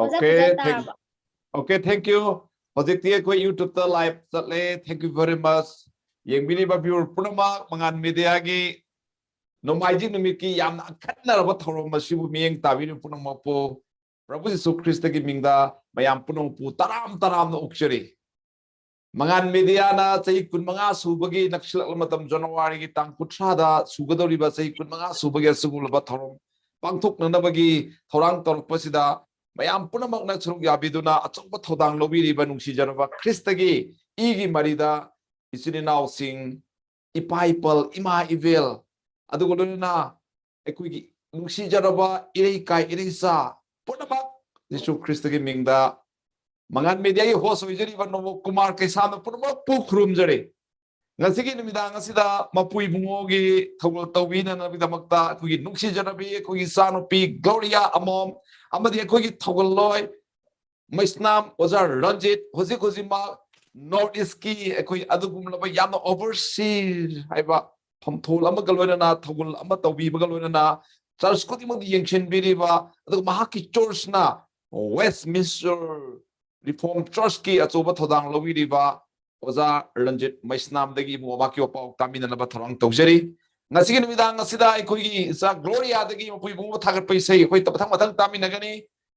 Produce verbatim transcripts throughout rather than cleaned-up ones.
Okay, thank, okay, thank you. ꯍꯧꯖꯤꯛꯇꯤ ꯑꯩꯈꯣꯏ YouTube ꯇ live ꯆꯠꯂꯦ꯫ Thank you very much. ꯌꯦꯡꯕꯤꯔꯤꯕ viewer ꯄꯨꯝꯅꯃꯛ, ꯃꯉꯥꯟ ꯃꯦꯗꯤꯌꯥꯒꯤ ꯅꯣꯡꯃꯥꯏꯖꯤꯡ ꯅꯨꯃꯤꯠꯀꯤ ꯌꯥꯝꯅ ꯑꯈꯟꯅꯔꯕ ꯊꯧꯔꯝ ꯑꯁꯤꯕꯨ ꯃꯤꯠꯌꯦꯡ ꯇꯥꯕꯤꯔꯤꯕ ꯄꯨꯝꯅꯃꯛꯄꯨ ꯄ꯭ꯔꯚꯨ ꯌꯤꯁꯨ ꯈ꯭ꯔꯤꯁꯇꯒꯤ ꯃꯤꯡꯗ ꯃꯌꯥꯝ ꯄꯨꯝꯅꯃꯛꯄꯨ ꯇꯔꯥꯝ ꯇꯔꯥꯝꯅ ꯑꯣꯛꯆꯔꯤ꯫ ꯃꯉꯥꯟ ꯃꯦꯗꯤꯌꯥꯅ ꯆꯍꯤ ꯀꯨꯟꯃꯉꯥ ꯁꯨꯕꯒꯤ ꯅꯛꯁꯤꯜꯂꯛꯂꯕ ꯃꯇꯝ, ꯖꯅꯋꯥꯔꯤꯒꯤ ꯇꯥꯡ ꯀꯨꯟꯊ꯭ꯔꯥꯗ ꯁꯨꯒꯗꯧꯔꯤꯕ ꯆꯍꯤ ꯀꯨꯟꯃꯉꯥ ꯁꯨꯕꯒꯤ ꯑꯁꯤꯒꯨꯝꯂꯕ ꯊꯧꯔꯝ ꯄꯥꯡꯊꯣꯛꯅꯅꯕꯒꯤ ꯊꯧꯔꯥꯡ ꯇꯧꯔꯛꯄꯁꯤꯗ ꯃꯌꯥꯝ ꯄꯨꯝꯅꯃꯛꯅ ꯁꯔꯨꯛ ꯌꯥꯕꯤꯗꯨꯅ ꯑꯆꯧꯕ ꯊꯧꯗꯥꯡ ꯂꯧꯕꯤꯔꯤꯕ ꯅꯨꯡꯁꯤꯖꯔꯕ ꯈ꯭ꯔꯤꯁꯇꯒꯤ ꯏꯒꯤ ꯃꯔꯤꯗ ꯏꯆꯤꯟ ꯏꯅꯥꯎꯁꯤꯡ, ꯏꯄꯥ ꯏꯄꯜ, ꯏꯃꯥ ꯏꯕꯦꯜ, ꯑꯗꯨꯒ ꯂꯣꯏꯅꯅ ꯑꯩꯈꯣꯏꯒꯤ ꯅꯨꯡꯁꯤꯖꯔꯕ ꯏꯔꯩꯀꯥꯏ ꯏꯔꯩꯆꯥ ꯄꯨꯝꯅꯃꯛ ꯌꯤꯁꯨ ꯈ꯭ꯔꯤꯁꯇꯒꯤ ꯃꯤꯡꯗ ꯃꯉꯥꯟ ꯃꯦꯗꯤꯌꯥꯒꯤ host ꯑꯣꯏꯖꯔꯤꯕ ꯅꯣꯃꯣ ꯀꯨꯃꯥꯔ ꯀꯩꯁꯥꯝꯅ ꯄꯨꯝꯅꯃꯛꯄꯨ ꯈꯨꯔꯨꯝꯖꯔꯤ꯫ ꯉꯁꯤꯒꯤ ꯅꯨꯃꯤꯗꯥꯡ ꯑꯁꯤꯗ ꯃꯄꯨ ꯏꯕꯨꯡꯉꯣꯒꯤ ꯊꯧꯒꯜ ꯇꯧꯕꯤꯅꯅꯕꯒꯤꯗꯃꯛꯇ ꯑꯩꯈꯣꯏꯒꯤ ꯅꯨꯡꯁꯤꯖꯔꯕꯤ ꯑꯩꯈꯣꯏꯒꯤ ꯏꯆꯥꯅꯨꯄꯤ ꯒ꯭ꯂꯣꯔꯤꯌꯥ ꯑꯃꯣꯝ ꯑꯃꯗꯤ ꯑꯩꯈꯣꯏꯒꯤ ꯊꯧꯒꯜꯂꯣꯏ ꯃꯩꯁꯅꯥꯝ ꯑꯣꯖꯥ ꯔꯟꯖꯤꯠ, ꯍꯧꯖꯤꯛ ꯍꯧꯖꯤꯛꯃꯛ North East ꯀꯤ ꯑꯩꯈꯣꯏ ꯑꯗꯨꯒꯨꯝꯂꯕ ꯌꯥꯝꯅ overseas ꯍꯥꯏꯕ ꯐꯝꯊꯣꯜ ꯑꯃꯒ ꯂꯣꯏꯅꯅ ꯊꯧꯒꯜ ꯑꯃ ꯇꯧꯕꯤꯕꯒ ꯂꯣꯏꯅꯅ church ꯈꯨꯗꯤꯡꯃꯛꯇ ꯌꯦꯡꯁꯤꯟꯕꯤꯔꯤꯕ, ꯑꯗꯨꯒ ꯃꯍꯥꯛꯀꯤ church ꯅ Westminster Reformed Church ꯀꯤ ꯑꯆꯧꯕ ꯊꯧꯗꯥꯡ ꯂꯧꯕꯤꯔꯤꯕ ꯑꯣꯖꯥ ꯔꯟꯖꯤꯠ ꯃꯩꯁꯅꯥꯝꯗꯒꯤ ꯏꯕꯨꯡꯉꯣ ꯃꯍꯥꯛꯀꯤ ꯄꯥꯎ ꯇꯥꯃꯤꯟꯅꯅꯕ ꯊꯧꯔꯥꯡ ꯇꯧꯖꯔꯤ꯫ ꯉꯁꯤꯒꯤ ꯅꯨꯃꯤꯗꯥꯡ ꯑꯁꯤꯗ ꯑꯩꯈꯣꯏꯒꯤ ꯏꯆꯥ ꯒ꯭ꯂꯣꯔꯤꯌꯥꯗꯒꯤ ꯃꯄꯨ ꯏꯕꯨꯡꯉꯣ ꯊꯥꯒꯠꯄ ꯏꯁꯩ ꯑꯩꯈꯣꯏ ꯃꯊꯪ ꯃꯊꯪ ꯇꯥꯃꯤꯟꯅꯒꯅꯤ꯫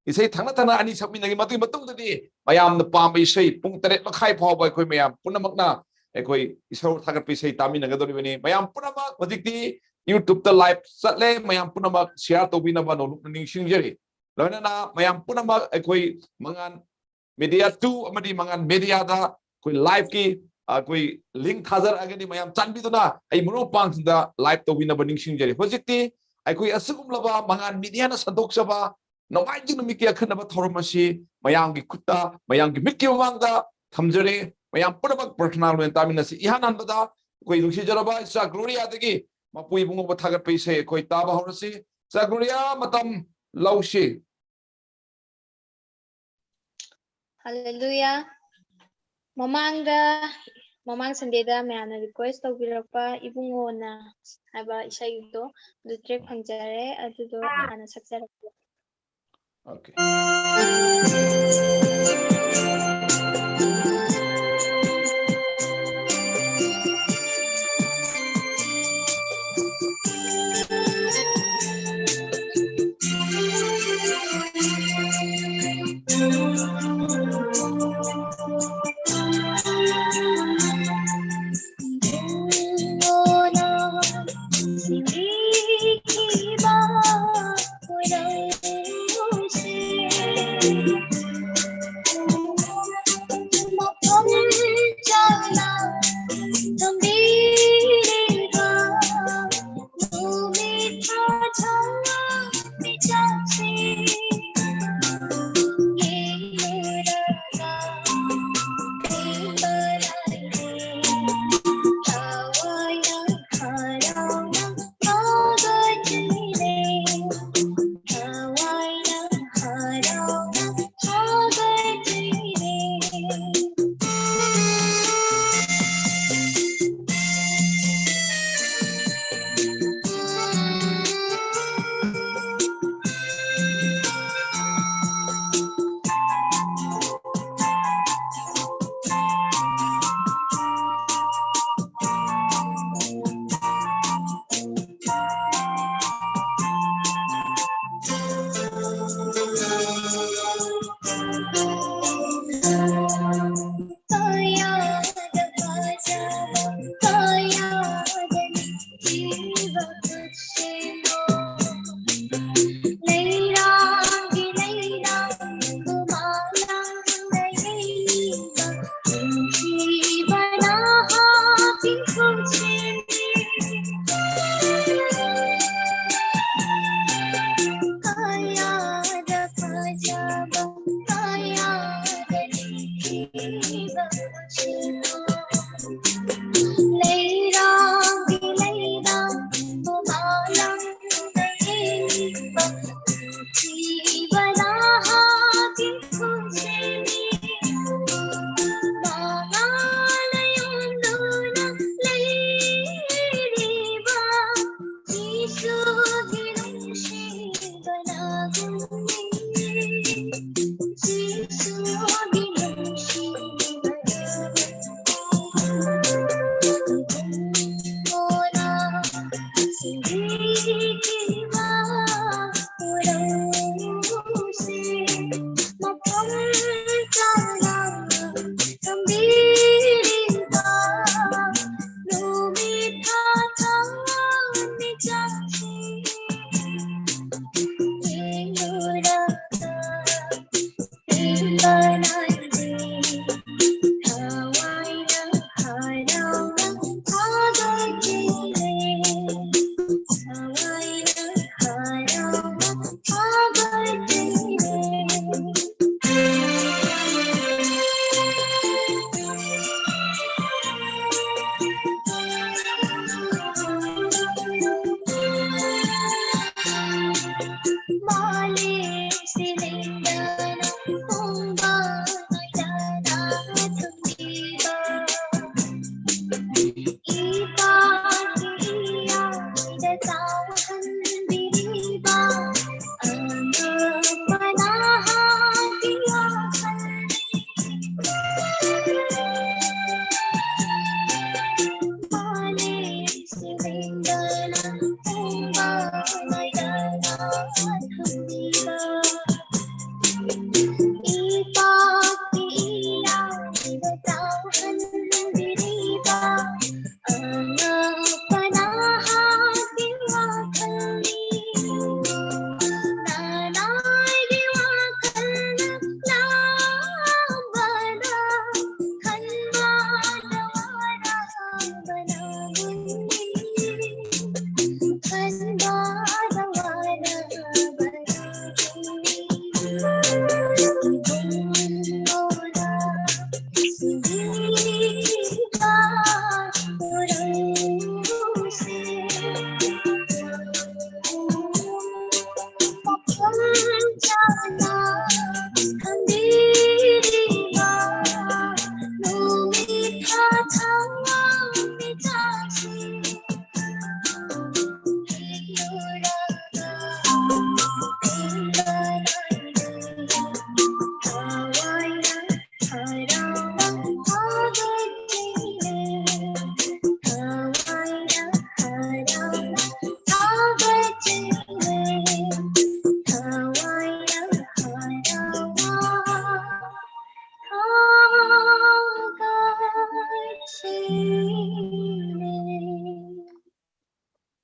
ꯏꯁꯩ ꯊꯪꯅ ꯊꯪꯅ ꯑꯅꯤ ꯁꯛꯃꯤꯟꯅꯒꯅꯤ꯫ ꯃꯗꯨꯒꯤ ꯃꯇꯨꯡꯗꯗꯤ ꯃꯌꯥꯝꯅ ꯄꯥꯝꯕ ꯏꯁꯩ ꯄꯨꯡ ꯇꯔꯦꯠ ꯃꯈꯥꯏ ꯐꯥꯎꯕ ꯑꯩꯈꯣꯏ ꯃꯌꯥꯝ ꯄꯨꯝꯅꯃꯛꯅ ꯑꯩꯈꯣꯏ ꯏꯁꯣꯔ ꯊꯥꯒꯠꯄ ꯏꯁꯩ ꯇꯥꯃꯤꯟꯅꯒꯗꯧꯔꯤꯕꯅꯤ꯫ ꯃꯌꯥꯝ ꯄꯨꯝꯅꯃꯛ ꯍꯧꯖꯤꯛꯇꯤ YouTube ꯇ live ꯆꯠꯂꯦ꯫ ꯃꯌꯥꯝ ꯄꯨꯝꯅꯃꯛ share ꯇꯧꯕꯤꯅꯕ ꯅꯣꯂꯨꯛꯅ ꯅꯤꯡꯁꯤꯡꯖꯔꯤ꯫ ꯂꯣꯏꯅꯅ ꯃꯌꯥꯝ ꯄꯨꯝꯅꯃꯛ ꯑꯩꯈꯣꯏ ꯃꯉꯥꯟ ꯃꯦꯗꯤꯌꯥ two ꯑꯃꯗꯤ ꯃꯉꯥꯟ ꯃꯦꯗꯤꯌꯥꯗ ꯑꯩꯈꯣꯏ live ꯀꯤ ꯑꯩꯈꯣꯏ link ꯊꯥꯖꯔꯛꯑꯒꯅꯤ꯫ ꯃꯌꯥꯝ ꯆꯥꯟꯕꯤꯗꯨꯅ ꯑꯩ ꯃꯔꯨꯞ ꯃꯄꯥꯡꯁꯤꯡꯗ live ꯇꯧꯕꯤꯅꯕ ꯅꯤꯡꯁꯤꯡꯖꯔꯤ꯫ ꯍꯧꯖꯤꯛꯇꯤ ꯑꯩꯈꯣꯏ ꯑꯁꯤꯒꯨꯝꯂꯕ ꯃꯉꯥꯟ ꯃꯦꯗꯤꯌꯥꯅ ꯁꯟꯗꯣꯛꯆꯕ ꯅꯣꯡꯃꯥꯏꯖꯤꯡ ꯅꯨꯃꯤꯠꯀꯤ ꯑꯈꯟꯅꯕ ꯊꯧꯔꯝ ꯑꯁꯤ ꯃꯌꯥꯝꯒꯤ ꯈꯨꯠꯇ, ꯃꯌꯥꯝꯒꯤ ꯃꯤꯠꯀꯤ ꯃꯃꯥꯡꯗ ꯊꯝꯖꯔꯦ꯫ ꯃꯌꯥꯝ ꯄꯨꯝꯅꯃꯛ ꯄ꯭ꯔꯊꯅꯥ ꯂꯣꯏꯅ ꯇꯥꯃꯤꯟꯅꯁꯤ꯫ ꯏꯍꯥꯟ ꯍꯥꯟꯕꯗ ꯑꯩꯈꯣꯏ ꯅꯨꯡꯁꯤꯖꯔꯕ ꯏꯆꯥ ꯒ꯭ꯂꯣꯔꯤꯌꯥꯗꯒꯤ ꯃꯄꯨ ꯏꯕꯨꯡꯉꯣꯕꯨ ꯊꯥꯒꯠꯄ ꯏꯁꯩ ꯑꯩꯈꯣꯏ ꯇꯥꯕ ꯍꯧꯔꯁꯤ꯫ ꯏꯆꯥ ꯒ꯭ꯂꯣꯔꯤꯌꯥ, ꯃꯇꯝ ꯂꯧꯁꯤ꯫ ꯍꯜꯂꯦꯂꯨꯌꯥ꯫ ꯃꯃꯥꯡꯗ ꯃꯃꯥꯡ ꯁꯟꯗꯦꯗ ꯃꯌꯥꯝꯅ ꯔꯤꯀ꯭ꯋꯦꯁ ꯇꯧꯕꯤꯔꯛꯄ ꯏꯕꯨꯡꯉꯣꯅ ꯍꯥꯏꯕ ꯏꯁꯩꯗꯣ ꯑꯗꯨ ꯇ꯭ꯔꯦꯛ ꯐꯪꯖꯔꯦ, ꯑꯗꯨꯗꯣ ꯃꯌꯥꯝꯅ ꯁꯛꯆꯔꯛꯄ꯫ Okay.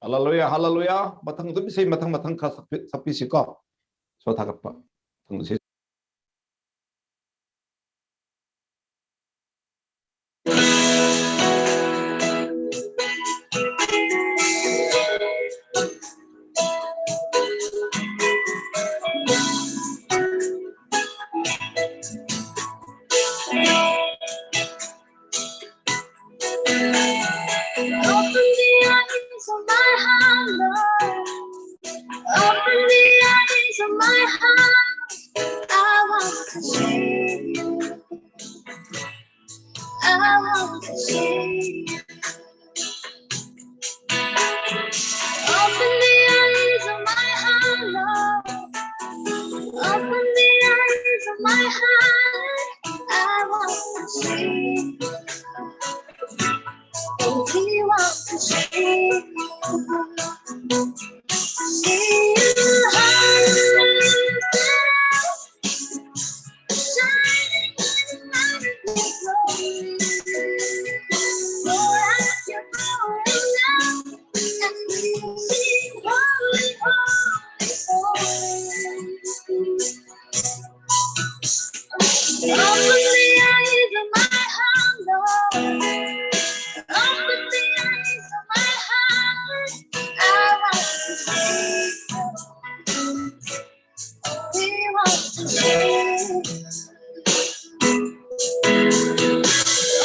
Hallelujah, hallelujah. ꯃꯊꯪ ꯑꯗꯨꯝ ꯏꯁꯩ ꯃꯊꯪ ꯃꯊꯪ ꯈꯔ ꯁꯛꯄꯤ-, ꯁꯛꯄꯤꯁꯤꯀꯣ꯫ ꯏꯁꯣꯔ ꯊꯥꯒꯠꯄ꯫ ꯃꯊꯪ ꯏꯁꯩ꯫ Open the eyes of my heart, Lord. Open the eyes of my heart. I want to see you. I want to see you. Open the eyes of my heart, Lord. Open the eyes of my heart. I want to see you. We want to see you. See you high, shining in the light of your glory. Pour out your power and love, and we sing, "Holy, holy, holy." Open the eyes of my heart, Lord. Open the eyes of my heart. I want to see you. We want to see you.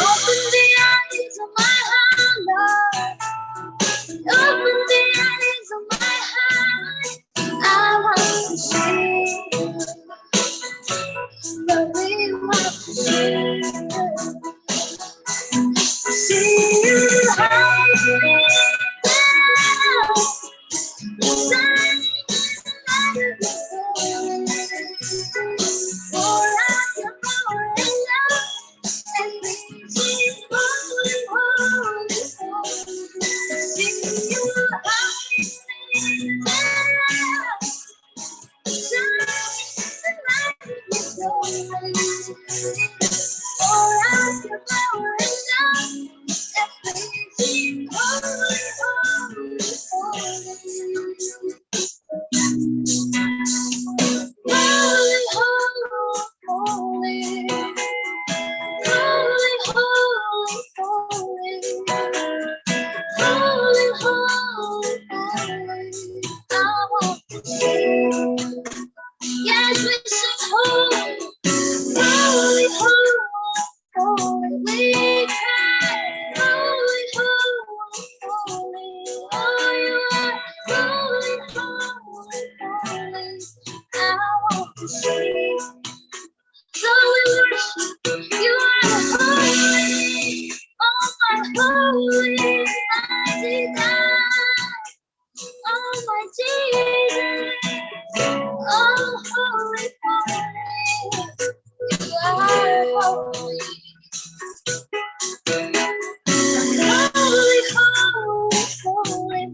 Open the eyes of my heart, Lord. Open the eyes of my heart. I want to see you. Lord, we want to see you. See you high and low. Shining in the light of your glory. Pour out your power and love, and we sing, "Holy, holy, holy." See you high and low. Yes, we sing, "Holy, holy, holy, holy." We cry, "Holy, holy, holy." Oh, you are holy, holy, holy. I want to see. So we worship. You are holy, oh my holy, mighty God. Oh my Jesus, oh holy, holy, you are holy. Holy, holy, holy,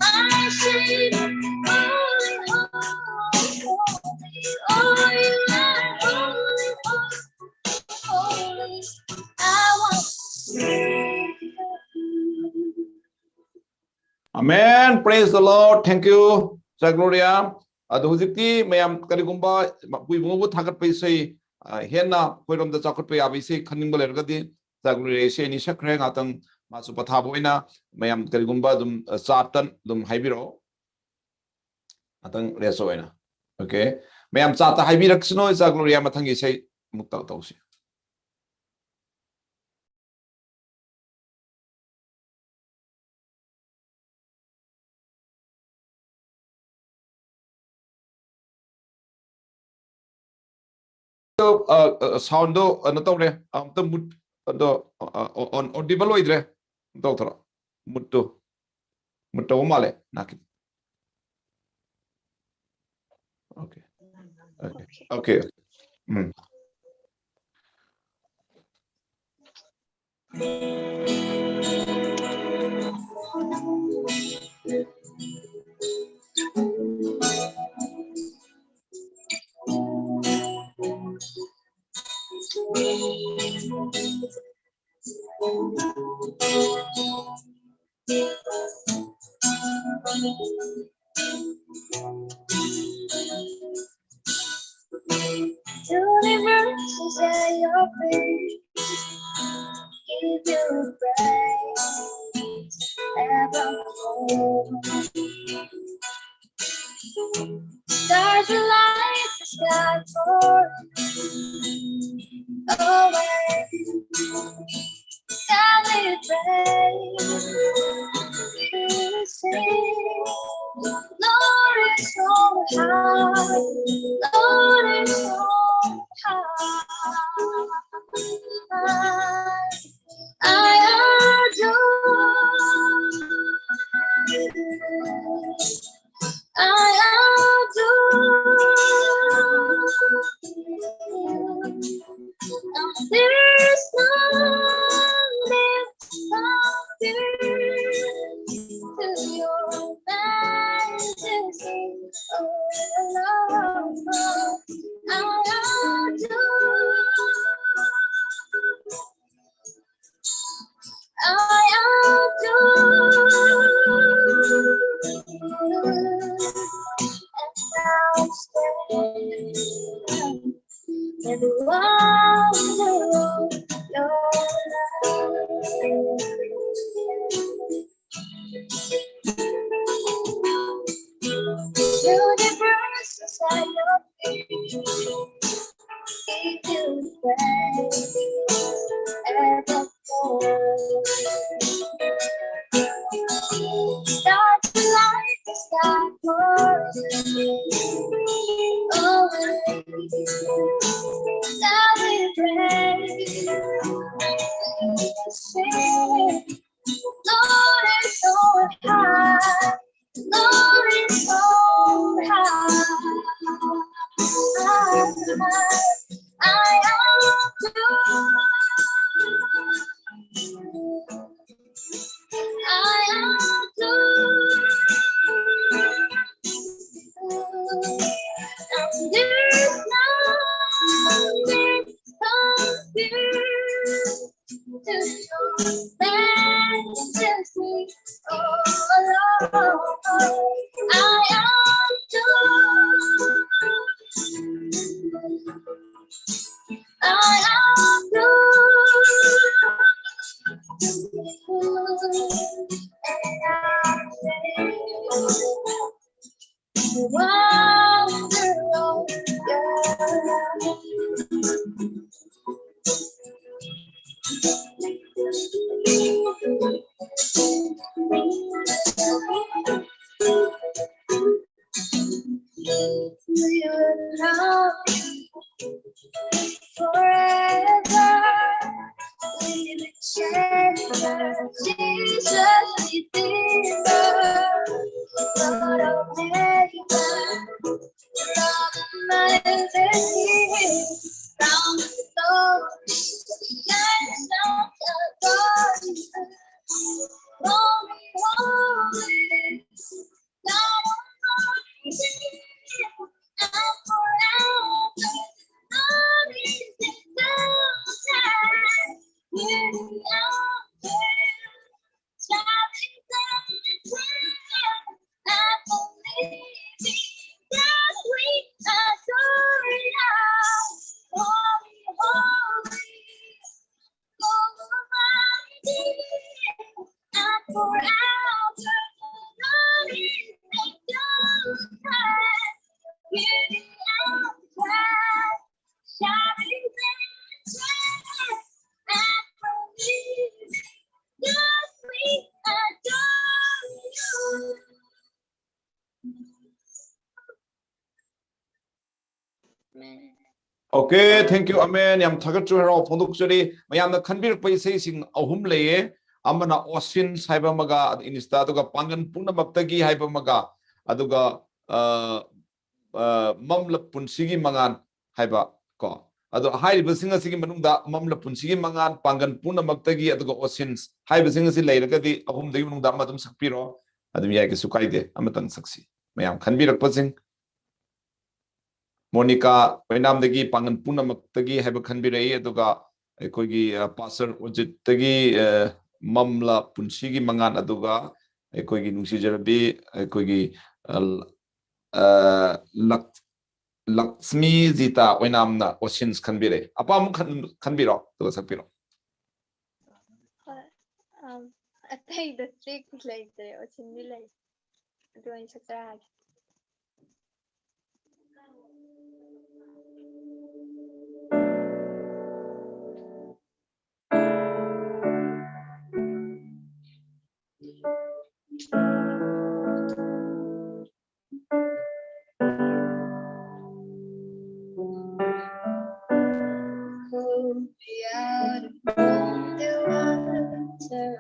Amen. Praise the Lord. Thank you, ꯏꯆꯥ ꯒ꯭ꯂꯣꯔꯤꯌꯥ꯫ ꯑꯗꯣ ꯍꯧꯖꯤꯛꯇꯤ ꯃꯌꯥꯝ ꯀꯔꯤꯒꯨꯝꯕ ꯃꯄꯨ ꯏꯕꯨꯡꯉꯣꯕꯨ ꯊꯥꯒꯠꯄ ꯏꯁꯩ, ꯑ, ꯍꯦꯟꯅ ꯑꯩꯈꯣꯏꯔꯣꯝꯗ ꯆꯥꯎꯈꯠꯄ ꯌꯥꯕ ꯏꯁꯩ ꯈꯟꯅꯤꯡꯕ ꯂꯩꯔꯒꯗꯤ, ꯏꯆꯥ ꯒ꯭ꯂꯣꯔꯤꯌꯥ ꯏꯁꯩ ꯑꯅꯤ ꯁꯛꯈ꯭ꯔꯦ, ꯉꯥꯛꯇꯪ ꯃꯥꯁꯨ ꯄꯣꯊꯥꯕ ꯑꯣꯏꯅ ꯃꯌꯥꯝ ꯀꯔꯤꯒꯨꯝꯕ ꯑꯗꯨꯝ, ꯑ, ꯆꯥꯠꯇ ꯑꯗꯨꯝ ꯍꯥꯏꯕꯤꯔꯛꯑꯣ꯫ ꯉꯥꯛꯇꯪ rest ꯑꯣꯏꯅ꯫ Okay꯫ ꯃꯌꯥꯝ ꯆꯥꯠꯇ ꯍꯥꯏꯕꯤꯔꯛꯁꯅꯨ, ꯏꯆꯥ ꯒ꯭ꯂꯣꯔꯤꯌꯥ ꯃꯊꯪꯒꯤ ꯏꯁꯩ ꯑꯃꯨꯛ ꯇꯧ-, ꯇꯧꯁꯤ꯫ ꯑ, ꯑ, sound ꯗꯣ ꯀꯩꯅꯣ ꯇꯧꯔꯦ, ꯑꯝꯇ mute, ꯑꯗꯣ, ꯑ, ꯑ, on, audible ꯑꯣꯏꯗ꯭ꯔꯦ, ꯇꯧꯊꯣꯔꯛꯑꯣ, mute ꯇꯣ, mute ꯇꯧꯕ ꯃꯥꯜꯂꯦ, ꯅꯥꯀꯤ꯫ Okay꯫ Okay꯫ Okay꯫ Um. Universe is at your feet. Give you praise evermore. Stars align the sky for you. Away. Celebrate. Sing. Lord is so high. Lord is so high. I adore. I adore. There is nothing compares to your majesty, oh Lord. I adore. I adore. and wonder of your love. Universe inside your feet, give you praise evermore. Stars align, the sky falls. Always celebrate. Sing, Lord is so high. Lord is so high. I adore. I adore. And there's nothing compares to your majesty. Oh Lord, I adore. I adore. And I praise. Wonder of your love. We will love you forever. We will cherish you, Jesus Redeemer, Lord of heaven, Lord of majesty, crown of glory, shine of the glory, holy, holy. Okay, thank you, amen. ꯌꯥꯝ ꯊꯥꯒꯠꯆꯔꯤ, ꯍꯔꯥꯎ ꯐꯣꯡꯗꯣꯛꯆꯔꯤ꯫ ꯃꯌꯥꯝꯅ ꯈꯟꯕꯤꯔꯛꯄ ꯏꯁꯩꯁꯤꯡ ꯑꯍꯨꯝ ꯂꯩꯌꯦ꯫ ꯑꯃꯅ Oceans ꯍꯥꯏꯕ ꯑꯃꯒ, ꯏꯅꯤꯁꯇꯥ, ꯑꯗꯨꯒ ꯄꯥꯡꯒꯜ ꯄꯨꯝꯅꯃꯛꯇꯒꯤ ꯍꯥꯏꯕ ꯑꯃꯒ, ꯑꯗꯨꯒ, ꯑ, ꯑ, ꯃꯝꯂꯞ ꯄꯨꯟꯁꯤꯒꯤ ꯃꯉꯥꯜ ꯍꯥꯏꯕ ꯀꯣ꯫ ꯑꯗꯣ ꯍꯥꯏꯔꯤꯕꯁꯤꯡ ꯑꯁꯤꯒꯤ ꯃꯅꯨꯡꯗ ꯃꯝꯂꯞ ꯄꯨꯟꯁꯤꯒꯤ ꯃꯉꯥꯜ, ꯄꯥꯡꯒꯜ ꯄꯨꯝꯅꯃꯛꯇꯒꯤ, ꯑꯗꯨꯒ Oceans ꯍꯥꯏꯕꯁꯤꯡ ꯑꯁꯤ ꯂꯩꯔꯒꯗꯤ ꯑꯍꯨꯝꯗꯒꯤ ꯃꯅꯨꯡꯗ ꯑꯃ ꯑꯗꯨꯝ ꯁꯛꯄꯤꯔꯣ꯫ ꯑꯗꯨꯝ ꯌꯥꯏ, ꯀꯩꯁꯨ ꯀꯥꯏꯗꯦ꯫ ꯑꯃꯇꯪ ꯁꯛꯁꯤ꯫ ꯃꯌꯥꯝ ꯈꯟꯕꯤꯔꯛꯄꯁꯤꯡ꯫ ꯃꯣꯅꯤꯀꯥ ꯑꯣꯏꯅꯥꯝꯗꯒꯤ ꯄꯥꯡꯒꯜ ꯄꯨꯝꯅꯃꯛꯇꯒꯤ ꯍꯥꯏꯕ ꯈꯟꯕꯤꯔꯛꯏ, ꯑꯗꯨꯒ ꯑꯩꯈꯣꯏꯒꯤ, ꯑ, ꯄꯥꯁꯇꯔ ꯑꯣꯖꯤꯠꯇꯒꯤ, ꯑ, ꯃꯝꯂ ꯄꯨꯟꯁꯤꯒꯤ ꯃꯉꯥꯜ, ꯑꯗꯨꯒ ꯑꯩꯈꯣꯏꯒꯤ ꯅꯨꯡꯁꯤꯖꯔꯕꯤ ꯑꯩꯈꯣꯏꯒꯤ, ꯑ, ꯑ, ꯂꯛ-, ꯂꯛꯁꯃꯤ ꯖꯤꯇꯥ ꯑꯣꯏꯅꯥꯝꯅ Oceans ꯈꯟꯕꯤꯔꯛꯏ꯫ ꯑꯄꯥꯝꯕ ꯈꯟ-, ꯈꯟꯕꯤꯔꯣ, ꯑꯗꯨꯒ ꯁꯛꯄꯤꯔꯣ꯫ ꯍꯣꯏ, ꯑꯝ, ꯑꯇꯩꯗ track ꯂꯩꯇ꯭ꯔꯦ, Oceansꯗꯤ ꯂꯩ꯫ ꯑꯗꯨ ꯑꯣꯏꯅ ꯁꯛꯆꯔꯛꯑꯒꯦ꯫ Pull me out of cold water,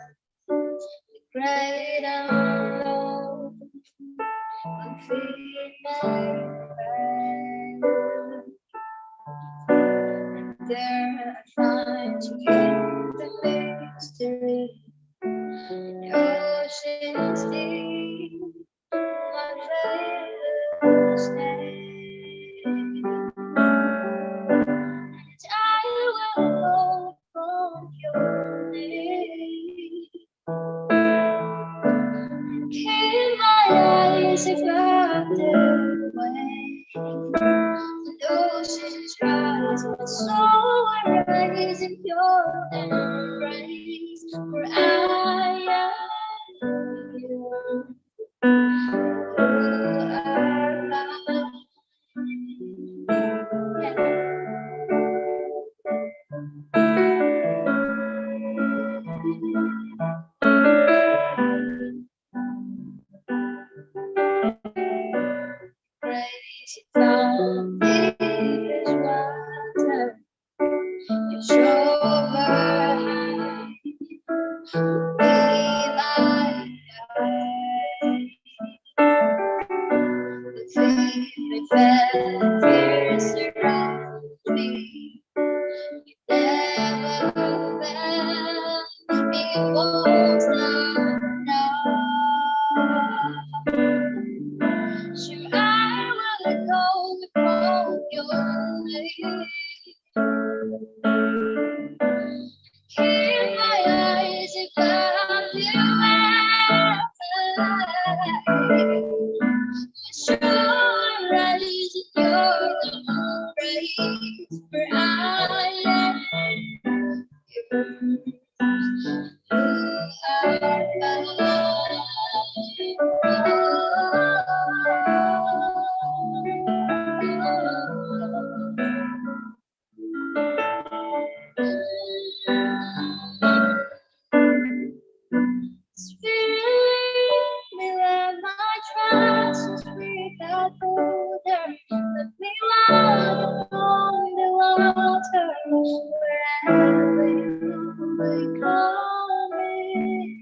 the great unknown. I'm feeling my pride. And there I find you in the mystery, in oceans deep. My favorite name. And I will call upon your name. Keep my eyes above the waves. When oceans rise, my soul will rise in your embrace. For I am yours. felt the fear surround me. You never felt me, it was not enough. Sure, I will go before your name. Keep my eyes above you. My sure eyes in your embrace, for I am yours. You are mine. Spirit, we let my trust without border. Let me walk upon the water wherever you may call me.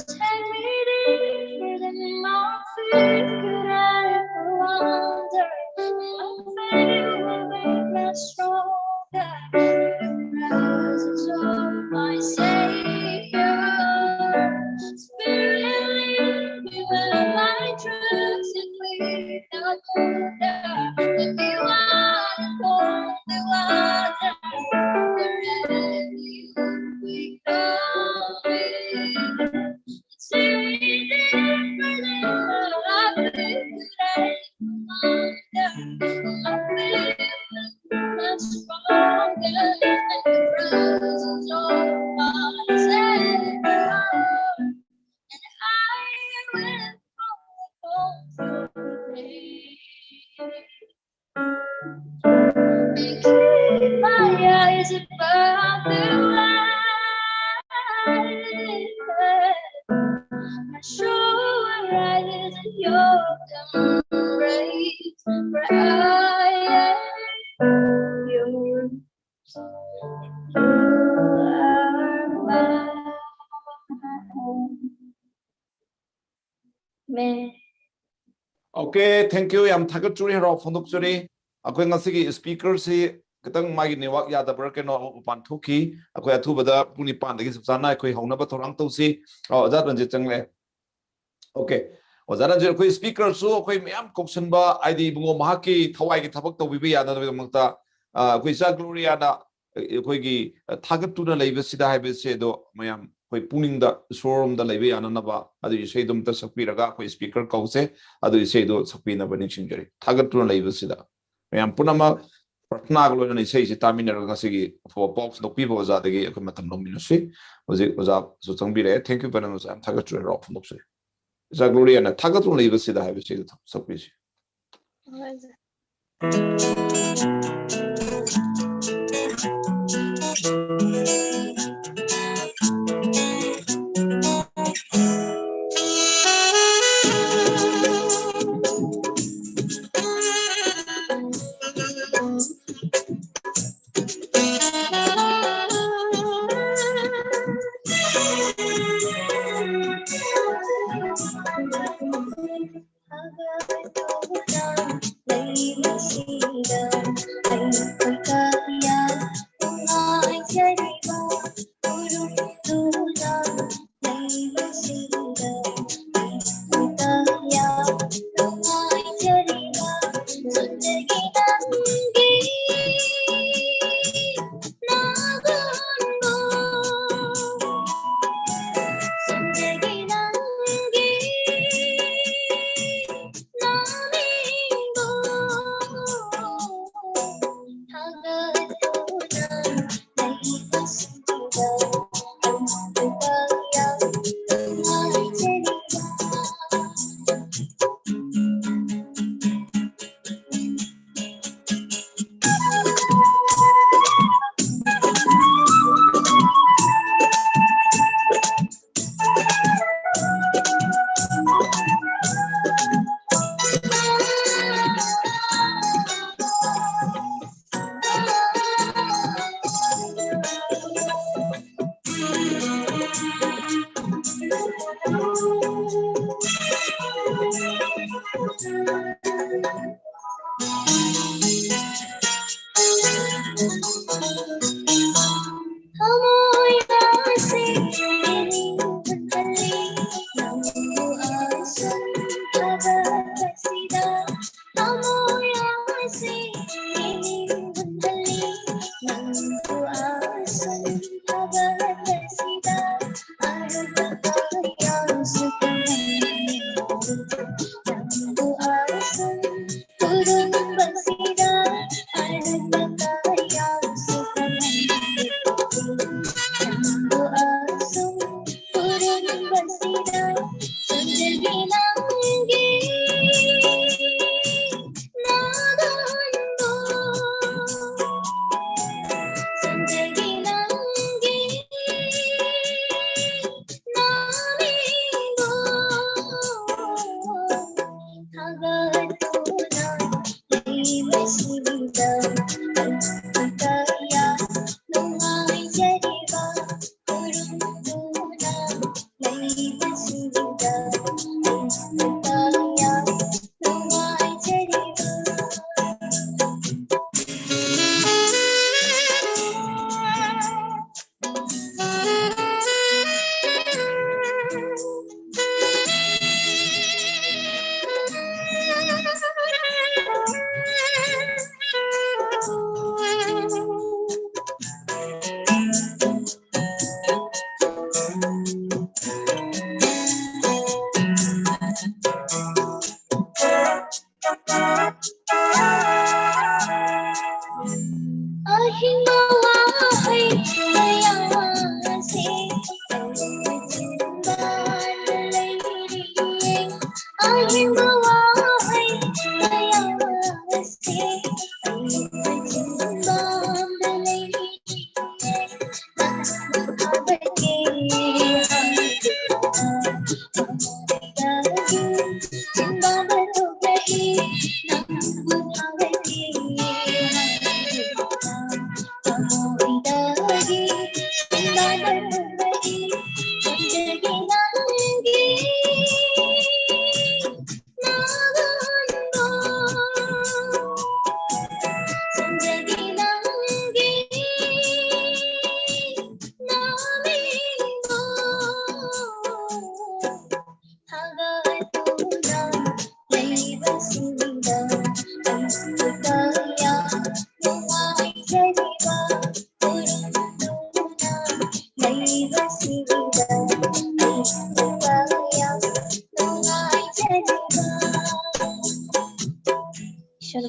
Take me deeper than my feet could ever wander. My faith will make me stronger in the presence of my Savior. Spirit, lead me where my trust is without border. Let me walk upon the water wherever you will call me. Take me deeper than my feet could ever wander. My faith will make me stronger in the presence of my Savior. And I will call upon your name. And keep my eyes above the waves. My sure eyes in your embrace, for I am yours. You are mine. Amen. Okay, thank you. ꯌꯥꯝ ꯊꯥꯒꯠꯆꯔꯤ, ꯍꯔꯥꯎ ꯐꯣꯡꯗꯣꯛꯆꯔꯤ꯫ ꯑꯩꯈꯣꯏ ꯉꯁꯤꯒꯤ speaker ꯁꯤ ꯈꯤꯇꯪ ꯃꯥꯒꯤ network ꯌꯥꯗꯕ꯭ꯔꯥ ꯀꯩꯅꯣ, ꯃꯄꯥꯟ ꯊꯣꯛꯈꯤ꯫ ꯑꯩꯈꯣꯏ ꯑꯊꯨꯕꯗ ꯄꯨꯡ ꯅꯤꯄꯥꯟꯗꯒꯤ ꯆꯞ ꯆꯥꯅ ꯑꯩꯈꯣꯏ ꯍꯧꯅꯕ ꯊꯧꯔꯥꯡ ꯇꯧꯁꯤ꯫ ꯑꯣ, ꯑꯣꯖꯥ ꯔꯟꯖꯤꯠ ꯆꯪꯂꯦ꯫ Okay, ꯑꯣꯖꯥ ꯔꯟꯖꯤꯠ, ꯑꯩꯈꯣꯏ speaker ꯁꯨ ꯑꯩꯈꯣꯏ ꯃꯌꯥꯝ ꯀꯧꯁꯟꯕ, ꯍꯥꯏꯗꯤ ꯏꯕꯨꯡꯉꯣ ꯃꯍꯥꯛꯀꯤ ꯊꯋꯥꯏꯒꯤ ꯊꯕꯛ ꯇꯧꯕꯤꯕ ꯌꯥꯅꯕꯒꯤꯗꯃꯛꯇ, ꯑ, ꯑꯩꯈꯣꯏ ꯏꯆꯥ ꯒ꯭ꯂꯣꯔꯤꯌꯥꯅ ꯑꯩꯈꯣꯏꯒꯤ ꯊꯥꯒꯠꯇꯨꯅ ꯂꯩꯕꯁꯤꯗ ꯍꯥꯏꯕꯁꯦ ꯑꯗꯣ ꯃꯌꯥꯝ ꯑꯩꯈꯣꯏ ꯄꯨꯛꯅꯤꯡꯗ ꯏꯁꯣꯔꯔꯣꯝꯗ ꯂꯩꯕ ꯌꯥꯅꯅꯕ ꯑꯗꯨ ꯏꯁꯩꯗꯣ ꯑꯝꯇ ꯁꯛꯄꯤꯔꯒ ꯑꯩꯈꯣꯏ speaker ꯀꯧꯁꯦ, ꯑꯗꯨ ꯏꯁꯩꯗꯣ ꯁꯛꯄꯤꯅꯕ ꯅꯤꯡꯁꯤꯡꯖꯔꯤ꯫ ꯊꯥꯒꯠꯇꯨꯅ ꯂꯩꯕꯁꯤꯗ ꯃꯌꯥꯝ ꯄꯨꯝꯅꯃꯛ ꯄ꯭ꯔꯊꯅꯥꯒ ꯂꯣꯏꯅꯅ ꯏꯁꯩꯁꯤ ꯇꯥꯃꯤꯟꯅꯔꯒ ꯉꯁꯤꯒꯤ ꯑꯐꯕ ꯄꯥꯎ ꯐꯣꯡꯗꯣꯛꯄꯤꯕ ꯑꯣꯖꯥꯗꯒꯤ ꯑꯩꯈꯣꯏ ꯃꯇꯝ ꯂꯧꯃꯤꯟꯅꯁꯤ꯫ ꯍꯧꯖꯤꯛ ꯑꯣꯖꯥꯁꯨ ꯆꯪꯕꯤꯔꯛꯑꯦ꯫ Thank you very much, ꯌꯥꯝ ꯊꯥꯒꯠꯆꯔꯤ, ꯍꯔꯥꯎ ꯐꯣꯡꯗꯣꯛꯆꯔꯤ꯫ ꯏꯆꯥ ꯒ꯭ꯂꯣꯔꯤꯌꯥꯅ ꯊꯥꯒꯠꯇꯨꯅ ꯂꯩꯕꯁꯤꯗ ꯍꯥꯏꯕ ꯏꯁꯩꯗꯣ ꯁꯛꯄꯤꯁꯤ꯫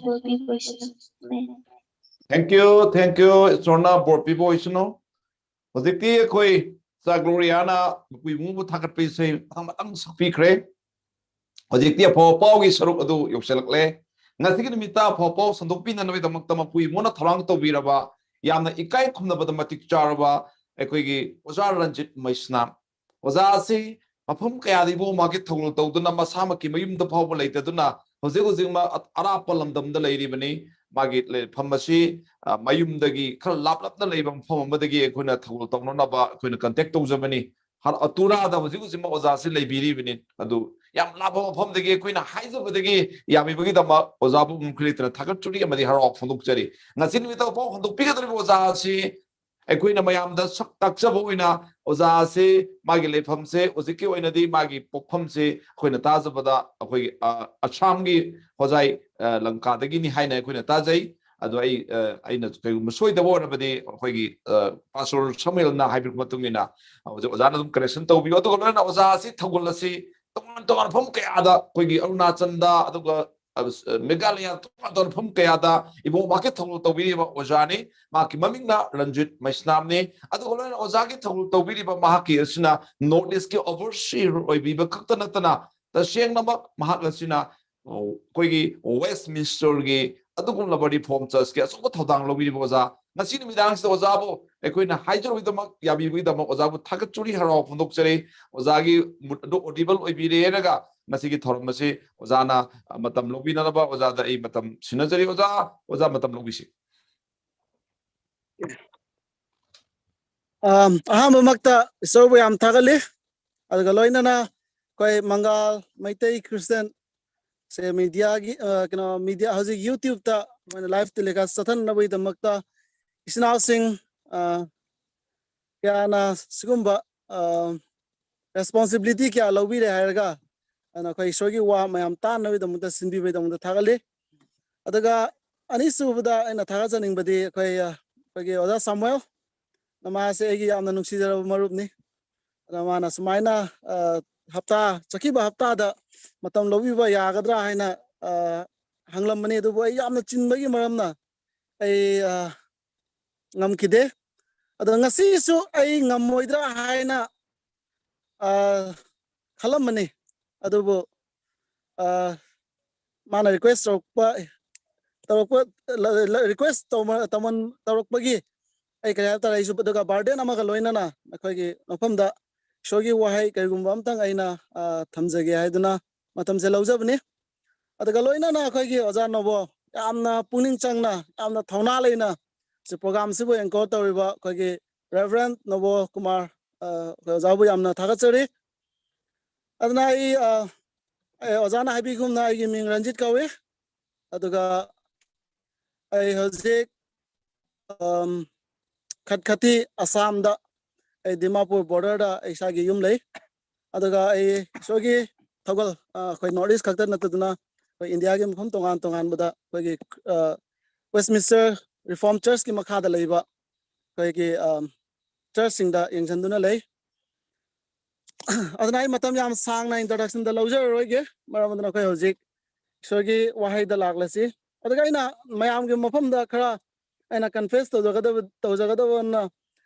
ꯕꯣꯔ ꯄꯤꯕ ꯑꯣꯏꯁꯅꯨ꯫ Amen. Thank you, thank you, ꯏꯁꯣꯔꯅ ꯕꯣꯔ ꯄꯤꯕ ꯑꯣꯏꯁꯅꯨ꯫ ꯍꯧꯖꯤꯛꯇꯤ ꯑꯩꯈꯣꯏ ꯏꯆꯥ ꯒ꯭ꯂꯣꯔꯤꯌꯥꯅ ꯃꯄꯨ ꯏꯕꯨꯡꯕꯨ ꯊꯥꯒꯠꯄ ꯏꯁꯩ ꯃꯊꯪ ꯃꯊꯪ ꯁꯛꯄꯤꯈ꯭ꯔꯦ꯫ ꯍꯧꯖꯤꯛꯇꯤ ꯑꯐꯕ ꯄꯥꯎꯒꯤ ꯁꯔꯨꯛ ꯑꯗꯨ ꯌꯧꯁꯤꯜꯂꯛꯂꯦ꯫ ꯉꯁꯤꯒꯤ ꯅꯨꯃꯤꯠꯇ ꯑꯐꯕ ꯄꯥꯎ ꯁꯟꯗꯣꯛꯄꯤꯅꯅꯕꯒꯤꯗꯃꯛꯇ ꯃꯄꯨ ꯏꯕꯨꯡꯅ ꯊꯧꯔꯥꯡ ꯇꯧꯕꯤꯔꯕ, ꯌꯥꯝꯅ ꯏꯀꯥꯏ ꯈꯨꯝꯅꯕꯗ ꯃꯇꯤꯛ ꯆꯥꯔꯕ ꯑꯩꯈꯣꯏꯒꯤ ꯑꯣꯖꯥ ꯔꯟꯖꯤꯠ ꯃꯩꯁꯅꯥꯝ꯫ ꯑꯣꯖꯥ ꯑꯁꯤ ꯃꯐꯝ ꯀꯌꯥꯗ ꯏꯕꯨꯡ ꯃꯥꯒꯤ ꯊꯧꯒꯜ ꯇꯧꯗꯨꯅ ꯃꯁꯥꯃꯛꯀꯤ ꯃꯌꯨꯝꯗ ꯐꯥꯎꯕ ꯂꯩꯇꯗꯨꯅ ꯍꯧꯖꯤꯛ ꯍꯧꯖꯤꯛꯃꯛ ꯑ-, ꯑꯔꯥꯞꯄ ꯂꯝꯗꯝꯗ ꯂꯩꯔꯤꯕꯅꯤ꯫ ꯃꯥꯒꯤ ꯂꯩꯐꯝ ꯑꯁꯤ, ꯑ, ꯃꯌꯨꯝꯗꯒꯤ ꯈꯔ ꯂꯥꯞꯂꯞꯅ ꯂꯩꯕ ꯃꯐꯝ ꯑꯃꯗꯒꯤ ꯑꯩꯈꯣꯏꯅ ꯊꯧꯒꯜ ꯇꯧꯅꯅꯕ ꯑꯩꯈꯣꯏꯅ contact ꯇꯧꯖꯕꯅꯤ꯫ ꯍꯔ-, ꯑꯇꯨꯔꯥꯗ ꯍꯧꯖꯤꯛ ꯍꯧꯖꯤꯛꯃꯛ ꯑꯣꯖꯥꯁꯤ ꯂꯩꯕꯤꯔꯤꯕꯅꯤ꯫ ꯑꯗꯨ ꯌꯥꯝ ꯂꯥꯞꯄ ꯃꯐꯝꯗꯒꯤ ꯑꯩꯈꯣꯏꯅ ꯍꯥꯏꯖꯕꯗꯒꯤ ꯌꯥꯕꯤꯕꯒꯤꯗꯃꯛ ꯑꯣꯖꯥꯕꯨ ꯃꯈꯥ ꯂꯩꯇꯅ ꯊꯥꯒꯠꯆꯔꯤ ꯑꯃꯗꯤ ꯍꯔꯥꯎ ꯐꯣꯡꯗꯣꯛꯆꯔꯤ꯫ ꯉꯁꯤ ꯅꯨꯃꯤꯠꯇ ꯄꯥꯎ ꯍꯟꯗꯣꯛꯄꯤꯒꯗꯧꯔꯤꯕ ꯑꯣꯖꯥ ꯑꯁꯤ ꯑꯩꯈꯣꯏꯅ ꯃꯌꯥꯝꯗ ꯁꯛ ꯇꯥꯛꯆꯕ ꯑꯣꯏꯅ ꯑꯣꯖꯥ ꯑꯁꯤ ꯃꯥꯒꯤ ꯂꯩꯐꯝꯁꯦ ꯍꯧꯖꯤꯛꯀꯤ ꯑꯣꯏꯅꯗꯤ ꯃꯥꯒꯤ ꯄꯣꯛꯐꯝꯁꯦ ꯑꯩꯈꯣꯏꯅ ꯇꯥꯖꯕꯗ ꯑꯩꯈꯣꯏꯒꯤ, ꯑ, ꯑꯁꯥꯝꯒꯤ ꯍꯣꯖꯥꯏ, ꯑ, ꯂꯪꯀꯥꯗꯒꯤꯅꯤ ꯍꯥꯏꯅ ꯑꯩꯈꯣꯏꯅ ꯇꯥꯖꯩ꯫ ꯑꯗꯣ ꯑꯩ, ꯑ, ꯑꯩꯅ ꯀꯩꯒꯨꯝꯕ ꯁꯣꯏꯗꯕ ꯑꯣꯏꯔꯕꯗꯤ ꯑꯩꯈꯣꯏꯒꯤ, ꯑ, ꯄꯥꯁꯇꯣꯔ ꯁꯃꯨꯑꯦꯜꯅ ꯍꯥꯏꯕꯤꯔꯛꯄ ꯃꯇꯨꯡ ꯏꯟꯅ ꯍꯧꯖꯤꯛ ꯑꯣꯖꯥꯅ ꯑꯗꯨꯝ correction ꯇꯧꯕꯤꯌꯨ꯫ ꯑꯗꯨꯒ ꯂꯣꯏꯅꯅ ꯑꯣꯖꯥ ꯑꯁꯤ ꯊꯧꯒꯜ ꯑꯁꯤ ꯇꯣꯉꯥꯟ ꯇꯣꯉꯥꯟꯕ ꯃꯐꯝ ꯀꯌꯥꯗ ꯑꯩꯈꯣꯏꯒꯤ ꯑꯔꯨꯅꯥꯆꯜꯗ, ꯑꯗꯨꯒ, ꯑ, ꯃꯦꯘꯥꯂꯌꯥ ꯇꯣꯉꯥꯟ ꯇꯣꯉꯥꯟꯕ ꯃꯐꯝ ꯀꯌꯥꯗ ꯏꯕꯨꯡ ꯃꯍꯥꯛꯀꯤ ꯊꯧꯒꯜ ꯇꯧꯕꯤꯔꯤꯕ ꯑꯣꯖꯥꯅꯤ꯫ ꯃꯍꯥꯛꯀꯤ ꯃꯃꯤꯡꯅ ꯔꯟꯖꯤꯠ ꯃꯩꯁꯅꯥꯝꯅꯤ꯫ ꯑꯗꯨꯒ ꯂꯣꯏꯅꯅ ꯑꯣꯖꯥꯒꯤ ꯊꯧꯒꯜ ꯇꯧꯕꯤꯔꯤꯕ ꯃꯍꯥꯛꯀꯤ ꯑꯁꯤꯅ North East ꯀꯤ overseer ꯑꯣꯏꯕꯤꯕ ꯈꯛꯇ ꯅꯠꯇꯅ ꯇꯁꯦꯡꯅꯃꯛ ꯃꯍꯥꯛ ꯑꯁꯤꯅ ꯑꯩꯈꯣꯏꯒꯤ ꯋꯦꯁ ꯃꯤꯟꯁꯇꯔꯒꯤ ꯑꯗꯨꯒꯨꯝꯂꯕ ꯔꯤꯐꯣꯔꯝ ꯆꯔꯆꯀꯤ ꯑꯆꯧꯕ ꯊꯧꯗꯥꯡ ꯂꯧꯕꯤꯔꯤꯕ ꯑꯣꯖꯥ, ꯉꯁꯤ ꯅꯨꯃꯤꯗꯥꯡꯁꯤꯗ ꯑꯣꯖꯥꯕꯨ ꯑꯩꯈꯣꯏꯅ ꯍꯥꯏꯖꯔꯨꯕꯒꯤꯗꯃꯛ, ꯌꯥꯕꯤꯕꯒꯤꯗꯃꯛ ꯑꯣꯖꯥꯕꯨ ꯊꯥꯒꯠꯆꯔꯤ, ꯍꯔꯥꯎ ꯐꯣꯡꯗꯣꯛꯆꯔꯤ꯫ ꯑꯣꯖꯥꯒꯤ ꯃꯨꯠ ꯑꯗꯨ audible ꯑꯣꯏꯕꯤꯔꯦ ꯍꯥꯏꯔꯒ ꯉꯁꯤꯒꯤ ꯊꯧꯔꯝ ꯑꯁꯤ ꯑꯣꯖꯥꯅ, ꯑ, ꯃꯇꯝ ꯂꯧꯕꯤꯅꯅꯕ ꯑꯣꯖꯥꯗ ꯑꯩ ꯃꯇꯝ ꯁꯤꯟꯅꯖꯔꯤ꯫ ꯑꯣꯖꯥ, ꯑꯣꯖꯥ ꯃꯇꯝ ꯂꯧꯕꯤꯁꯤ꯫ ꯑꯝ, ꯑꯍꯥꯟꯕꯃꯛꯇ ꯏꯁꯣꯔꯕꯨ ꯌꯥꯝ ꯊꯥꯒꯠꯂꯤ꯫ ꯑꯗꯨꯒ ꯂꯣꯏꯅꯅ ꯑꯩꯈꯣꯏ ꯃꯪꯒꯥꯜ ꯃꯩꯇꯩ ꯈ꯭ꯔꯤꯁꯇꯤꯌꯥꯟ ꯁꯦ ꯃꯤꯗꯤꯌꯥꯒꯤ, ꯑ, ꯀꯩꯅꯣ, ꯃꯤꯗꯤꯌꯥ ꯍꯧꯖꯤꯛ YouTube-ꯇ ꯑꯩꯈꯣꯏꯅ live telecast ꯆꯠꯊꯅꯕꯒꯤꯗꯃꯛꯇ ꯏꯆꯤꯟ ꯏꯅꯥꯎꯁꯤꯡ, ꯑ, ꯀꯌꯥꯅ ꯁꯤꯒꯨꯝꯕ, ꯑ, responsibility ꯀꯌꯥ ꯂꯧꯕꯤꯔꯦ ꯍꯥꯏꯔꯒ ꯑꯗꯨꯅ ꯑꯩꯈꯣꯏ ꯏꯁꯣꯔꯒꯤ ꯋꯥ ꯃꯌꯥꯝ ꯇꯥꯅꯕꯒꯤꯗꯃꯛꯇ ꯁꯤꯟꯕꯤꯕꯒꯤꯗꯃꯛꯇ ꯊꯥꯒꯠꯂꯤ꯫ ꯑꯗꯨꯒ ꯑꯅꯤꯁꯨꯕꯗ ꯑꯩꯅ ꯊꯥꯒꯠꯆꯅꯤꯡꯕꯗꯤ ꯑꯩꯈꯣꯏ, ꯑ, ꯑꯩꯈꯣꯏꯒꯤ ꯑꯣꯖꯥ ꯁꯥꯃꯨꯑꯦꯜ, ꯃꯥꯁꯦ ꯑꯩꯒꯤ ꯌꯥꯝꯅ ꯅꯨꯡꯁꯤꯖꯔꯕ ꯃꯔꯨꯞꯅꯤ꯫ ꯑꯗ ꯃꯥꯅ ꯁꯨꯃꯥꯏꯅ, ꯑ, ꯍꯞꯇꯥ, ꯆꯠꯈꯤꯕ ꯍꯞꯇꯥꯗ ꯃꯇꯝ ꯂꯧꯕꯤꯕ ꯌꯥꯒꯗ꯭ꯔꯥ ꯍꯥꯏꯅ, ꯑ, ꯍꯪꯂꯝꯕꯅꯤ, ꯑꯗꯨꯕꯨ ꯑꯩ ꯌꯥꯝꯅ ꯆꯤꯟꯕꯒꯤ ꯃꯔꯝꯅ ꯑꯩ ꯑ, ꯉꯝꯈꯤꯗꯦ꯫ ꯑꯗꯣ ꯉꯁꯤꯁꯨ ꯑꯩ ꯉꯝꯃꯣꯏꯗ꯭ꯔꯥ ꯍꯥꯏꯅ ꯑ, ꯈꯜꯂꯝꯕꯅꯤ, ꯑꯗꯨꯕꯨ ꯑ, ꯃꯥꯅ ꯔꯤꯀ꯭ꯋꯦꯁ ꯇꯧꯔꯛꯄ ꯇꯧꯔꯛꯄ ꯔꯤꯀ꯭ꯋꯦꯁ ꯇꯧꯔꯛꯄꯒꯤ ꯑꯩ ꯀꯔꯤ ꯍꯥꯏꯕ ꯇꯥꯔꯦ, ꯑꯩꯁꯨ ꯑꯗꯨꯒ ꯕꯥꯔꯗꯦꯟ ꯑꯃꯒ ꯂꯣꯏꯅꯅ ꯑꯩꯈꯣꯏꯒꯤ ꯃꯐꯝꯗ ꯏꯁꯣꯔꯒꯤ ꯋꯥꯍꯩ ꯀꯔꯤꯒꯨꯝꯕ ꯑꯝꯇꯪ ꯑꯩꯅ ꯑ, ꯊꯝꯖꯒꯦ ꯍꯥꯏꯗꯨꯅ ꯃꯇꯝꯁꯦ ꯂꯧꯖꯕꯅꯤ꯫ ꯑꯗꯨꯒ ꯂꯣꯏꯅꯅ ꯑꯩꯈꯣꯏꯒꯤ ꯑꯣꯖꯥ ꯅꯣꯕꯣ, ꯌꯥꯝꯅ ꯄꯨꯛꯅꯤꯡ ꯆꯪꯅ, ꯌꯥꯝꯅ ꯊꯧꯅꯥ ꯂꯩꯅ ꯁꯤ ꯄ꯭ꯔꯣꯒꯥꯝꯁꯤꯕꯨ ꯑꯦꯡꯀꯣꯔ ꯇꯧꯔꯤꯕ ꯑꯩꯈꯣꯏꯒꯤ ꯔꯦꯚꯔꯦꯟ ꯅꯣꯕꯣ ꯀꯨꯃꯥꯔ, ꯑ, ꯑꯩꯈꯣꯏ ꯑꯣꯖꯥꯕꯨ ꯌꯥꯝꯅ ꯊꯥꯒꯠꯆꯔꯤ꯫ ꯑꯗꯨꯅ ꯑꯩ ꯑ, ꯑꯩ ꯑꯣꯖꯥꯅ ꯍꯥꯏꯕꯤꯒꯨꯝꯅ ꯑꯩꯒꯤ ꯃꯤꯡ ꯔꯟꯖꯤꯠ ꯀꯧꯏ꯫ ꯑꯗꯨꯒ ꯑꯩ ꯍꯧꯖꯤꯛ ꯑꯝ, ꯈꯠꯈꯇꯤ ꯑꯁꯥꯝꯗ, ꯑꯩ ꯗꯤꯃꯥꯄꯨꯔ ꯕꯣꯔꯗꯔꯗ ꯑꯩ ꯏꯁꯥꯒꯤ ꯌꯨꯝ ꯂꯩ꯫ ꯑꯗꯨꯒ ꯑꯩ ꯏꯁꯣꯔꯒꯤ ꯊꯧꯒꯜ ꯑ, ꯑꯩꯈꯣꯏ ꯅꯣꯔꯠ ꯏꯁ ꯈꯛꯇ ꯅꯠꯇꯗꯨꯅ ꯑꯩꯈꯣꯏ ꯏꯟꯗꯤꯌꯥꯒꯤ ꯃꯐꯝ ꯇꯣꯉꯥꯟ ꯇꯣꯉꯥꯟꯕꯗ ꯑꯩꯈꯣꯏꯒꯤ ꯋꯦꯁꯃꯤꯟꯁꯇꯔ ꯔꯤꯐꯣꯔꯝ ꯆꯔꯆꯀꯤ ꯃꯈꯥꯗ ꯂꯩꯕ ꯑꯩꯈꯣꯏꯒꯤ ꯆꯔꯆꯁꯤꯡꯗ ꯌꯦꯡꯁꯤꯟꯗꯨꯅ ꯂꯩ꯫ ꯑꯗꯨꯅ ꯑꯩ ꯃꯇꯝ ꯌꯥꯝ ꯁꯥꯡꯅ ꯏꯟꯇ꯭ꯔꯣꯗꯛꯁꯟꯗ ꯂꯧꯖꯔꯔꯣꯏꯒꯦ, ꯃꯔꯝ ꯑꯗꯨꯅ ꯑꯩꯈꯣꯏ ꯍꯧꯖꯤꯛ ꯏꯁꯣꯔꯒꯤ ꯋꯥꯍꯩꯗ ꯂꯥꯛꯂꯁꯤ꯫ ꯑꯗꯨꯒ ꯑꯩꯅ ꯃꯌꯥꯝꯒꯤ ꯃꯐꯝꯗ ꯈꯔ ꯑꯩꯅ ꯀꯟꯐꯦꯁ ꯇꯧꯖꯒꯗꯕ ꯇꯧꯖꯒꯗꯕꯅ,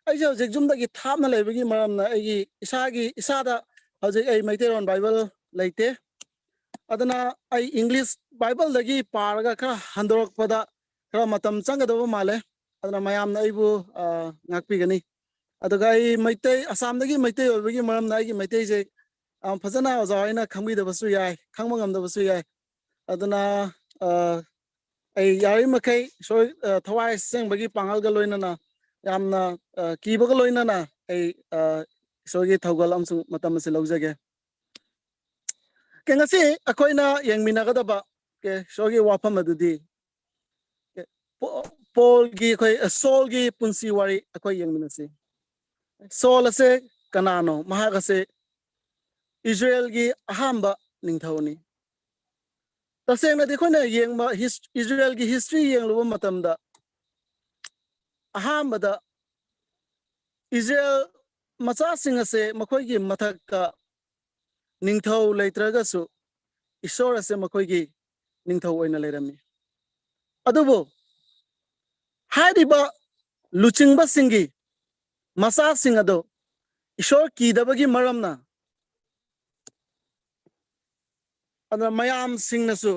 ꯑꯩꯁꯦ ꯍꯧꯖꯤꯛ ꯌꯨꯝꯗꯒꯤ ꯊꯥꯞꯅ ꯂꯩꯕꯒꯤ ꯃꯔꯝꯅ ꯑꯩꯒꯤ ꯏꯁꯥꯒꯤ ꯏꯁꯥꯗ ꯍꯧꯖꯤꯛ ꯑꯩ ꯃꯩꯇꯩꯂꯣꯟ ꯕꯥꯏꯕꯜ ꯂꯩꯇꯦ꯫ ꯑꯗꯨꯅ ꯑꯩ ꯏꯪꯂꯤꯁ ꯕꯥꯏꯕꯜꯗꯒꯤ ꯄꯥꯔꯒ ꯈꯔ ꯍꯟꯗꯣꯔꯛꯄꯗ ꯈꯔ ꯃꯇꯝ ꯆꯪꯒꯗꯕ ꯃꯥꯜꯂꯦ꯫ ꯑꯗꯨꯅ ꯃꯌꯥꯝꯅ ꯑꯩꯕꯨ ꯑ, ꯉꯥꯛꯄꯤꯒꯅꯤ꯫ ꯑꯗꯨꯒ ꯑꯩ ꯃꯩꯇꯩ, ꯑꯁꯥꯝꯗꯒꯤ ꯃꯩꯇꯩ ꯑꯣꯏꯕꯒꯤ ꯃꯔꯝꯅ ꯑꯩꯒꯤ ꯃꯩꯇꯩꯁꯦ ꯌꯥꯝ ꯐꯖꯅ ꯑꯣꯖꯥ ꯍꯣꯏꯅ ꯈꯪꯕꯤꯗꯕꯁꯨ ꯌꯥꯏ, ꯈꯪꯕ ꯉꯝꯗꯕꯁꯨ ꯌꯥꯏ꯫ ꯑꯗꯨꯅ ꯑ, ꯑꯩ ꯌꯥꯔꯤꯃꯈꯩ ꯏꯁꯣꯔ ꯑ, ꯊꯋꯥꯏ ꯑꯁꯦꯡꯕꯒꯤ ꯄꯥꯡꯒꯜꯒ ꯂꯣꯏꯅꯅ ꯌꯥꯝꯅ ꯑ, ꯀꯤꯕꯒ ꯂꯣꯏꯅꯅ ꯑꯩ ꯑ, ꯏꯁꯣꯔꯒꯤ ꯊꯧꯒꯜ ꯑꯃꯁꯨꯡ ꯃꯇꯝ ꯑꯁꯤ ꯂꯧꯖꯒꯦ꯫ ꯀꯦ, ꯉꯁꯤ ꯑꯩꯈꯣꯏꯅ ꯌꯦꯡꯃꯤꯟꯅꯒꯗꯕ, ꯀꯦ, ꯏꯁꯣꯔꯒꯤ ꯋꯥꯐꯝ ꯑꯗꯨꯗꯤ, ꯀꯦ, ꯄꯣ-, ꯄꯣꯜꯒꯤ ꯑꯩꯈꯣꯏ, ꯑ, ꯁꯣꯜꯒꯤ ꯄꯨꯟꯁꯤ ꯋꯥꯔꯤ ꯑꯩꯈꯣꯏ ꯌꯦꯡꯃꯤꯟꯅꯁꯤ꯫ ꯁꯣꯜ ꯑꯁꯦ ꯀꯅꯥꯅꯣ? ꯃꯍꯥꯛ ꯑꯁꯦ ꯏꯖꯔꯦꯜꯒꯤ ꯑꯍꯥꯟꯕ ꯅꯤꯡꯊꯧꯅꯤ꯫ ꯇꯁꯦꯡꯅꯗꯤ ꯑꯩꯈꯣꯏꯅ ꯌꯦꯡꯕ ꯍꯤꯁ-, ꯏꯖꯔꯦꯜꯒꯤ ꯍꯤꯁꯇ꯭ꯔꯤ ꯌꯦꯡꯂꯨꯕ ꯃꯇꯝꯗ ꯑꯍꯥꯟꯕꯗ ꯏꯖꯔꯦꯜ ꯃꯆꯥꯁꯤꯡ ꯑꯁꯦ ꯃꯈꯣꯏꯒꯤ ꯃꯊꯛꯇ ꯅꯤꯡꯊꯧ ꯂꯩꯇ꯭ꯔꯒꯁꯨ ꯏꯁꯣꯔ ꯑꯁꯦ ꯃꯈꯣꯏꯒꯤ ꯅꯤꯡꯊꯧ ꯑꯣꯏꯅ ꯂꯩꯔꯝꯃꯤ꯫ ꯑꯗꯨꯕꯨ ꯍꯥꯏꯔꯤꯕ ꯂꯨꯆꯤꯡꯕꯁꯤꯡꯒꯤ ꯃꯆꯥꯁꯤꯡ ꯑꯗꯨ ꯏꯁꯣꯔ ꯀꯤꯗꯕꯒꯤ ꯃꯔꯝꯅ, ꯑꯗꯨꯅ ꯃꯌꯥꯝꯁꯤꯡꯅꯁꯨ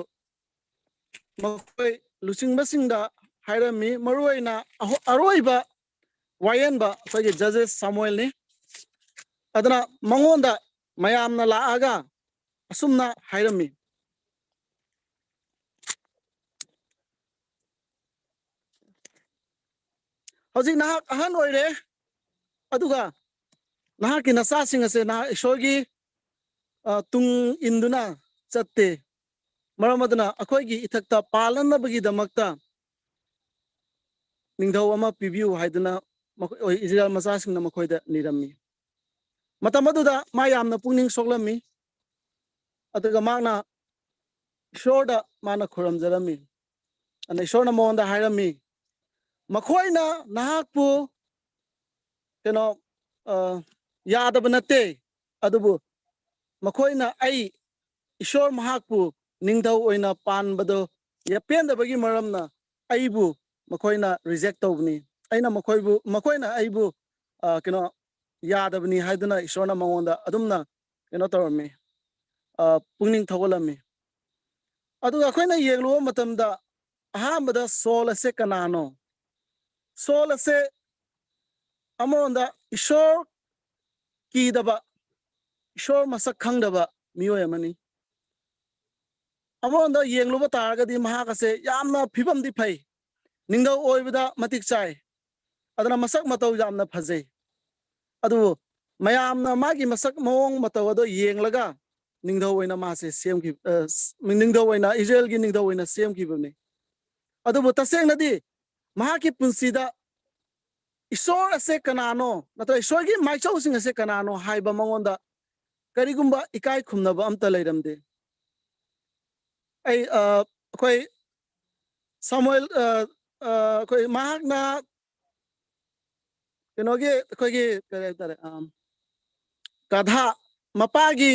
ꯃꯈꯣꯏ ꯂꯨꯆꯤꯡꯕꯁꯤꯡꯗ ꯍꯥꯏꯔꯝꯃꯤ, ꯃꯔꯨꯑꯣꯏꯅ ꯑꯍꯣ-, ꯑꯔꯣꯏꯕ ꯋꯥꯌꯦꯟꯕ ꯑꯩꯈꯣꯏꯒꯤ ꯖꯖꯦꯁ ꯁꯥꯃꯨꯑꯦꯜꯅꯤ꯫ ꯑꯗꯨꯅ ꯃꯉꯣꯟꯗ ꯃꯌꯥꯝꯅ ꯂꯥꯛꯑꯒ ꯑꯁꯨꯝꯅ ꯍꯥꯏꯔꯝꯃꯤ, "ꯍꯧꯖꯤꯛ ꯅꯍꯥꯛ ꯑꯍꯟ ꯑꯣꯏꯔꯦ, ꯑꯗꯨꯒ ꯅꯍꯥꯛꯀꯤ ꯅꯆꯥꯁꯤꯡ ꯑꯁꯦ ꯅꯍꯥꯛ ꯏꯁꯣꯔꯒꯤ, ꯑ, ꯇꯨꯡ ꯏꯟꯗꯨꯅ ꯆꯠꯇꯦ꯫ ꯃꯔꯝ ꯑꯗꯨꯅ ꯑꯩꯈꯣꯏꯒꯤ ꯏꯊꯛꯇ ꯄꯥꯜꯂꯅꯕꯒꯤꯗꯃꯛꯇ ꯅꯤꯡꯊꯧ ꯑꯃ ꯄꯤꯕꯤꯌꯨ" ꯍꯥꯏꯗꯨꯅ ꯃꯈꯣꯏ, ꯏꯁꯔꯥꯌꯦꯜ ꯃꯆꯥꯁꯤꯡꯅ ꯃꯈꯣꯏꯗ ꯅꯤꯔꯝꯃꯤ꯫ ꯃꯇꯝ ꯑꯗꯨꯗ ꯃꯥ ꯌꯥꯝꯅ ꯄꯨꯛꯅꯤꯡ ꯁꯣꯛꯂꯝꯃꯤ꯫ ꯑꯗꯨꯒ ꯃꯥꯅ ꯏꯁꯣꯔꯗ ꯃꯥꯅ ꯈꯨꯔꯨꯝꯖꯔꯝꯃꯤ꯫ ꯑꯗ ꯏꯁꯣꯔꯅ ꯃꯉꯣꯟꯗ ꯍꯥꯏꯔꯝꯃꯤ, "ꯃꯈꯣꯏꯅ ꯅꯍꯥꯛꯄꯨ, ꯀꯩꯅꯣ, ꯑ, ꯌꯥꯗꯕ ꯅꯠꯇꯦ, ꯑꯗꯨꯕꯨ ꯃꯈꯣꯏꯅ ꯑꯩ, ꯏꯁꯣꯔ ꯃꯍꯥꯛꯄꯨ ꯅꯤꯡꯊꯧ ꯑꯣꯏꯅ ꯄꯥꯟꯕꯗꯣ ꯄꯦꯟꯗꯕꯒꯤ ꯃꯔꯝꯅ ꯑꯩꯕꯨ ꯃꯈꯣꯏꯅ ꯔꯤꯖꯦꯛ ꯇꯧꯕꯅꯤ꯫ ꯑꯩꯅ ꯃꯈꯣꯏꯕꯨ, ꯃꯈꯣꯏꯅ ꯑꯩꯕꯨ, ꯑ, ꯀꯩꯅꯣ, ꯌꯥꯗꯕꯅꯤ" ꯍꯥꯏꯗꯨꯅ ꯏꯁꯣꯔꯅ ꯃꯉꯣꯟꯗ ꯑꯗꯨꯝꯅ, ꯀꯩꯅꯣ ꯇꯧꯔꯝꯃꯤ, ꯑ, ꯄꯨꯛꯅꯤꯡ ꯊꯧꯒꯠꯂꯝꯃꯤ꯫ ꯑꯗꯨꯒ ꯑꯩꯈꯣꯏꯅ ꯌꯦꯡꯂꯨꯕ ꯃꯇꯝꯗ, ꯑꯍꯥꯟꯕꯗ ꯁꯣꯜ ꯑꯁꯦ ꯀꯅꯥꯅꯣ? ꯁꯣꯜ ꯑꯁꯦ ꯑꯃꯔꯣꯝꯗ ꯏꯁꯣꯔ ꯀꯤꯗꯕ, ꯏꯁꯣꯔ ꯃꯁꯛ ꯈꯪꯗꯕ ꯃꯤꯑꯣꯏ ꯑꯃꯅꯤ꯫ ꯑꯃꯔꯣꯝꯗ ꯌꯦꯡꯂꯨꯕ ꯇꯥꯔꯒꯗꯤ ꯃꯍꯥꯛ ꯑꯁꯦ ꯌꯥꯝꯅ ꯐꯤꯕꯝꯗꯤ ꯐꯩ, ꯅꯤꯡꯊꯧ ꯑꯣꯏꯕꯗ ꯃꯇꯤꯛ ꯆꯥꯏ, ꯑꯗꯨꯅ ꯃꯁꯛ ꯃꯇꯧ ꯌꯥꯝꯅ ꯐꯖꯩ꯫ ꯑꯗꯨꯕꯨ ꯃꯌꯥꯝꯅ ꯃꯥꯒꯤ ꯃꯁꯛ ꯃꯑꯣꯡ ꯃꯇꯧ ꯑꯗꯣ ꯌꯦꯡꯂꯒ ꯅꯤꯡꯊꯧ ꯑꯣꯏꯅ ꯃꯥꯁꯦ ꯁꯦꯝꯈꯤ-, ꯑ, ꯁ-, ꯅꯤꯡꯊꯧ ꯑꯣꯏꯅ, ꯏꯁꯔꯥꯌꯦꯜꯒꯤ ꯅꯤꯡꯊꯧ ꯑꯣꯏꯅ ꯁꯦꯝꯈꯤꯕꯅꯤ꯫ ꯑꯗꯨꯕꯨ ꯇꯁꯦꯡꯅꯗꯤ ꯃꯍꯥꯛꯀꯤ ꯄꯨꯟꯁꯤꯗ ꯏꯁꯣꯔ ꯑꯁꯦ ꯀꯅꯥꯅꯣ, ꯅꯠꯇ꯭ꯔꯒ ꯏꯁꯣꯔꯒꯤ ꯃꯥꯏꯆꯧꯁꯤꯡ ꯑꯁꯦ ꯀꯅꯥꯅꯣ ꯍꯥꯏꯕ ꯃꯉꯣꯟꯗ ꯀꯔꯤꯒꯨꯝꯕ ꯏꯀꯥꯏ ꯈꯨꯝꯅꯕ ꯑꯝꯇ ꯂꯩꯔꯝꯗꯦ꯫ ꯑꯩ, ꯑ, ꯑꯩꯈꯣꯏ ꯁꯥꯃꯨꯑꯦꯜ, ꯑ, ꯑ, ꯑꯩꯈꯣꯏ ꯃꯍꯥꯛꯅ ꯀꯩꯅꯣꯒꯤ, ꯑꯩꯈꯣꯏꯒꯤ ꯀꯔꯤ ꯍꯥꯏꯇꯥꯔꯦ, ꯑꯝ, ꯒꯙꯥ, ꯃꯄꯥꯒꯤ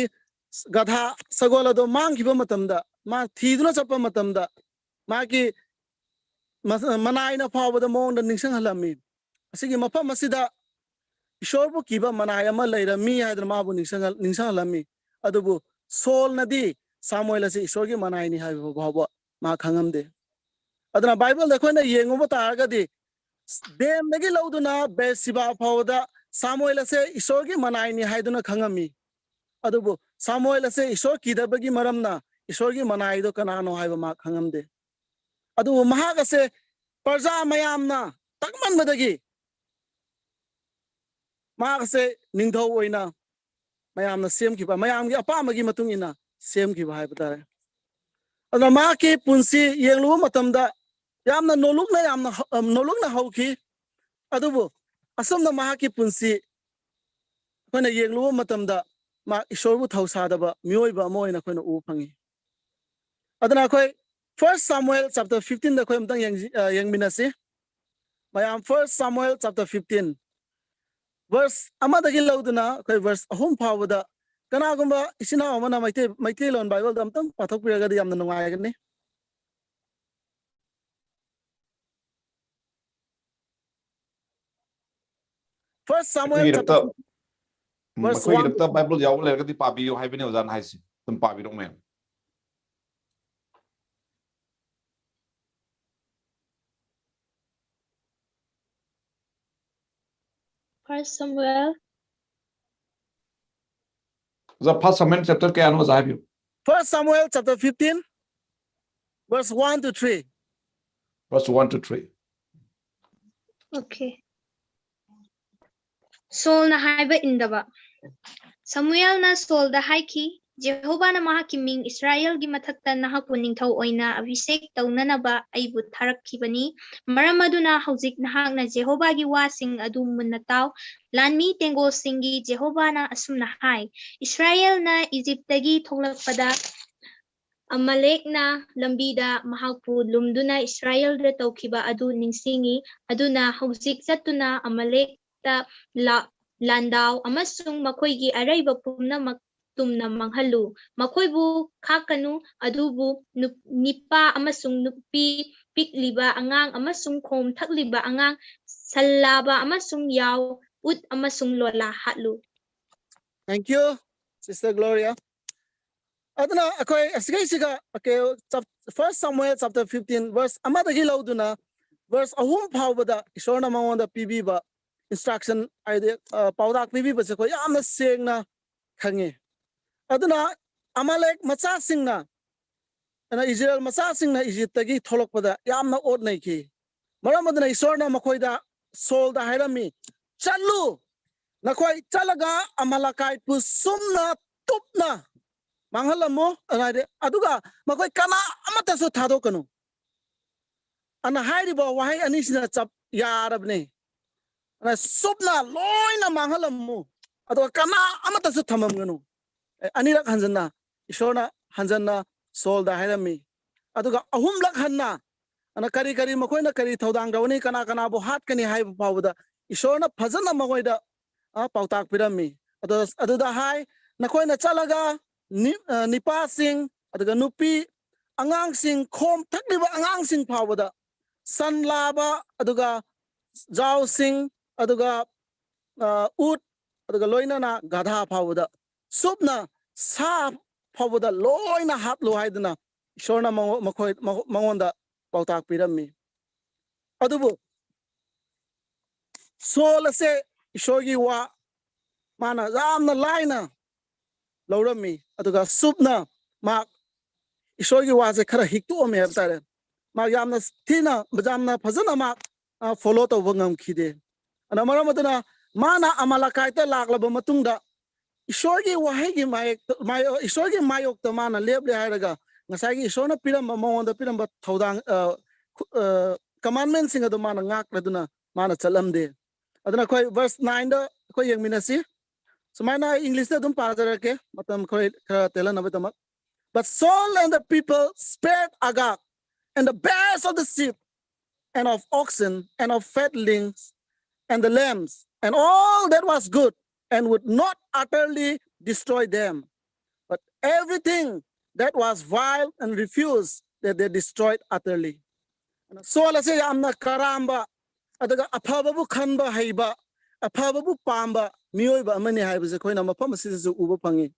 ꯒꯙꯥ, ꯁꯒꯣꯜ ꯑꯗꯣ ꯃꯥꯡꯈꯤꯕ ꯃꯇꯝꯗ ꯃꯥ ꯊꯤꯗꯨꯅ ꯆꯠꯄ ꯃꯇꯝꯗ ꯃꯥꯒꯤ ꯃ-, ꯃꯅꯥꯏꯅ ꯐꯥꯎꯕꯗ ꯃꯉꯣꯟꯗ ꯅꯤꯡꯁꯤꯡꯍꯜꯂꯝꯃꯤ꯫ ꯑꯁꯤꯒꯤ ꯃꯐꯝ ꯑꯁꯤꯗ ꯏꯁꯣꯔꯕꯨ ꯀꯤꯕ ꯃꯅꯥꯏ ꯑꯃ ꯂꯩꯔꯝꯃꯤ ꯍꯥꯏꯗꯅ ꯃꯥꯕꯨ ꯅꯤꯡꯁꯤꯡꯍꯜ-, ꯅꯤꯡꯁꯤꯡꯍꯜꯂꯝꯃꯤ꯫ ꯑꯗꯨꯕꯨ ꯁꯣꯜꯅꯗꯤ ꯁꯥꯃꯨꯑꯦꯜ ꯑꯁꯤ ꯏꯁꯣꯔꯒꯤ ꯃꯅꯥꯏꯅꯤ ꯍꯥꯏꯕ ꯐꯥꯎꯕ ꯃꯥ ꯈꯪꯉꯝꯗꯦ꯫ ꯑꯗꯨꯅ ꯕꯥꯏꯕꯜꯗ ꯑꯩꯈꯣꯏꯅ ꯌꯦꯡꯉꯨꯕ ꯇꯥꯔꯒꯗꯤ, ꯗꯦꯟꯗꯒꯤ ꯂꯧꯗꯨꯅ ꯕꯦꯔꯁꯤꯕꯥ ꯐꯥꯎꯕꯗ ꯁꯥꯃꯨꯑꯦꯜ ꯑꯁꯦ ꯏꯁꯣꯔꯒꯤ ꯃꯅꯥꯏꯅꯤ ꯍꯥꯏꯗꯨꯅ ꯈꯪꯉꯝꯃꯤ꯫ ꯑꯗꯨꯕꯨ ꯁꯥꯃꯨꯑꯦꯜ ꯑꯁꯦ ꯏꯁꯣꯔ ꯀꯤꯗꯕꯒꯤ ꯃꯔꯝꯅ ꯏꯁꯣꯔꯒꯤ ꯃꯅꯥꯏꯗꯣ ꯀꯅꯥꯅꯣ ꯍꯥꯏꯕ ꯃꯥ ꯈꯪꯉꯝꯗꯦ꯫ ꯑꯗꯨꯕꯨ ꯃꯍꯥꯛ ꯑꯁꯦ ꯄ꯭ꯔꯖꯥ ꯃꯌꯥꯝꯅ ꯇꯛꯃꯟꯕꯗꯒꯤ ꯃꯍꯥꯛ ꯑꯁꯦ ꯅꯤꯡꯊꯧ ꯑꯣꯏꯅ ꯃꯌꯥꯝꯅ ꯁꯦꯝꯈꯤꯕ, ꯃꯌꯥꯝꯒꯤ ꯑꯄꯥꯝꯕꯒꯤ ꯃꯇꯨꯡ ꯏꯟꯅ ꯁꯦꯝꯈꯤꯕ ꯍꯥꯏꯕ ꯇꯥꯔꯦ꯫ ꯑꯗꯨꯅ ꯃꯍꯥꯛꯀꯤ ꯄꯨꯟꯁꯤ ꯌꯦꯡꯂꯨꯕ ꯃꯇꯝꯗ ꯌꯥꯝꯅ ꯅꯣꯂꯨꯛꯅ, ꯌꯥꯝꯅ ꯍ-, ꯑ, ꯅꯣꯂꯨꯛꯅ ꯍꯧꯈꯤ꯫ ꯑꯗꯨꯕꯨ ꯑꯁꯨꯝꯅ ꯃꯍꯥꯛꯀꯤ ꯄꯨꯟꯁꯤ ꯑꯩꯈꯣꯏꯅ ꯌꯦꯡꯂꯨꯕ ꯃꯇꯝꯗ ꯃꯥ ꯏꯁꯣꯔꯕꯨ ꯊꯧꯁꯥꯗꯕ ꯃꯤꯑꯣꯏꯕ ꯑꯃ ꯑꯣꯏꯅ ꯑꯩꯈꯣꯏꯅ ꯎꯕ ꯐꯪꯉꯤ꯫ ꯑꯗꯨꯅ ꯑꯩꯈꯣꯏ First Samuel chapter fifteenꯗ ꯑꯩꯈꯣꯏ ꯑꯃꯨꯛꯇꯪ ꯌꯦꯡꯖꯤ-, ꯑ, ꯌꯦꯡꯃꯤꯟꯅꯁꯤ꯫ ꯃꯌꯥꯝ, First Samuel chapter fifteen, verse ꯑꯃꯗꯒꯤ ꯂꯧꯗꯨꯅ ꯑꯩꯈꯣꯏ verse ꯑꯍꯨꯝ ꯐꯥꯎꯕꯗ, ꯀꯅꯥꯒꯨꯝꯕ ꯏꯆꯤꯟ ꯏꯅꯥꯎ ꯑꯃꯅ ꯃꯩꯇꯩ, ꯃꯩꯇꯩꯂꯣꯟ ꯕꯥꯏꯕꯜꯗ ꯑꯃꯨꯛꯇꯪ ꯄꯥꯊꯣꯛꯄꯤꯔꯒꯗꯤ ꯌꯥꯝꯅ ꯅꯨꯡꯉꯥꯏꯒꯅꯤ꯫ First Samuel ꯑꯩꯈꯣꯏꯒꯤ chapter ꯔꯛꯇ, ꯎꯝ, verse ꯑꯩꯈꯣꯏꯒꯤ one ꯔꯛꯇ ꯕꯥꯏꯕꯜ ꯌꯥꯎꯕ ꯂꯩꯔꯒꯗꯤ ꯄꯥꯕꯤꯌꯨ ꯍꯥꯏꯕꯅꯤ ꯑꯣꯖꯥꯅ ꯍꯥꯏꯁꯦ꯫ ꯑꯗꯨꯝ ꯄꯥꯕꯤꯔꯛꯑꯣ ꯃꯌꯥꯝ꯫ First Samuel. ꯑꯣꯖꯥ, First Samuel chapter ꯀꯌꯥꯅꯣ ꯑꯣꯖꯥ ꯍꯥꯏꯕꯤꯌꯨ꯫ First Samuel chapter fifteen, verse one to three. Verse one to three. Okay. ꯁꯣꯜꯅ ꯍꯥꯏꯕ ꯏꯟꯗꯕ꯫ ꯁꯃꯨꯑꯦꯜꯅ ꯁꯣꯜꯗ ꯍꯥꯏꯈꯤ, "ꯖꯦꯍꯣꯚꯥꯅ ꯃꯍꯥꯛꯀꯤ ꯃꯤꯡ ꯏꯁꯔꯥꯌꯦꯜꯒꯤ ꯃꯊꯛꯇ ꯅꯍꯥꯛꯄꯨ ꯅꯤꯡꯊꯧ ꯑꯣꯏꯅ ꯑꯚꯤꯁꯦꯛ ꯇꯧꯅꯅꯕ ꯑꯩꯕꯨ ꯊꯥꯔꯛꯈꯤꯕꯅꯤ꯫ ꯃꯔꯝ ꯑꯗꯨꯅ ꯍꯧꯖꯤꯛ ꯅꯍꯥꯛꯅ ꯖꯦꯍꯣꯚꯥꯒꯤ ꯋꯥꯁꯤꯡ ꯑꯗꯨ ꯃꯨꯟꯅ ꯇꯥꯎ꯫ ꯂꯥꯟꯃꯤ ꯇꯦꯡꯒꯣꯜꯁꯤꯡꯒꯤ ꯖꯦꯍꯣꯚꯥꯅ ꯑꯁꯨꯝꯅ ꯍꯥꯏ, ꯏꯁꯔꯥꯌꯦꯜꯅ ꯏꯖꯤꯞꯇꯒꯤ ꯊꯣꯛꯂꯛꯄꯗ ꯑꯃꯥꯂꯦꯛꯅ ꯂꯝꯕꯤꯗ ꯃꯍꯥꯛꯄꯨ ꯂꯨꯝꯗꯨꯅ ꯏꯁꯔꯥꯌꯦꯜꯗ ꯇꯧꯈꯤꯕ ꯑꯗꯨ ꯅꯤꯡꯁꯤꯡꯏ꯫ ꯑꯗꯨꯅ ꯍꯧꯖꯤꯛ ꯆꯠꯇꯨꯅ ꯑꯃꯥꯂꯦꯛꯇ ꯂꯥ-, ꯂꯥꯟꯗꯥꯎ ꯑꯃꯁꯨꯡ ꯃꯈꯣꯏꯒꯤ ꯑꯔꯩꯕ ꯄꯨꯝꯅꯃꯛ ꯇꯨꯝꯅ ꯃꯥꯡꯍꯜꯂꯨ꯫ ꯃꯈꯣꯏꯕꯨ ꯈꯥꯛꯀꯅꯨ, ꯑꯗꯨꯕꯨ ꯅꯨꯞ-, ꯅꯤꯄꯥ ꯑꯃꯁꯨꯡ ꯅꯨꯄꯤ, ꯄꯤꯛꯂꯤꯕ ꯑꯉꯥꯡ ꯑꯃꯁꯨꯡ ꯈꯣꯝ ꯊꯛꯂꯤꯕ ꯑꯉꯥꯡ, ꯁꯜꯂꯥꯕ ꯑꯃꯁꯨꯡ ꯌꯥꯎ, ꯎꯠ ꯑꯃꯁꯨꯡ ꯂꯣꯂꯥ ꯍꯥꯠꯂꯨ꯫ Thank you, Sister Gloria. ꯑꯗꯨꯅ ꯑꯩꯈꯣꯏ ꯑꯁꯤꯒꯩꯁꯤꯒ, okay, First Samuel chapter fifteen verse ꯑꯃꯗꯒꯤ ꯂꯧꯗꯨꯅ verse ꯑꯍꯨꯝ ꯐꯥꯎꯕꯗ ꯏꯁꯣꯔꯅ ꯃꯉꯣꯟꯗ ꯄꯤꯕꯤꯕ instruction, ꯍꯥꯏꯗꯤ, ꯑ, ꯄꯥꯎꯇꯥꯛ ꯄꯤꯕꯤꯕꯁꯦ ꯑꯩꯈꯣꯏ ꯌꯥꯝꯅ ꯁꯦꯡꯅ ꯈꯪꯉꯤ꯫ ꯑꯗꯨꯅ ꯑꯃꯥꯂꯦꯛ ꯃꯆꯥꯁꯤꯡꯅ, ꯑꯗꯨꯅ ꯏꯖꯔꯦꯜ ꯃꯆꯥꯁꯤꯡꯅ ꯏꯖꯤꯞꯇꯒꯤ ꯊꯣꯛꯂꯛꯄꯗ ꯌꯥꯝꯅ ꯑꯣꯠ ꯅꯩꯈꯤ꯫ ꯃꯔꯝ ꯑꯗꯨꯅ ꯏꯁꯣꯔꯅ ꯃꯈꯣꯏꯗ, ꯁꯣꯜꯗ ꯍꯥꯏꯔꯝꯃꯤ, "ꯆꯠꯂꯨ, ꯅꯈꯣꯏ ꯆꯠꯂꯒ ꯑꯃꯥꯂꯦꯀꯥꯏꯠꯄꯨ ꯁꯨꯝꯅ ꯇꯨꯞꯅ ꯃꯥꯡꯍꯜꯂꯝꯃꯨ", ꯍꯥꯏꯗꯤ, "ꯑꯗꯨꯒ ꯃꯈꯣꯏ ꯀꯅꯥ ꯑꯃꯠꯇꯁꯨ ꯊꯥꯗꯣꯛꯀꯅꯨ" ꯑꯅ ꯍꯥꯏꯔꯤꯕ ꯋꯥꯍꯩ ꯑꯅꯤꯁꯤꯅ ꯆꯞ ꯌꯥꯔꯕꯅꯦ꯫ ꯑꯗ ꯁꯨꯞꯅ ꯂꯣꯏꯅ ꯃꯥꯡꯍꯜꯂꯝꯃꯨ, ꯑꯗꯨꯒ ꯀꯅꯥ ꯑꯃꯠꯇꯁꯨ ꯊꯝꯃꯝꯒꯅꯨ꯫ ꯑꯦ, ꯑꯅꯤꯔꯛ ꯍꯟꯖꯟꯅ ꯏꯁꯣꯔꯅ ꯍꯟꯖꯟꯅ ꯁꯣꯜꯗ ꯍꯥꯏꯔꯝꯃꯤ꯫ ꯑꯗꯨꯒ ꯑꯍꯨꯝꯂꯛ ꯍꯟꯅ, ꯑꯗꯨꯅ ꯀꯔꯤ ꯀꯔꯤ ꯃꯈꯣꯏꯅ ꯀꯔꯤ ꯊꯧꯗꯥꯡ ꯇꯧꯒꯅꯤ, ꯀꯅꯥ ꯀꯅꯥꯕꯨ ꯍꯥꯠꯀꯅꯤ ꯍꯥꯏꯕ ꯐꯥꯎꯕꯗ ꯏꯁꯣꯔꯅ ꯐꯖꯅ ꯃꯈꯣꯏꯗ, ꯑ, ꯄꯥꯎꯇꯥꯛ ꯄꯤꯔꯝꯃꯤ꯫ ꯑꯗꯣ ꯑꯗꯨꯗ ꯍꯥꯏ, "ꯅꯈꯣꯏꯅ ꯆꯠꯂꯒ ꯅꯤ-, ꯑ, ꯅꯤꯄꯥꯁꯤꯡ, ꯑꯗꯨꯒ ꯅꯨꯄꯤ, ꯑꯉꯥꯡꯁꯤꯡ, ꯈꯣꯝ ꯊꯛꯂꯤꯕ ꯑꯉꯥꯡꯁꯤꯡ ꯐꯥꯎꯕꯗ, ꯁꯟ ꯂꯥꯕ, ꯑꯗꯨꯒ ꯖꯥꯎꯁꯤꯡ, ꯑꯗꯨꯒ, ꯑ, ꯎꯠ, ꯑꯗꯨꯒ ꯂꯣꯏꯅꯅ ꯒꯙꯥ ꯐꯥꯎꯕꯗ, ꯁꯨꯞꯅ ꯁꯥ ꯐꯥꯎꯕꯗ ꯂꯣꯏꯅ ꯍꯥꯠꯂꯨ" ꯍꯥꯏꯗꯨꯅ ꯏꯁꯣꯔꯅ ꯃꯉꯣ-, ꯃꯈꯣꯏ, ꯃꯉꯣ-, ꯃꯉꯣꯟꯗ ꯄꯥꯎꯇꯥꯛ ꯄꯤꯔꯝꯃꯤ꯫ ꯑꯗꯨꯕꯨ ꯁꯣꯜ ꯑꯁꯦ ꯏꯁꯣꯔꯒꯤ ꯋꯥ ꯃꯥꯅ ꯌꯥꯝꯅ ꯂꯥꯏꯅ ꯂꯧꯔꯝꯃꯤ, ꯑꯗꯨꯒ ꯁꯨꯞꯅ ꯃꯥ ꯏꯁꯣꯔꯒꯤ ꯋꯥꯁꯦ ꯈꯔ ꯍꯤꯛꯇꯣꯛꯑꯝꯃꯦ ꯍꯥꯏꯕ ꯇꯥꯔꯦ꯫ ꯃꯥ ꯌꯥꯝꯅ ꯊꯤꯅ, ꯌꯥꯝꯅ ꯐꯖꯅ ꯃꯥ, ꯑ, follow ꯇꯧꯕ ꯉꯝꯈꯤꯗꯦ꯫ ꯑꯗꯨꯅ ꯃꯔꯝ ꯑꯗꯨꯅ ꯃꯥꯅ ꯑꯃꯥꯂꯦꯀꯥꯏꯠꯇ ꯂꯥꯛꯂꯕ ꯃꯇꯨꯡꯗ ꯏꯁꯣꯔꯒꯤ ꯋꯥꯍꯩꯒꯤ ꯃꯥꯌꯦꯛꯇ, ꯃꯥꯌꯣ-, ꯏꯁꯣꯔꯒꯤ ꯃꯥꯌꯣꯛꯇ ꯃꯥꯅ ꯂꯦꯞꯂꯦ ꯍꯥꯏꯔꯒ ꯉꯁꯥꯏꯒꯤ ꯏꯁꯣꯔꯅ ꯄꯤꯔꯝꯕ, ꯃꯉꯣꯟꯗ ꯄꯤꯔꯝꯕ ꯊꯧꯗꯥꯡ, ꯑ, ꯈꯨ-, ꯑ, commandment ꯁꯤꯡ ꯑꯗꯨ ꯃꯥꯅ ꯉꯥꯛꯂꯗꯨꯅ ꯃꯥꯅ ꯆꯠꯂꯝꯗꯦ꯫ ꯑꯗꯨꯅ ꯑꯩꯈꯣꯏ verse nine ꯗ ꯑꯩꯈꯣꯏ ꯌꯦꯡꯃꯤꯟꯅꯁꯤ꯫ ꯁꯨꯃꯥꯏꯅ ꯑꯩ English ꯇ ꯑꯗꯨꯝ ꯄꯥꯖꯔꯛꯀꯦ, ꯃꯇꯝ ꯈꯔ, ꯈꯔ ꯇꯦꯜꯍꯟꯅꯕꯒꯤꯗꯃꯛ꯫ "But Saul and the people spared Agag and the best of the sheep and of oxen and of fatlings and the lambs and all that was good, and would not utterly destroy them, but everything that was vile and refuse that they destroyed utterly. ꯑꯗꯨꯅ soul ꯑꯁꯦ ꯌꯥꯝꯅ ꯀꯔꯥꯝꯕ, ꯑꯗꯨꯒ ꯑꯐꯕꯕꯨ ꯈꯟꯕ ꯍꯩꯕ, ꯑꯐꯕꯕꯨ ꯄꯥꯝꯕ ꯃꯤꯑꯣꯏꯕ ꯑꯃꯅꯤ ꯍꯥꯏꯕꯁꯦ ꯑꯩꯈꯣꯏꯅ ꯃꯐꯝ ꯑꯁꯤꯗꯁꯨ ꯎꯕ ꯐꯪꯉꯤ꯫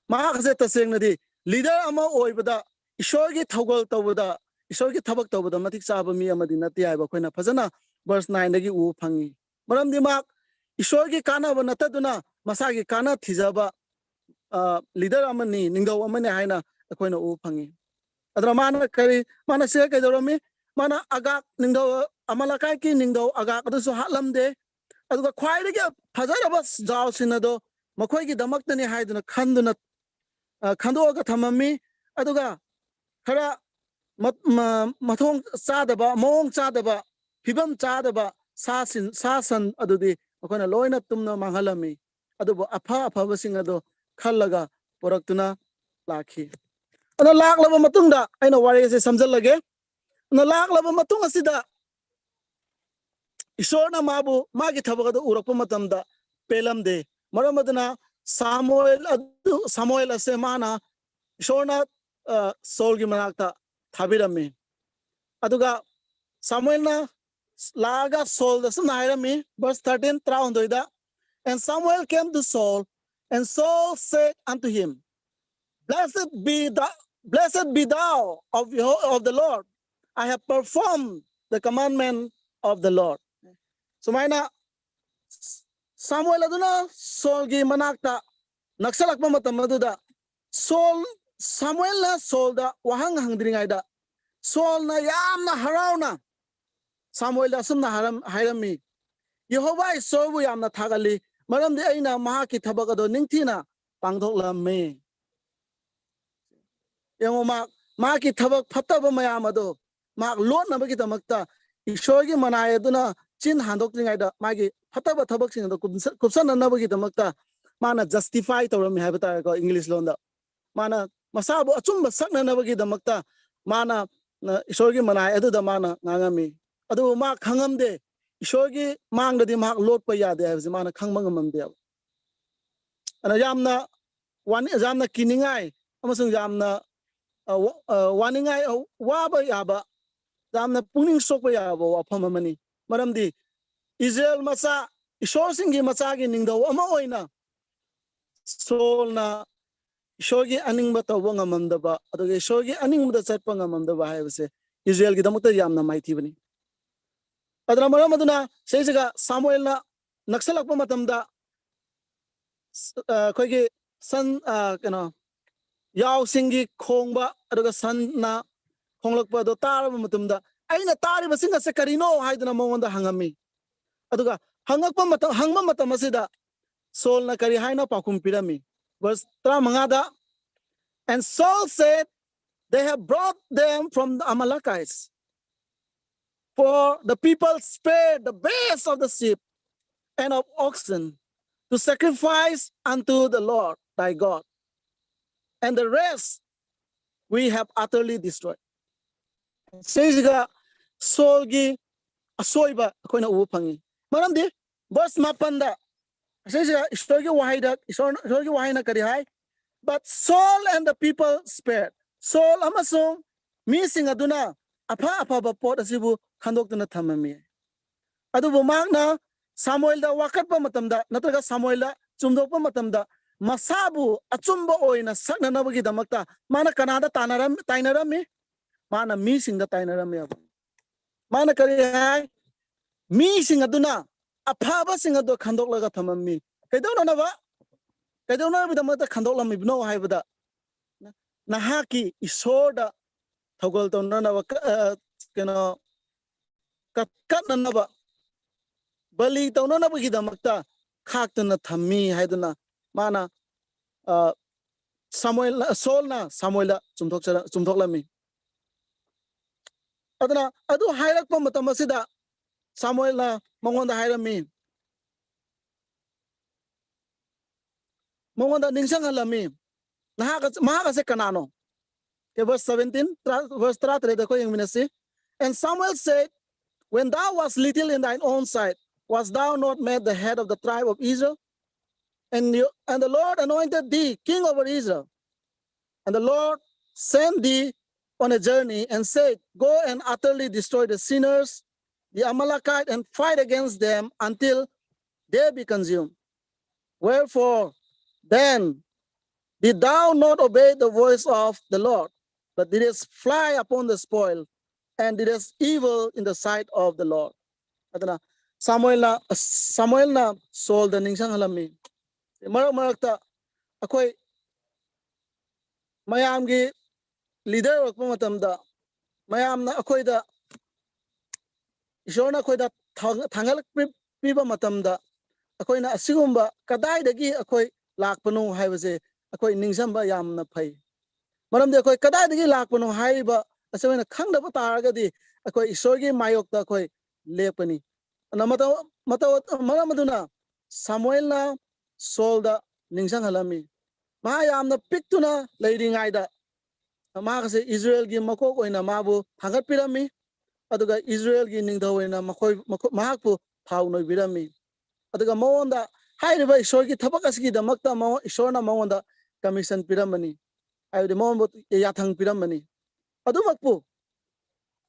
ꯃꯍꯥꯛ ꯑꯁꯦ ꯇꯁꯦꯡꯅꯗꯤ ꯂꯤꯗꯔ ꯑꯃ ꯑꯣꯏꯕꯗ ꯏꯁꯣꯔꯒꯤ ꯊꯧꯒꯜ ꯇꯧꯕꯗ, ꯏꯁꯣꯔꯒꯤ ꯊꯕꯛ ꯇꯧꯕꯗ ꯃꯇꯤꯛ ꯆꯥꯕ ꯃꯤ ꯑꯃꯗꯤ ꯅꯠꯇꯦ ꯍꯥꯏꯕ ꯑꯩꯈꯣꯏꯅ ꯐꯖꯅ ꯚꯔꯁ ꯅꯥꯏꯟꯗꯒꯤ ꯎꯕ ꯐꯪꯉꯤ꯫ ꯃꯔꯝꯗꯤ ꯃꯍꯥꯛ ꯏꯁꯣꯔꯒꯤ ꯀꯥꯟꯅꯕ ꯅꯠꯇꯗꯨꯅ ꯃꯁꯥꯒꯤ ꯀꯥꯟꯅ ꯊꯤꯖꯕ ꯂꯤꯗꯔ ꯑꯃꯅꯤ, ꯅꯤꯡꯊꯧ ꯑꯃꯅꯤ ꯍꯥꯏꯅ ꯑꯩꯈꯣꯏꯅ ꯎꯕ ꯐꯪꯉꯤ꯫ ꯑꯗꯨꯅ ꯃꯥꯅ ꯀꯔꯤ, ꯃꯥꯅ ꯁꯤꯗ ꯀꯩꯗꯧꯔꯝꯃꯤ? ꯃꯥꯅ ꯑꯒꯥꯛ ꯅꯤꯡꯊꯧ, ꯑꯃꯥꯂꯦꯀꯥꯏꯒꯤ ꯅꯤꯡꯊꯧ ꯑꯒꯥꯛ ꯑꯗꯨꯁꯨ ꯍꯥꯠꯂꯝꯗꯦ꯫ ꯑꯗꯨꯒ ꯈ꯭ꯋꯥꯏꯗꯒꯤ ꯐꯖꯔꯕ ꯖꯥꯎꯁꯤꯡ ꯑꯗꯣ ꯃꯈꯣꯏꯒꯤꯗꯃꯛꯇꯅꯤ ꯍꯥꯏꯗꯨꯅ ꯈꯟꯗꯨꯅ, ꯑ, ꯈꯟꯗꯣꯛꯑꯒ ꯊꯝꯃꯝꯃꯤ꯫ ꯑꯗꯨꯒ ꯈꯔ ꯃ-, ꯃ-, ꯃꯊꯣꯡ ꯆꯥꯗꯕ, ꯃꯑꯣꯡ ꯆꯥꯗꯕ, ꯐꯤꯕꯝ ꯆꯥꯗꯕ ꯁꯥꯁꯤꯡ, ꯁꯥ ꯁꯟ ꯑꯗꯨꯗꯤ ꯃꯈꯣꯏꯅ ꯂꯣꯏꯅ ꯇꯨꯝꯅ ꯃꯥꯡꯍꯜꯂꯝꯃꯤ꯫ ꯑꯗꯨꯕꯨ ꯑꯐ ꯑꯐꯕꯁꯤꯡ ꯑꯗꯣ ꯈꯜꯂꯒ ꯄꯨꯔꯛꯇꯨꯅ ꯂꯥꯛꯈꯤ꯫ ꯑꯗꯣ ꯂꯥꯛꯂꯕ ꯃꯇꯨꯡꯗ ꯑꯩꯅ ꯋꯥꯔꯤ ꯑꯁꯦ ꯁꯝꯖꯜꯂꯒꯦ꯫ ꯑꯗꯣ ꯂꯥꯛꯂꯕ ꯃꯇꯨꯡ ꯑꯁꯤꯗ ꯏꯁꯣꯔꯅ ꯃꯥꯕꯨ ꯃꯥꯒꯤ ꯊꯕꯛ ꯑꯗꯨ ꯎꯔꯛꯄ ꯃꯇꯝꯗ ꯄꯦꯜꯂꯝꯗꯦ꯫ ꯃꯔꯝ ꯑꯗꯨꯅ ꯁꯥꯃꯨꯑꯦꯜ ꯑꯗꯨ, ꯁꯥꯃꯨꯑꯦꯜ ꯑꯁꯦ ꯃꯥꯅ ꯏꯁꯣꯔꯅ, ꯑ, ꯁꯣꯜꯒꯤ ꯃꯅꯥꯛꯇ ꯊꯥꯕꯤꯔꯝꯃꯤ꯫ ꯑꯗꯨꯒ ꯁꯥꯃꯨꯑꯦꯜꯅ ꯂꯥꯛꯑꯒ ꯁꯣꯜꯗ ꯁꯨꯝꯅ ꯍꯥꯏꯔꯝꯃꯤ, ꯚꯔꯁ ꯊꯥꯔꯇꯤꯟ, ꯇꯔꯥꯍꯨꯝꯗꯣꯏꯗ, "And Samuel came to Saul, and Saul said unto him, Blessed be thou, blessed be thou of, your, of the Lord. I have performed the commandment of the Lord." ꯁꯨꯃꯥꯏꯅ ꯁꯥꯃꯨꯑꯦꯜ ꯑꯗꯨꯅ ꯁꯣꯜꯒꯤ ꯃꯅꯥꯛꯇ ꯅꯛꯁꯜꯂꯛꯄ ꯃꯇꯝ ꯑꯗꯨꯗ soul, ꯁꯥꯃꯨꯑꯦꯜꯅ ꯁꯣꯜꯗ ꯋꯥꯍꯪ ꯍꯪꯗ꯭ꯔꯤꯉꯩꯗ ꯁꯣꯜꯅ ꯌꯥꯝꯅ ꯍꯔꯥꯎꯅ ꯁꯥꯃꯨꯑꯦꯜꯗ ꯑꯁꯨꯝꯅ ꯍꯥꯏꯔꯝ-, ꯍꯥꯏꯔꯝꯃꯤ, "ꯌꯦꯍꯣꯋꯥ ꯏꯁꯣꯔꯕꯨ ꯌꯥꯝꯅ ꯊꯥꯒꯠꯂꯤ, ꯃꯔꯝꯗꯤ ꯑꯩꯅ ꯃꯍꯥꯛꯀꯤ ꯊꯕꯛ ꯑꯗꯣ ꯅꯤꯡꯊꯤꯅ ꯄꯥꯡꯊꯣꯛꯂꯝꯃꯤ꯫" ꯌꯦꯡꯉꯣ, ꯃꯍꯥꯛ, ꯃꯍꯥꯛꯀꯤ ꯊꯕꯛ ꯐꯠꯇꯕ ꯃꯌꯥꯝ ꯑꯗꯣ ꯃꯍꯥꯛ ꯂꯣꯠꯅꯕꯒꯤꯗꯃꯛꯇ ꯏꯁꯣꯔꯒꯤ ꯃꯅꯥꯏ ꯑꯗꯨꯅ ꯆꯤꯟ ꯍꯥꯡꯗꯣꯛꯇ꯭ꯔꯤꯉꯩꯗ ꯃꯥꯒꯤ ꯐꯠꯇꯕ ꯊꯕꯛꯁꯤꯡ ꯑꯗꯣ ꯀꯨꯞꯁ-, ꯀꯨꯞꯁꯟꯅꯅꯕꯒꯤꯗꯃꯛꯇ ꯃꯥꯅ justify ꯇꯧꯔꯝꯃꯤ ꯍꯥꯏꯕ ꯇꯥꯔꯦꯀꯣ, ꯏꯪꯂꯤꯁ ꯂꯣꯟꯗ꯫ ꯃꯥꯅ ꯃꯁꯥꯕꯨ ꯑꯆꯨꯝꯕ ꯁꯛꯅꯅꯕꯒꯤꯗꯃꯛꯇ ꯃꯥꯅ, ꯑ, ꯏꯁꯣꯔꯒꯤ ꯃꯅꯥꯏ ꯑꯗꯨꯗ ꯃꯥꯅ ꯉꯥꯡꯉꯝꯃꯤ꯫ ꯑꯗꯨꯕꯨ ꯃꯥ ꯈꯪꯉꯝꯗꯦ, ꯏꯁꯣꯔꯒꯤ ꯃꯥꯡꯗꯗꯤ ꯃꯍꯥꯛ ꯂꯣꯠꯄ ꯌꯥꯗꯦ ꯍꯥꯏꯕꯁꯤ ꯃꯥꯅ ꯈꯪꯕ ꯉꯝꯃꯝꯗꯦꯕ꯫ ꯑꯗꯨꯅ ꯌꯥꯝꯅ ꯋꯥꯅꯤ-, ꯌꯥꯝꯅ ꯀꯤꯅꯤꯡꯉꯥꯏ ꯑꯃꯁꯨꯡ ꯌꯥꯝꯅ, ꯑ, ꯋꯥ-, ꯑ, ꯋꯥꯅꯤꯡꯉꯥꯏ, ꯑ, ꯋꯥꯕ ꯌꯥꯕ, ꯌꯥꯝꯅ ꯄꯨꯛꯅꯤꯡ ꯁꯣꯛꯄ ꯌꯥꯕ ꯋꯥꯐꯝ ꯑꯃꯅꯤ꯫ ꯃꯔꯝꯗꯤ ꯏꯁꯔꯥꯌꯦꯜ ꯃꯆꯥ, ꯏꯁꯣꯔꯁꯤꯡꯒꯤ ꯃꯆꯥꯒꯤ ꯅꯤꯡꯊꯧ ꯑꯃ ꯑꯣꯏꯅ ꯁꯣꯜꯅ ꯏꯁꯣꯔꯒꯤ ꯑꯅꯤꯡꯕ ꯇꯧꯕ ꯉꯝꯃꯝꯗꯕ, ꯑꯗꯨꯒ ꯏꯁꯣꯔꯒꯤ ꯑꯅꯤꯡꯕꯗ ꯆꯠꯄ ꯉꯝꯃꯝꯗꯕ ꯍꯥꯏꯕꯁꯦ ꯏꯁꯔꯥꯌꯦꯜꯒꯤꯗꯃꯛꯇ ꯌꯥꯝꯅ ꯃꯥꯏꯊꯤꯕꯅꯤ꯫ ꯑꯗꯨꯅ ꯃꯔꯝ ꯑꯗꯨꯅ ꯁꯤꯁꯤꯒ ꯁꯥꯃꯨꯑꯦꯜꯅ ꯅꯛꯁꯜꯂꯛꯄ ꯃꯇꯝꯗ, ꯑ, ꯑꯩꯈꯣꯏꯒꯤ ꯁꯟ, ꯑ, ꯀꯩꯅꯣ, ꯌꯥꯎꯁꯤꯡꯒꯤ ꯈꯣꯡꯕ, ꯑꯗꯨꯒ ꯁꯟꯅ ꯈꯣꯡꯂꯛꯄ ꯑꯗꯣ ꯇꯥꯔꯕ ꯃꯇꯝꯗ, "ꯑꯩꯅ ꯇꯥꯔꯤꯕꯁꯤꯡ ꯑꯁꯦ ꯀꯔꯤꯅꯣ?" ꯍꯥꯏꯗꯨꯅ ꯃꯉꯣꯟꯗ ꯍꯪꯉꯝꯃꯤ꯫ ꯑꯗꯨꯒ ꯍꯪꯉꯛꯄ ꯃꯇꯝ, ꯍꯪꯕ ꯃꯇꯝ ꯑꯁꯤꯗ ꯁꯣꯜꯅ ꯀꯔꯤ ꯍꯥꯏꯅ ꯄꯥꯎꯈꯨꯝ ꯄꯤꯔꯝꯃꯤ? ꯚꯔꯁ ꯇꯔꯥꯃꯉꯥꯗ, "And Saul said, 'They have brought them from the Amalekites. For the people spared the best of the sheep and of oxen to sacrifice unto the Lord thy God, and the rest we have utterly destroyed.'" ꯁꯤꯁꯤꯒ ꯁꯣꯜꯒꯤ ꯑꯁꯣꯏꯕ ꯑꯩꯈꯣꯏꯅ ꯎꯕ ꯐꯪꯉꯤ꯫ ꯃꯔꯝꯗꯤ verse ꯃꯥꯄꯟꯗ, ꯑꯁꯤꯁꯤꯗ ꯏꯁꯣꯔꯒꯤ ꯋꯥꯍꯩꯗ, ꯏꯁꯣꯔ, ꯏꯁꯣꯔꯒꯤ ꯋꯥꯍꯩꯅ ꯀꯔꯤ ꯍꯥꯏ? "But Saul and the people spared." Saul ꯑꯃꯁꯨꯡ ꯃꯤꯁꯤꯡ ꯑꯗꯨꯅ ꯑꯐ ꯑꯐꯕ ꯄꯣꯠ ꯑꯁꯤꯕꯨ ꯈꯟꯗꯣꯛꯇꯨꯅ ꯊꯝꯃꯝꯃꯤ꯫ ꯑꯗꯨꯕꯨ ꯃꯍꯥꯛꯅ ꯁꯥꯃꯨꯑꯦꯜꯗ ꯋꯥꯀꯠꯄ ꯃꯇꯝꯗ, ꯅꯠꯇ꯭ꯔꯒ ꯁꯥꯃꯨꯑꯦꯜꯗ ꯆꯨꯝꯗꯣꯛꯄ ꯃꯇꯝꯗ, ꯃꯁꯥꯕꯨ ꯑꯆꯨꯝꯕ ꯑꯣꯏꯅ ꯁꯛꯅꯅꯕꯒꯤꯗꯃꯛꯇ ꯃꯥꯅ ꯀꯅꯥꯗ ꯇꯥꯟꯅꯔꯝ-, ꯇꯥꯏꯅꯔꯝꯃꯤ? ꯃꯥꯅ ꯃꯤꯁꯤꯡꯗ ꯇꯥꯏꯅꯔꯝꯃꯦꯕ꯫ ꯃꯥꯅ ꯀꯔꯤ ꯍꯥꯏ? ꯃꯤꯁꯤꯡ ꯑꯗꯨꯅ ꯑꯐꯕꯁꯤꯡ ꯑꯗꯨ ꯈꯟꯗꯣꯛꯂꯒ ꯊꯝꯃꯝꯃꯤ꯫ ꯀꯩꯗꯧꯅꯅꯕ? ꯀꯩꯗꯧꯅꯕꯒꯤꯗꯃꯛꯇ ꯈꯟꯗꯣꯛꯂꯝꯃꯤꯕꯅꯣ ꯍꯥꯏꯕꯗ, ꯅꯍꯥꯛꯀꯤ ꯏꯁꯣꯔꯗ ꯊꯧꯒꯜ ꯇꯧꯅꯅꯕ, ꯀ-, ꯑ, ꯀꯩꯅꯣ, ꯀꯠ-, ꯀꯠꯅꯅꯕ, ꯕꯂꯤ ꯇꯧꯅꯅꯕꯒꯤꯗꯃꯛꯇ ꯈꯥꯛꯇꯨꯅ ꯊꯝꯃꯤ ꯍꯥꯏꯗꯨꯅ ꯃꯥꯅ, ꯑ, ꯁꯥꯃꯨꯑꯦꯜ, ꯁꯣꯜꯅ ꯁꯥꯃꯨꯑꯦꯜꯗ ꯆꯨꯝꯊꯣꯛꯆꯔ-, ꯆꯨꯝꯊꯣꯛꯂꯝꯃꯤ꯫ ꯑꯗꯨꯅ ꯑꯗꯨ ꯍꯥꯏꯔꯛꯄ ꯃꯇꯝ ꯑꯁꯤꯗ ꯁꯥꯃꯨꯑꯦꯜꯅ ꯃꯉꯣꯟꯗ ꯍꯥꯏꯔꯝꯃꯤ, ꯃꯉꯣꯟꯗ ꯅꯤꯡꯁꯤꯡꯍꯜꯂꯝꯃꯤ, "ꯅꯍꯥꯛ ꯑꯁ-, ꯃꯍꯥꯛ ꯑꯁꯦ ꯀꯅꯥꯅꯣ?" Okay, verse seventeen, ꯇꯔꯥ-, verse ꯇꯔꯥꯇꯔꯦꯠꯇ ꯑꯩꯈꯣꯏ ꯌꯦꯡꯃꯤꯟꯅꯁꯤ꯫ "And Samuel said, 'When thou wast little in thine own sight, wast thou not made the head of the tribe of Israel?'" and, you, and the Lord anointed thee king over Israel. And the Lord sent thee on a journey and said, Go and utterly destroy the sinners, the Amalekite, and fight against them until they be consumed. Wherefore then did thou not obey the voice of the Lord, but didst fly upon the spoil, and didst evil in the sight of the Lord? ꯑꯗꯨꯅ ꯁꯥꯃꯨꯑꯦꯜꯅ, ꯁꯥꯃꯨꯑꯦꯜꯅ ꯁꯣꯜꯗ ꯅꯤꯡꯁꯤꯡꯍꯜꯂꯝꯃꯤ꯫ ꯃꯔꯛ ꯃꯔꯛꯇ ꯑꯩꯈꯣꯏ ꯃꯌꯥꯝꯒꯤ leader ꯑꯣꯏꯔꯛꯄ ꯃꯇꯝꯗ, ꯃꯌꯥꯝꯅ ꯑꯩꯈꯣꯏꯗ, ꯏꯁꯣꯔꯅ ꯑꯩꯈꯣꯏꯗ ꯊꯥꯡ-, ꯊꯥꯡꯒꯠꯂꯛꯄꯤ-, ꯄꯤꯕ ꯃꯇꯝꯗ, ꯑꯩꯈꯣꯏꯅ ꯑꯁꯤꯒꯨꯝꯕ ꯀꯗꯥꯏꯗꯒꯤ ꯑꯩꯈꯣꯏ ꯂꯥꯛꯄꯅꯣ ꯍꯥꯏꯕꯁꯦ ꯑꯩꯈꯣꯏ ꯅꯤꯡꯁꯤꯡꯕ ꯌꯥꯝꯅ ꯐꯩ꯫ ꯃꯔꯝꯗꯤ ꯑꯩꯈꯣꯏ ꯀꯗꯥꯏꯗꯒꯤ ꯂꯥꯛꯄꯅꯣ ꯍꯥꯏꯔꯤꯕ ꯑꯁꯤ ꯑꯩꯈꯣꯏꯅ ꯈꯪꯗꯕ ꯇꯥꯔꯒꯗꯤ, ꯑꯩꯈꯣꯏ ꯏꯁꯣꯔꯒꯤ ꯃꯥꯌꯣꯛꯇ ꯑꯩꯈꯣꯏ ꯂꯦꯞꯀꯅꯤ꯫ ꯑꯗꯨꯅ ꯃꯇꯧ, ꯃꯇꯧ, ꯃꯔꯝ ꯑꯗꯨꯅ ꯁꯥꯃꯨꯑꯦꯜꯅ ꯁꯣꯜꯗ ꯅꯤꯡꯁꯤꯡꯍꯜꯂꯝꯃꯤ꯫ ꯃꯍꯥꯛ ꯌꯥꯝꯅ ꯄꯤꯛꯇꯨꯅ ꯂꯩꯔꯤꯉꯩꯗ ꯃꯍꯥꯛ ꯑꯁꯤ ꯏꯖꯔꯦꯜꯒꯤ ꯃꯀꯣꯛ ꯑꯣꯏꯅ ꯃꯥꯕꯨ ꯊꯥꯡꯒꯠꯄꯤꯔꯝꯃꯤ, ꯑꯗꯨꯒ ꯏꯖꯔꯦꯜꯒꯤ ꯅꯤꯡꯊꯧ ꯑꯣꯏꯅ ꯃꯈꯣꯏ, ꯃꯈꯣ-, ꯃꯍꯥꯛꯄꯨ ꯊꯥꯎ ꯅꯣꯏꯕꯤꯔꯝꯃꯤ꯫ ꯑꯗꯨꯒ ꯃꯉꯣꯟꯗ ꯍꯥꯏꯔꯤꯕ ꯏꯁꯣꯔꯒꯤ ꯊꯕꯛ ꯑꯁꯤꯒꯤꯗꯃꯛꯇ ꯃꯉꯣꯟ-, ꯏꯁꯣꯔꯅ ꯃꯉꯣꯟꯗ ꯀꯃꯤꯁꯟ ꯄꯤꯔꯝꯕꯅꯤ, ꯍꯥꯏꯕꯗꯤ ꯃꯉꯣꯟꯕꯨ ꯌꯥꯊꯪ ꯄꯤꯔꯝꯕꯅꯤ꯫ ꯑꯗꯨꯃꯛꯄꯨ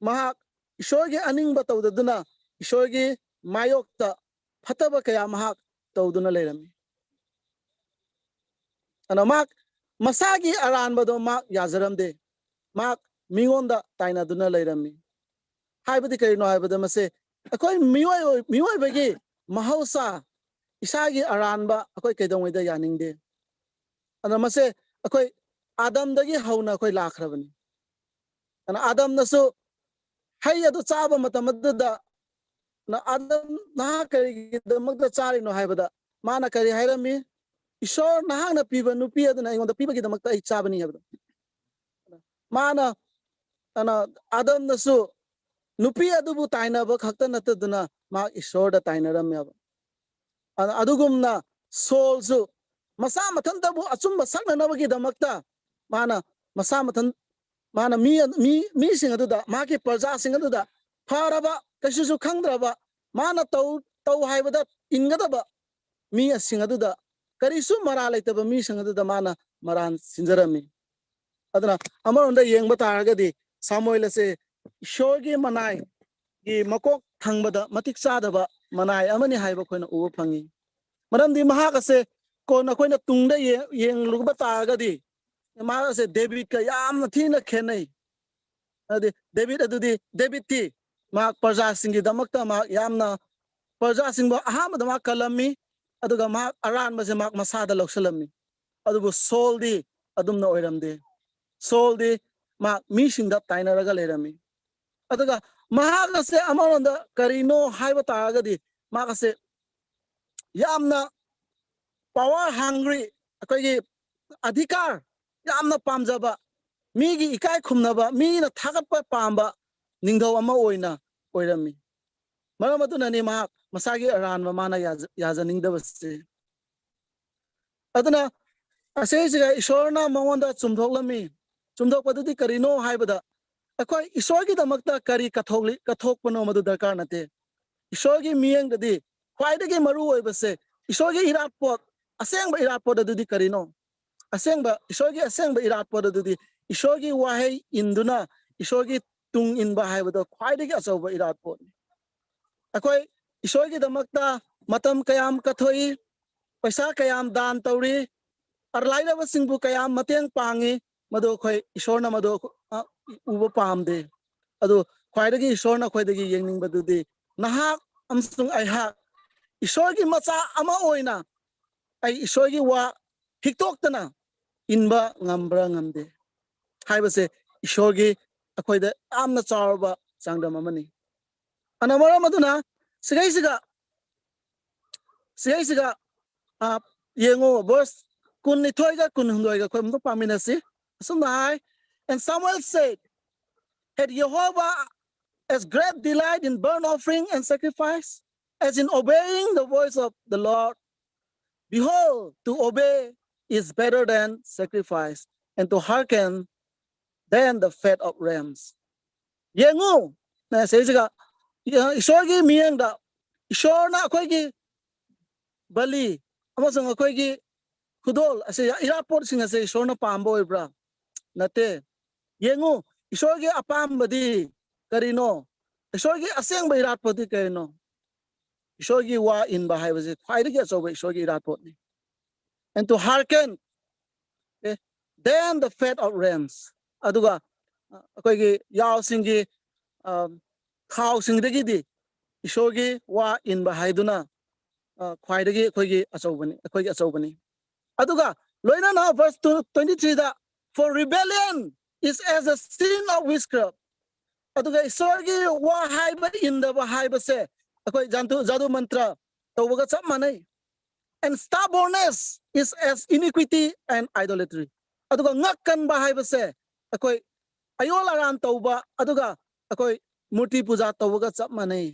ꯃꯍꯥꯛ ꯏꯁꯣꯔꯒꯤ ꯑꯅꯤꯡꯕ ꯇꯧꯗꯗꯨꯅ ꯏꯁꯣꯔꯒꯤ ꯃꯥꯌꯣꯛꯇ ꯐꯠꯇꯕ ꯀꯌꯥ ꯃꯍꯥꯛ ꯇꯧꯗꯨꯅ ꯂꯩꯔꯝꯃꯤ꯫ ꯑꯗꯨꯅ ꯃꯍꯥꯛ ꯃꯁꯥꯒꯤ ꯑꯔꯥꯟꯕꯗꯣ ꯃꯍꯥꯛ ꯌꯥꯖꯔꯝꯗꯦ, ꯃꯍꯥꯛ ꯃꯤꯉꯣꯟꯗ ꯇꯥꯏꯅꯗꯨꯅ ꯂꯩꯔꯝꯃꯤ꯫ ꯍꯥꯏꯕꯗꯤ ꯀꯔꯤꯅꯣ ꯍꯥꯏꯕꯗ, ꯃꯁꯦ ꯑꯩꯈꯣꯏ ꯃꯤꯑꯣꯏ-, ꯃꯤꯑꯣꯏꯕꯒꯤ ꯃꯍꯧꯁꯥ, ꯏꯁꯥꯒꯤ ꯑꯔꯥꯟꯕ ꯑꯩꯈꯣꯏ ꯀꯩꯗꯧꯉꯩꯗ ꯌꯥꯅꯤꯡꯗꯦ꯫ ꯑꯗꯨꯅ ꯃꯁꯦ ꯑꯩꯈꯣꯏ ꯑꯥꯗꯝꯗꯒꯤ ꯍꯧꯅ ꯑꯩꯈꯣꯏ ꯂꯥꯛꯈ꯭ꯔꯕꯅꯤ꯫ ꯑꯗꯨꯅ ꯑꯥꯗꯝꯅꯁꯨ ꯍꯩ ꯑꯗꯨ ꯆꯥꯕ ꯃꯇꯝ ꯑꯗꯨꯗ, ꯑꯥꯗꯝ, ꯅꯍꯥꯛ ꯀꯔꯤꯒꯤꯗꯃꯛꯇ ꯆꯥꯔꯤꯅꯣ ꯍꯥꯏꯕꯗ, ꯃꯥꯅ ꯀꯔꯤ ꯍꯥꯏꯔꯝꯃꯤ? "ꯏꯁꯣꯔ ꯅꯍꯥꯛꯅ ꯄꯤꯕ ꯅꯨꯄꯤ ꯑꯗꯨꯅ ꯑꯩꯉꯣꯟꯗ ꯄꯤꯕꯒꯤꯗꯃꯛꯇ ꯑꯩ ꯆꯥꯕꯅꯤ" ꯍꯥꯏꯕꯗꯣ꯫ ꯃꯥꯅ, ꯑꯗꯨꯅ ꯑꯥꯗꯝꯅꯁꯨ ꯅꯨꯄꯤ ꯑꯗꯨꯕꯨ ꯇꯥꯏꯅꯕ ꯈꯛꯇ ꯅꯠꯇꯗꯨꯅ ꯃꯍꯥꯛ ꯏꯁꯣꯔꯗ ꯇꯥꯏꯅꯔꯝꯃꯦꯕ꯫ ꯑ-, ꯑꯗꯨꯒꯨꯝꯅ ꯁꯣꯜꯁꯨ ꯃꯁꯥ ꯃꯊꯟꯇꯕꯨ ꯑꯆꯨꯝꯕ ꯁꯛꯅꯅꯕꯒꯤꯗꯃꯛꯇ ꯃꯥꯅ ꯃꯁꯥ ꯃꯊꯟ, ꯃꯥꯅ ꯃꯤ, ꯃꯤ, ꯃꯤꯁꯤꯡ ꯑꯗꯨꯗ, ꯃꯍꯥꯛꯀꯤ ꯄ꯭ꯔꯖꯥꯁꯤꯡ ꯑꯗꯨꯗ ꯐꯔꯕ, ꯀꯩꯁꯨꯁꯨ ꯈꯪꯗ꯭ꯔꯕ, ꯃꯥꯅ ꯇꯧ, ꯇꯧ ꯍꯥꯏꯕꯗ ꯏꯟꯒꯗꯕ ꯃꯤꯁꯤꯡ ꯑꯗꯨꯗ ꯀꯔꯤꯁꯨ ꯃꯔꯥ ꯂꯩꯇꯕ ꯃꯤꯁꯤꯡ ꯑꯗꯨꯗ ꯃꯥꯅ ꯃꯔꯥꯟ ꯁꯤꯟꯖꯔꯝꯃꯤ꯫ ꯑꯗꯨꯅ ꯑꯃꯔꯣꯝꯗ ꯌꯦꯡꯕ ꯇꯥꯔꯒꯗꯤ ꯁꯥꯃꯨꯑꯦꯜ ꯑꯁꯦ ꯏꯁꯣꯔꯒꯤ ꯃꯅꯥꯏꯒꯤ ꯃꯀꯣꯛ ꯊꯪꯕꯗ ꯃꯇꯤꯛ ꯆꯥꯗꯕ ꯃꯅꯥꯏ ꯑꯃꯅꯤ ꯍꯥꯏꯕ ꯑꯩꯈꯣꯏꯅ ꯎꯕ ꯐꯪꯉꯤ꯫ ꯃꯔꯝꯗꯤ ꯃꯍꯥꯛ ꯑꯁꯦ ꯀꯣꯟꯅ ꯑꯩꯈꯣꯏꯅ ꯇꯨꯡꯗ ꯌꯦꯡ-, ꯌꯦꯡꯂꯨꯕ ꯇꯥꯔꯒꯗꯤ ꯃꯍꯥꯛ ꯑꯁꯦ ꯗꯦꯕꯤꯠꯀ ꯌꯥꯝꯅ ꯊꯤꯅ ꯈꯦꯠꯅꯩ꯫ ꯑꯗꯨꯗꯤ ꯗꯦꯕꯤꯠ ꯑꯗꯨꯗꯤ, ꯗꯦꯕꯤꯠꯇꯤ ꯃꯍꯥꯛ ꯄ꯭ꯔꯖꯥꯁꯤꯡꯒꯤꯗꯃꯛꯇ ꯃꯍꯥꯛ ꯌꯥꯝꯅ, ꯄ꯭ꯔꯖꯥꯁꯤꯡꯕꯨ ꯑꯍꯥꯟꯕꯗ ꯃꯍꯥꯛ ꯀꯜꯂꯝꯃꯤ, ꯑꯗꯨꯒ ꯃꯍꯥꯛ ꯑꯔꯥꯟꯕꯁꯦ ꯃꯍꯥꯛ ꯃꯁꯥꯗ ꯂꯧꯁꯤꯜꯂꯝꯃꯤ꯫ ꯑꯗꯨꯕꯨ ꯁꯣꯜꯗꯤ ꯑꯗꯨꯝꯅ ꯑꯣꯏꯔꯝꯗꯦ꯫ ꯁꯣꯜꯗꯤ ꯃꯍꯥꯛ ꯃꯤꯁꯤꯡꯗ ꯇꯥꯏꯅꯔꯒ ꯂꯩꯔꯝꯃꯤ꯫ ꯑꯗꯨꯒ ꯃꯍꯥꯛ ꯑꯁꯦ ꯑꯃꯔꯣꯝꯗ ꯀꯔꯤꯅꯣ ꯍꯥꯏꯕ ꯇꯥꯔꯒꯗꯤ, ꯃꯍꯥꯛ ꯑꯁꯦ ꯌꯥꯝꯅ power hungry, ꯑꯩꯈꯣꯏꯒꯤ ꯑꯙꯤꯀꯥꯔ ꯌꯥꯝꯅ ꯄꯥꯝꯖꯕ, ꯃꯤꯒꯤ ꯏꯀꯥꯏ ꯈꯨꯝꯅꯕ, ꯃꯤꯅ ꯊꯥꯒꯠꯄ ꯄꯥꯝꯕ ꯅꯤꯡꯊꯧ ꯑꯃ ꯑꯣꯏꯅ ꯑꯣꯏꯔꯝꯃꯤ꯫ ꯃꯔꯝ ꯑꯗꯨꯅꯅꯤ ꯃꯍꯥꯛ ꯃꯁꯥꯒꯤ ꯑꯔꯥꯟꯕ ꯃꯥꯅ ꯌꯥꯖ-, ꯌꯥꯖꯅꯤꯡꯗꯕꯁꯦ꯫ ꯑꯗꯨꯅ ꯑꯁꯤꯁꯤꯒ ꯏꯁꯣꯔꯅ ꯃꯉꯣꯟꯗ ꯆꯨꯝꯊꯣꯛꯂꯝꯃꯤ꯫ ꯆꯨꯝꯊꯣꯛꯄꯗꯨꯗꯤ ꯀꯔꯤꯅꯣ ꯍꯥꯏꯕꯗ, ꯑꯩꯈꯣꯏ ꯏꯁꯣꯔꯒꯤꯗꯃꯛꯇ ꯀꯔꯤ ꯀꯠꯊꯣꯛꯂꯤ-, ꯀꯠꯊꯣꯛꯄꯅꯣ ꯃꯗꯨ ꯗꯔꯀꯥꯔ ꯅꯠꯇꯦ꯫ ꯏꯁꯣꯔꯒꯤ ꯃꯤꯠꯌꯦꯡꯗꯗꯤ ꯈ꯭ꯋꯥꯏꯗꯒꯤ ꯃꯔꯨ ꯑꯣꯏꯕꯁꯦ ꯏꯁꯣꯔꯒꯤ ꯏꯔꯥꯠꯄꯣꯠ, ꯑꯁꯦꯡꯕ ꯏꯔꯥꯠꯄꯣꯠ ꯑꯗꯨꯗꯤ ꯀꯔꯤꯅꯣ? ꯑꯁꯦꯡꯕ, ꯏꯁꯣꯔꯒꯤ ꯑꯁꯦꯡꯕ ꯏꯔꯥꯠꯄꯣꯠ ꯑꯗꯨꯗꯤ ꯏꯁꯣꯔꯒꯤ ꯋꯥꯍꯩ ꯏꯟꯗꯨꯅ ꯏꯁꯣꯔꯒꯤ ꯇꯨꯡ ꯏꯟꯕ ꯍꯥꯏꯕꯗꯣ ꯈ꯭ꯋꯥꯏꯗꯒꯤ ꯑꯆꯧꯕ ꯏꯔꯥꯠꯄꯣꯠꯅꯤ꯫ ꯑꯩꯈꯣꯏ ꯏꯁꯣꯔꯒꯤꯗꯃꯛꯇ ꯃꯇꯝ ꯀꯌꯥꯝ ꯀꯠꯊꯣꯛꯏ, ꯄꯩꯁꯥ ꯀꯌꯥꯝ ꯗꯥꯟ ꯇꯧꯔꯤ, ꯑꯔ-, ꯂꯥꯏꯔꯕꯁꯤꯡꯕꯨ ꯀꯌꯥꯝ ꯃꯇꯦꯡ ꯄꯥꯡꯉꯤ, ꯃꯗꯨ ꯑꯩꯈꯣꯏ ꯏꯁꯣꯔꯅ ꯃꯗꯨ, ꯑ, ꯎꯕ ꯄꯥꯝꯗꯦ꯫ ꯑꯗꯨ ꯈ꯭ꯋꯥꯏꯗꯒꯤ ꯏꯁꯣꯔꯅ ꯑꯩꯈꯣꯏꯗꯒꯤ ꯌꯦꯡꯅꯤꯡꯕꯗꯨꯗꯤ ꯅꯍꯥꯛ ꯑꯃꯁꯨꯡ ꯑꯩꯍꯥꯛ ꯏꯁꯣꯔꯒꯤ ꯃꯆꯥ ꯑꯃ ꯑꯣꯏꯅ ꯑꯩ ꯏꯁꯣꯔꯒꯤ ꯋꯥ ꯍꯤꯛꯇꯣꯛꯇꯅ ꯏꯟꯕ ꯉꯝꯕ꯭ꯔꯥ ꯉꯝꯗꯦ ꯍꯥꯏꯕꯁꯦ ꯏꯁꯣꯔꯒꯤ ꯑꯩꯈꯣꯏꯗ ꯌꯥꯝꯅ ꯆꯥꯎꯔꯕ ꯆꯥꯡꯗꯝ ꯑꯃꯅꯤ꯫ ꯑꯗꯨꯅ ꯃꯔꯝ ꯑꯗꯨꯅ ꯁꯤꯒꯩꯁꯤꯒ, ꯁꯤꯒꯩꯁꯤꯒ, ꯑ, ꯌꯦꯡꯉꯣ, verse ꯀꯨꯟꯅꯤꯊꯣꯏꯒ ꯀꯨꯟꯍꯨꯝꯗꯣꯏꯒ ꯑꯩꯈꯣꯏ ꯑꯃꯨꯛꯇ ꯄꯥꯃꯤꯟꯅꯁꯤ꯫ ꯑꯁꯨꯝꯅ ꯍꯥꯏ, "And Samuel said, Had Jehovah as great delight in burnt offering and sacrifice as in obeying the voice of the Lord? Behold, to obey is better than sacrifice, and to hearken than the fat of rams." ꯌꯦꯡꯉꯨ, ꯅ ꯁꯤꯁꯤꯒ, E-, ꯏꯁꯣꯔꯒꯤ ꯃꯤꯠꯌꯦꯡꯗ ꯏꯁꯣꯔꯅ ꯑꯩꯈꯣꯏꯒꯤ Bali, ꯑꯃꯁꯨꯡ ꯑꯩꯈꯣꯏꯒꯤ ꯈꯨꯗꯣꯜ ꯑꯁꯤ, ꯏꯔꯥꯠꯄꯣꯠꯁꯤꯡ ꯑꯁꯤ ꯏꯁꯣꯔꯅ ꯄꯥꯝꯕ ꯑꯣꯏꯕ꯭ꯔꯥ? ꯅꯠꯇꯦ꯫ ꯌꯦꯡꯉꯨ, ꯏꯁꯣꯔꯒꯤ ꯑꯄꯥꯝꯕꯗꯤ ꯀꯔꯤꯅꯣ? ꯏꯁꯣꯔꯒꯤ ꯑꯁꯦꯡꯕ ꯏꯔꯥꯠꯄꯣꯠꯇꯤ ꯀꯔꯤꯅꯣ? ꯏꯁꯣꯔꯒꯤ ꯋꯥ ꯏꯟꯕ ꯍꯥꯏꯕꯁꯤ ꯈ꯭ꯋꯥꯏꯗꯒꯤ ꯑꯆꯧꯕ ꯏꯁꯣꯔꯒꯤ ꯏꯔꯥꯠꯄꯣꯠꯅꯤ꯫ And to hearken, okay, then the fat of rams. ꯑꯗꯨꯒ ꯑ, ꯑꯩꯈꯣꯏꯒꯤ ꯌꯥꯎꯁꯤꯡꯒꯤ ꯑ, ꯈꯥꯎꯁꯤꯡꯗꯒꯤꯗꯤ ꯏꯁꯣꯔꯒꯤ ꯋꯥ ꯏꯟꯕ ꯍꯥꯏꯗꯨꯅ ꯑ, ꯈ꯭ꯋꯥꯏꯗꯒꯤ ꯑꯩꯈꯣꯏꯒꯤ ꯑꯆꯧꯕꯅꯤ, ꯑꯩꯈꯣꯏꯒꯤ ꯑꯆꯧꯕꯅꯤ꯫ ꯑꯗꯨꯒ ꯂꯣꯏꯅꯅ verse twenty three the, "For rebellion is as a sin of witchcraft." ꯑꯗꯨꯒ ꯏꯁꯣꯔꯒꯤ ꯋꯥ ꯍꯥꯏꯕ ꯏꯟꯗꯕ ꯍꯥꯏꯕꯁꯦ ꯑꯩꯈꯣꯏ ꯖꯥꯟꯇꯨ ꯖꯥꯗꯨ ꯃꯟꯇ꯭ꯔ ꯇꯧꯕꯒ ꯆꯞ ꯃꯥꯟꯅꯩ꯫ "And stubbornness is as iniquity and idolatry." ꯑꯗꯨꯒ ꯉꯛ ꯀꯟꯕ ꯍꯥꯏꯕꯁꯦ ꯑꯩꯈꯣꯏ ꯑꯌꯣꯜ ꯑꯔꯥꯟ ꯇꯧꯕ, ꯑꯗꯨꯒ ꯑꯩꯈꯣꯏ ꯃꯨꯔꯇꯤ ꯄꯨꯖꯥ ꯇꯧꯕꯒ ꯆꯞ ꯃꯥꯟꯅꯩ꯫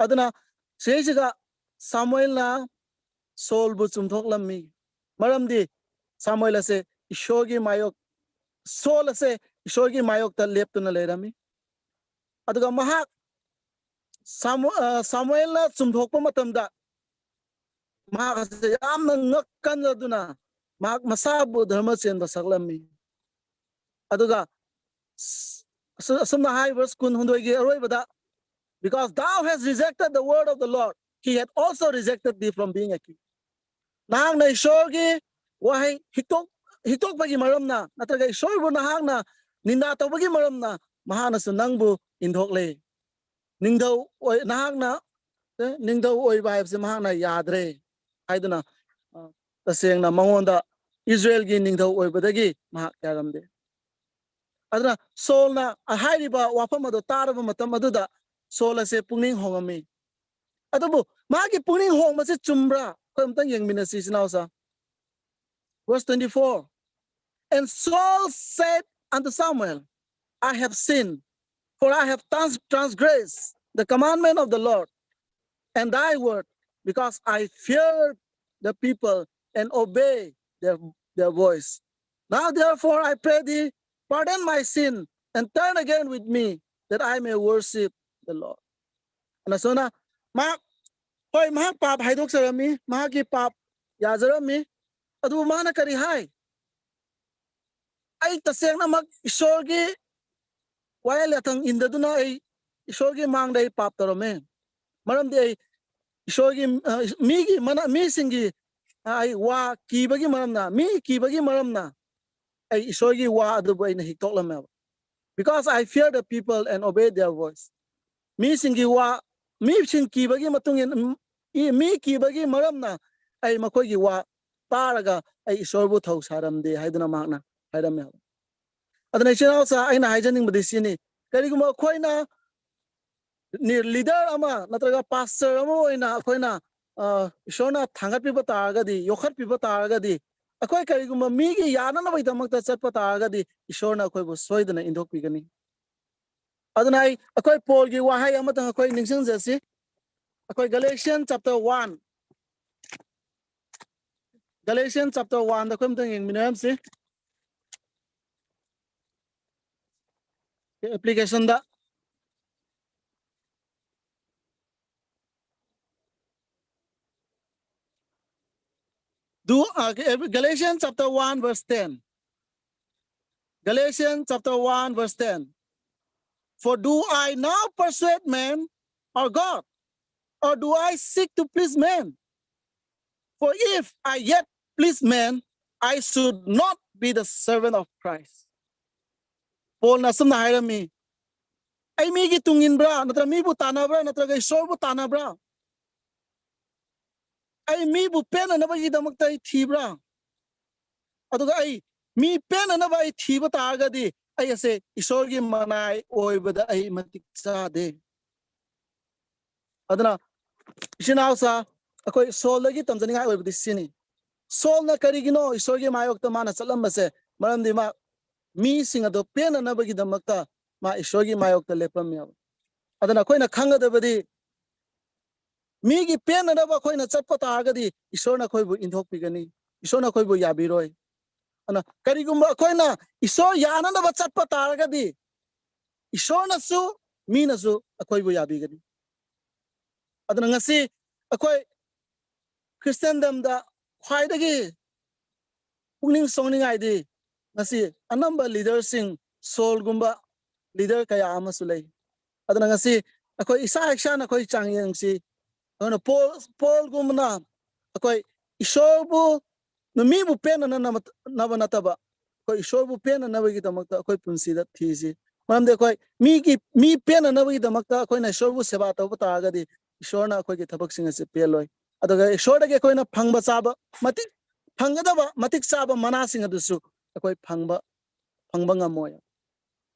ꯑꯗꯨꯅ ꯁꯤꯁꯤꯒ ꯁꯥꯃꯨꯑꯦꯜꯅ ꯁꯣꯜꯕꯨ ꯆꯨꯝꯊꯣꯛꯂꯝꯃꯤ꯫ ꯃꯔꯝꯗꯤ ꯁꯥꯃꯨꯑꯦꯜ ꯑꯁꯦ ꯏꯁꯣꯔꯒꯤ ꯃꯥꯌꯣꯛ, ꯁꯣꯜ ꯑꯁꯦ ꯏꯁꯣꯔꯒꯤ ꯃꯥꯌꯣꯛꯇ ꯂꯦꯞꯇꯨꯅ ꯂꯩꯔꯝꯃꯤ꯫ ꯑꯗꯨꯒ ꯃꯍꯥꯛ ꯁꯥꯃꯨ-, ꯑ, ꯁꯥꯃꯨꯑꯦꯜꯅ ꯆꯨꯝꯊꯣꯛꯄ ꯃꯇꯝꯗ ꯃꯍꯥꯛ ꯑꯁꯦ ꯌꯥꯝꯅ ꯉꯛ ꯀꯟꯖꯗꯨꯅ ꯃꯍꯥꯛ ꯃꯁꯥꯕꯨ ꯙꯔꯃ ꯆꯦꯟꯕ ꯁꯛꯂꯝꯃꯤ꯫ ꯑꯗꯨꯒ ꯑꯁ-, ꯑꯁꯨꯝꯅ ꯍꯥꯏ, verse ꯀꯨꯟꯍꯨꯝꯗꯣꯏꯒꯤ ꯑꯔꯣꯏꯕꯗ, "Because thou hast rejected the word of the Lord, he had also rejected thee from being a king." ꯅꯍꯥꯛꯅ ꯏꯁꯣꯔꯒꯤ ꯋꯥꯍꯩ ꯍꯤꯛꯇꯣꯛ-, ꯍꯤꯛꯇꯣꯛꯄꯒꯤ ꯃꯔꯝꯅ, ꯅꯠꯇ꯭ꯔꯒ ꯏꯁꯣꯔꯕꯨ ꯅꯍꯥꯛꯅ ꯅꯤꯟꯗꯥ ꯇꯧꯕꯒꯤ ꯃꯔꯝꯅ, ꯃꯍꯥꯛꯅꯁꯨ ꯅꯪꯕꯨ ꯏꯟꯊꯣꯛꯂꯦ꯫ ꯅꯤꯡꯊꯧ ꯑꯣꯏ-, ꯅꯍꯥꯛꯅ, ꯑꯦ, ꯅꯤꯡꯊꯧ ꯑꯣꯏꯕ ꯍꯥꯏꯕꯁꯦ ꯃꯍꯥꯛꯅ ꯌꯥꯗ꯭ꯔꯦ ꯍꯥꯏꯗꯨꯅ, ꯑ, ꯇꯁꯦꯡꯅ ꯃꯉꯣꯟꯗ ꯏꯁꯔꯥꯌꯦꯜꯒꯤ ꯅꯤꯡꯊꯧ ꯑꯣꯏꯕꯗꯒꯤ ꯃꯍꯥꯛ ꯌꯥꯔꯝꯗꯦ꯫ ꯑꯗꯨꯅ ꯁꯣꯜꯅ ꯍꯥꯏꯔꯤꯕ ꯋꯥꯐꯝ ꯑꯗꯨ ꯇꯥꯔꯕ ꯃꯇꯝ ꯑꯗꯨꯗ ꯁꯣꯜ ꯑꯁꯦ ꯄꯨꯛꯅꯤꯡ ꯍꯣꯡꯉꯝꯃꯤ꯫ ꯑꯗꯨꯕꯨ ꯃꯥꯒꯤ ꯄꯨꯛꯅꯤꯡ ꯍꯣꯡꯕꯁꯤ ꯆꯨꯝꯕ꯭ꯔꯥ? ꯑꯩꯈꯣꯏ ꯑꯝꯇꯪ ꯌꯦꯡꯃꯤꯟꯅꯁꯤ, ꯏꯆꯤꯟ ꯏꯅꯥꯎꯁꯥ꯫ Verse twenty-four, "And Saul said unto Samuel, I have sinned, for I have trans-, transgressed the commandment of the Lord and thy word, because I feared the people and obey their, their voice. Now therefore I pray thee, pardon my sin and turn again with me, that I may worship the Lord." ꯑꯅ ꯁꯣꯅ ꯃꯥ ꯍꯣꯏ, ꯃꯍꯥꯛ ꯄꯥꯞ ꯍꯥꯏꯗꯣꯛꯆꯔꯝꯃꯤ, ꯃꯍꯥꯛꯀꯤ ꯄꯥꯞ ꯌꯥꯖꯔꯝꯃꯤ꯫ ꯑꯗꯨꯕꯨ ꯃꯥꯅ ꯀꯔꯤ ꯍꯥꯏ? "ꯑꯩ ꯇꯁꯦꯡꯅꯃꯛ ꯏꯁꯣꯔꯒꯤ ꯋꯥꯌꯦꯜ ꯌꯥꯊꯪ ꯏꯟꯗꯗꯨꯅ ꯑꯩ ꯏꯁꯣꯔꯒꯤ ꯃꯥꯡꯗ ꯑꯩ ꯄꯥꯞ ꯇꯧꯔꯝꯃꯦ꯫ ꯃꯔꯝꯗꯤ ꯑꯩ ꯏꯁꯣꯔꯒꯤ, ꯑ, ꯃꯤꯒꯤ ꯃꯅꯥ-, ꯃꯤꯁꯤꯡꯒꯤ, ꯑ, ꯑꯩ ꯋꯥ ꯀꯤꯕꯒꯤ ꯃꯔꯝꯅ, ꯃꯤ ꯀꯤꯕꯒꯤ ꯃꯔꯝꯅ ꯑꯩ ꯏꯁꯣꯔꯒꯤ ꯋꯥ ꯑꯗꯨꯕꯨ ꯑꯩꯅ ꯍꯤꯛꯇꯣꯛꯂꯝꯃꯦꯕ꯫ Because I fear the people and obey their voice." ꯃꯤꯁꯤꯡꯒꯤ ꯋꯥ, ꯃꯤꯁꯤꯡ ꯀꯤꯕꯒꯤ ꯃꯇꯨꯡ ꯏꯟꯅ, ꯎꯝ, ꯏ-, ꯃꯤ ꯀꯤꯕꯒꯤ ꯃꯔꯝꯅ ꯑꯩ ꯃꯈꯣꯏꯒꯤ ꯋꯥ ꯇꯥꯔꯒ ꯑꯩ ꯏꯁꯣꯔꯕꯨ ꯊꯧ ꯁꯥꯔꯝꯗꯦ ꯍꯥꯏꯗꯨꯅ ꯃꯍꯥꯛꯅ ꯍꯥꯏꯔꯝꯃꯦꯕ꯫ ꯑꯗꯨꯅ ꯏꯆꯤꯟ ꯏꯅꯥꯎꯁꯥ, ꯑꯩꯅ ꯍꯥꯏꯖꯅꯤꯡꯕꯗꯤ ꯁꯤꯅꯤ, ꯀꯔꯤꯒꯨꯝꯕ ꯑꯩꯈꯣꯏꯅ ꯅꯤ-, ꯂꯤꯗꯔ ꯑꯃ ꯅꯠꯇ꯭ꯔꯒ ꯄꯥꯁꯇꯔ ꯑꯃ ꯑꯣꯏꯅ ꯑꯩꯈꯣꯏꯅ, ꯑ, ꯏꯁꯣꯔꯅ ꯊꯥꯡꯒꯠꯄꯤꯕ ꯇꯥꯔꯒꯗꯤ, ꯌꯣꯛꯈꯠꯄꯤꯕ ꯇꯥꯔꯒꯗꯤ, ꯑꯩꯈꯣꯏ ꯀꯔꯤꯒꯨꯝꯕ ꯃꯤꯒꯤ ꯌꯥꯅꯅꯕꯒꯤꯗꯃꯛꯇ ꯆꯠꯄ ꯇꯥꯔꯒꯗꯤ, ꯏꯁꯣꯔꯅ ꯑꯩꯈꯣꯏꯕꯨ ꯁꯣꯏꯗꯅ ꯏꯟꯊꯣꯛꯄꯤꯒꯅꯤ꯫ ꯑꯗꯨꯅ ꯑꯩ, ꯑꯩꯈꯣꯏ ꯄꯣꯜꯒꯤ ꯋꯥꯍꯩ ꯑꯃꯇꯪ ꯑꯩꯈꯣꯏ ꯅꯤꯡꯁꯤꯡꯖꯁꯤ꯫ ꯑꯩꯈꯣꯏ Galatians chapter one, Galatians chapter one ꯗ ꯑꯩꯈꯣꯏ ꯑꯃꯇꯪ ꯌꯦꯡꯃꯤꯟꯅꯔꯝꯁꯤ꯫ Application the. Do, uh, Galatians chapter one verse ten. Galatians chapter one verse ten. "For do I now persuade men or God? Or do I seek to please men? For if I yet please men, I should not be the servant of Christ." ꯄꯣꯜꯅ ꯑꯁꯨꯝꯅ ꯍꯥꯏꯔꯝꯃꯤ, "ꯑꯩ ꯃꯤꯒꯤ ꯇꯨꯡ ꯏꯟꯕ꯭ꯔꯥ? ꯅꯠꯇ꯭ꯔꯒ ꯃꯤꯕꯨ ꯇꯥꯟꯅꯕ꯭ꯔꯥ? ꯅꯠꯇ꯭ꯔꯒ ꯏꯁꯣꯔꯕꯨ ꯇꯥꯟꯅꯕ꯭ꯔꯥ? ꯑꯩ ꯃꯤꯕꯨ ꯄꯦꯟꯅꯅꯕꯒꯤꯗꯃꯛꯇ ꯑꯩ ꯊꯤꯕ꯭ꯔꯥ? ꯑꯗꯨꯒ ꯑꯩ ꯃꯤ ꯄꯦꯟꯅꯅꯕ ꯑꯩ ꯊꯤꯕ ꯇꯥꯔꯒꯗꯤ, ꯑꯩ ꯑꯁꯦ ꯏꯁꯣꯔꯒꯤ ꯃꯅꯥꯏ ꯑꯣꯏꯕꯗ ꯑꯩ ꯃꯇꯤꯛ ꯆꯥꯗꯦ꯫" ꯑꯗꯨꯅ ꯏꯆꯤꯟ ꯏꯅꯥꯎꯁꯥ, ꯑꯩꯈꯣꯏ ꯁꯣꯜꯗꯒꯤ ꯇꯝꯖꯅꯤꯡꯉꯥꯏ ꯑꯣꯏꯕꯗꯤ ꯁꯤꯅꯤ꯫ ꯁꯣꯜꯅ ꯀꯔꯤꯒꯤꯅꯣ ꯏꯁꯣꯔꯒꯤ ꯃꯥꯌꯣꯛꯇ ꯃꯥꯅ ꯆꯠꯂꯝꯕꯁꯦ? ꯃꯔꯝꯗꯤ ꯃꯥ ꯃꯤꯁꯤꯡ ꯑꯗꯨ ꯄꯦꯟꯅꯅꯕꯒꯤꯗꯃꯛꯇ ꯃꯥ ꯏꯁꯣꯔꯒꯤ ꯃꯥꯌꯣꯛꯇ ꯂꯦꯞꯄꯝꯃꯦꯕ꯫ ꯑꯗꯨꯅ ꯑꯩꯈꯣꯏꯅ ꯈꯪꯒꯗꯕꯗꯤ, ꯃꯤꯒꯤ ꯄꯦꯟꯅꯅꯕ ꯑꯩꯈꯣꯏꯅ ꯆꯠꯄ ꯇꯥꯔꯒꯗꯤ ꯏꯁꯣꯔꯅ ꯑꯩꯈꯣꯏꯕꯨ ꯏꯟꯊꯣꯛꯄꯤꯒꯅꯤ, ꯏꯁꯣꯔꯅ ꯑꯩꯈꯣꯏꯕꯨ ꯌꯥꯕꯤꯔꯣꯏ꯫ ꯑꯗꯨꯅ ꯀꯔꯤꯒꯨꯝꯕ ꯑꯩꯈꯣꯏꯅ ꯏꯁꯣꯔ ꯌꯥꯅꯅꯕ ꯆꯠꯄ ꯇꯥꯔꯒꯗꯤ ꯏꯁꯣꯔꯅꯁꯨ ꯃꯤꯅꯁꯨ ꯑꯩꯈꯣꯏꯕꯨ ꯌꯥꯕꯤꯒꯅꯤ꯫ ꯑꯗꯨꯅ ꯉꯁꯤ ꯑꯩꯈꯣꯏ ꯈ꯭ꯔꯤꯁꯇꯦꯟꯗꯝꯗ ꯈ꯭ꯋꯥꯏꯗꯒꯤ ꯄꯨꯛꯅꯤꯡ ꯁꯣꯛꯅꯤꯡꯉꯥꯏꯗꯤ ꯉꯁꯤ ꯑꯅꯝꯕ ꯂꯤꯗꯔꯁꯤꯡ, ꯁꯣꯜꯒꯨꯝꯕ ꯂꯤꯗꯔ ꯀꯌꯥ ꯑꯃꯁꯨ ꯂꯩ꯫ ꯑꯗꯨꯅ ꯉꯁꯤ ꯑꯩꯈꯣꯏ ꯏꯁꯥ ꯏꯁꯥꯅ ꯑꯩꯈꯣꯏ ꯆꯥꯡꯌꯦꯡꯁꯤ꯫ ꯑꯗꯨꯅ ꯄꯣꯜ, ꯄꯣꯜꯒꯨꯝꯕꯅ ꯑꯩꯈꯣꯏ ꯏꯁꯣꯔꯕꯨ, ꯃꯤꯕꯨ ꯄꯦꯟꯅꯅꯕ ꯅꯠꯇꯕ, ꯑꯩꯈꯣꯏ ꯏꯁꯣꯔꯕꯨ ꯄꯦꯟꯅꯅꯕꯒꯤꯗꯃꯛꯇ ꯑꯩꯈꯣꯏ ꯄꯨꯟꯁꯤꯗ ꯊꯤꯁꯤ꯫ ꯃꯔꯝꯗꯤ ꯑꯩꯈꯣꯏ ꯃꯤꯒꯤ, ꯃꯤ ꯄꯦꯟꯅꯅꯕꯒꯤꯗꯃꯛꯇ ꯑꯩꯈꯣꯏꯅ ꯏꯁꯣꯔꯕꯨ ꯁꯦꯕꯥ ꯇꯧꯕ ꯇꯥꯔꯒꯗꯤ ꯏꯁꯣꯔꯅ ꯑꯩꯈꯣꯏꯒꯤ ꯊꯕꯛꯁꯤꯡ ꯑꯁꯤ ꯄꯦꯜꯂꯣꯏ꯫ ꯑꯗꯨꯒ ꯏꯁꯣꯔꯗꯒꯤ ꯑꯩꯈꯣꯏꯅ ꯐꯪꯕ ꯆꯥꯕ, ꯃꯇꯤꯛ ꯐꯪꯒꯗꯕ ꯃꯇꯤꯛ ꯆꯥꯕ ꯃꯅꯥꯁꯤꯡ ꯑꯗꯨꯁꯨ ꯑꯩꯈꯣꯏ ꯐꯪꯕ, ꯐꯪꯕ ꯉꯝꯃꯣꯏ꯫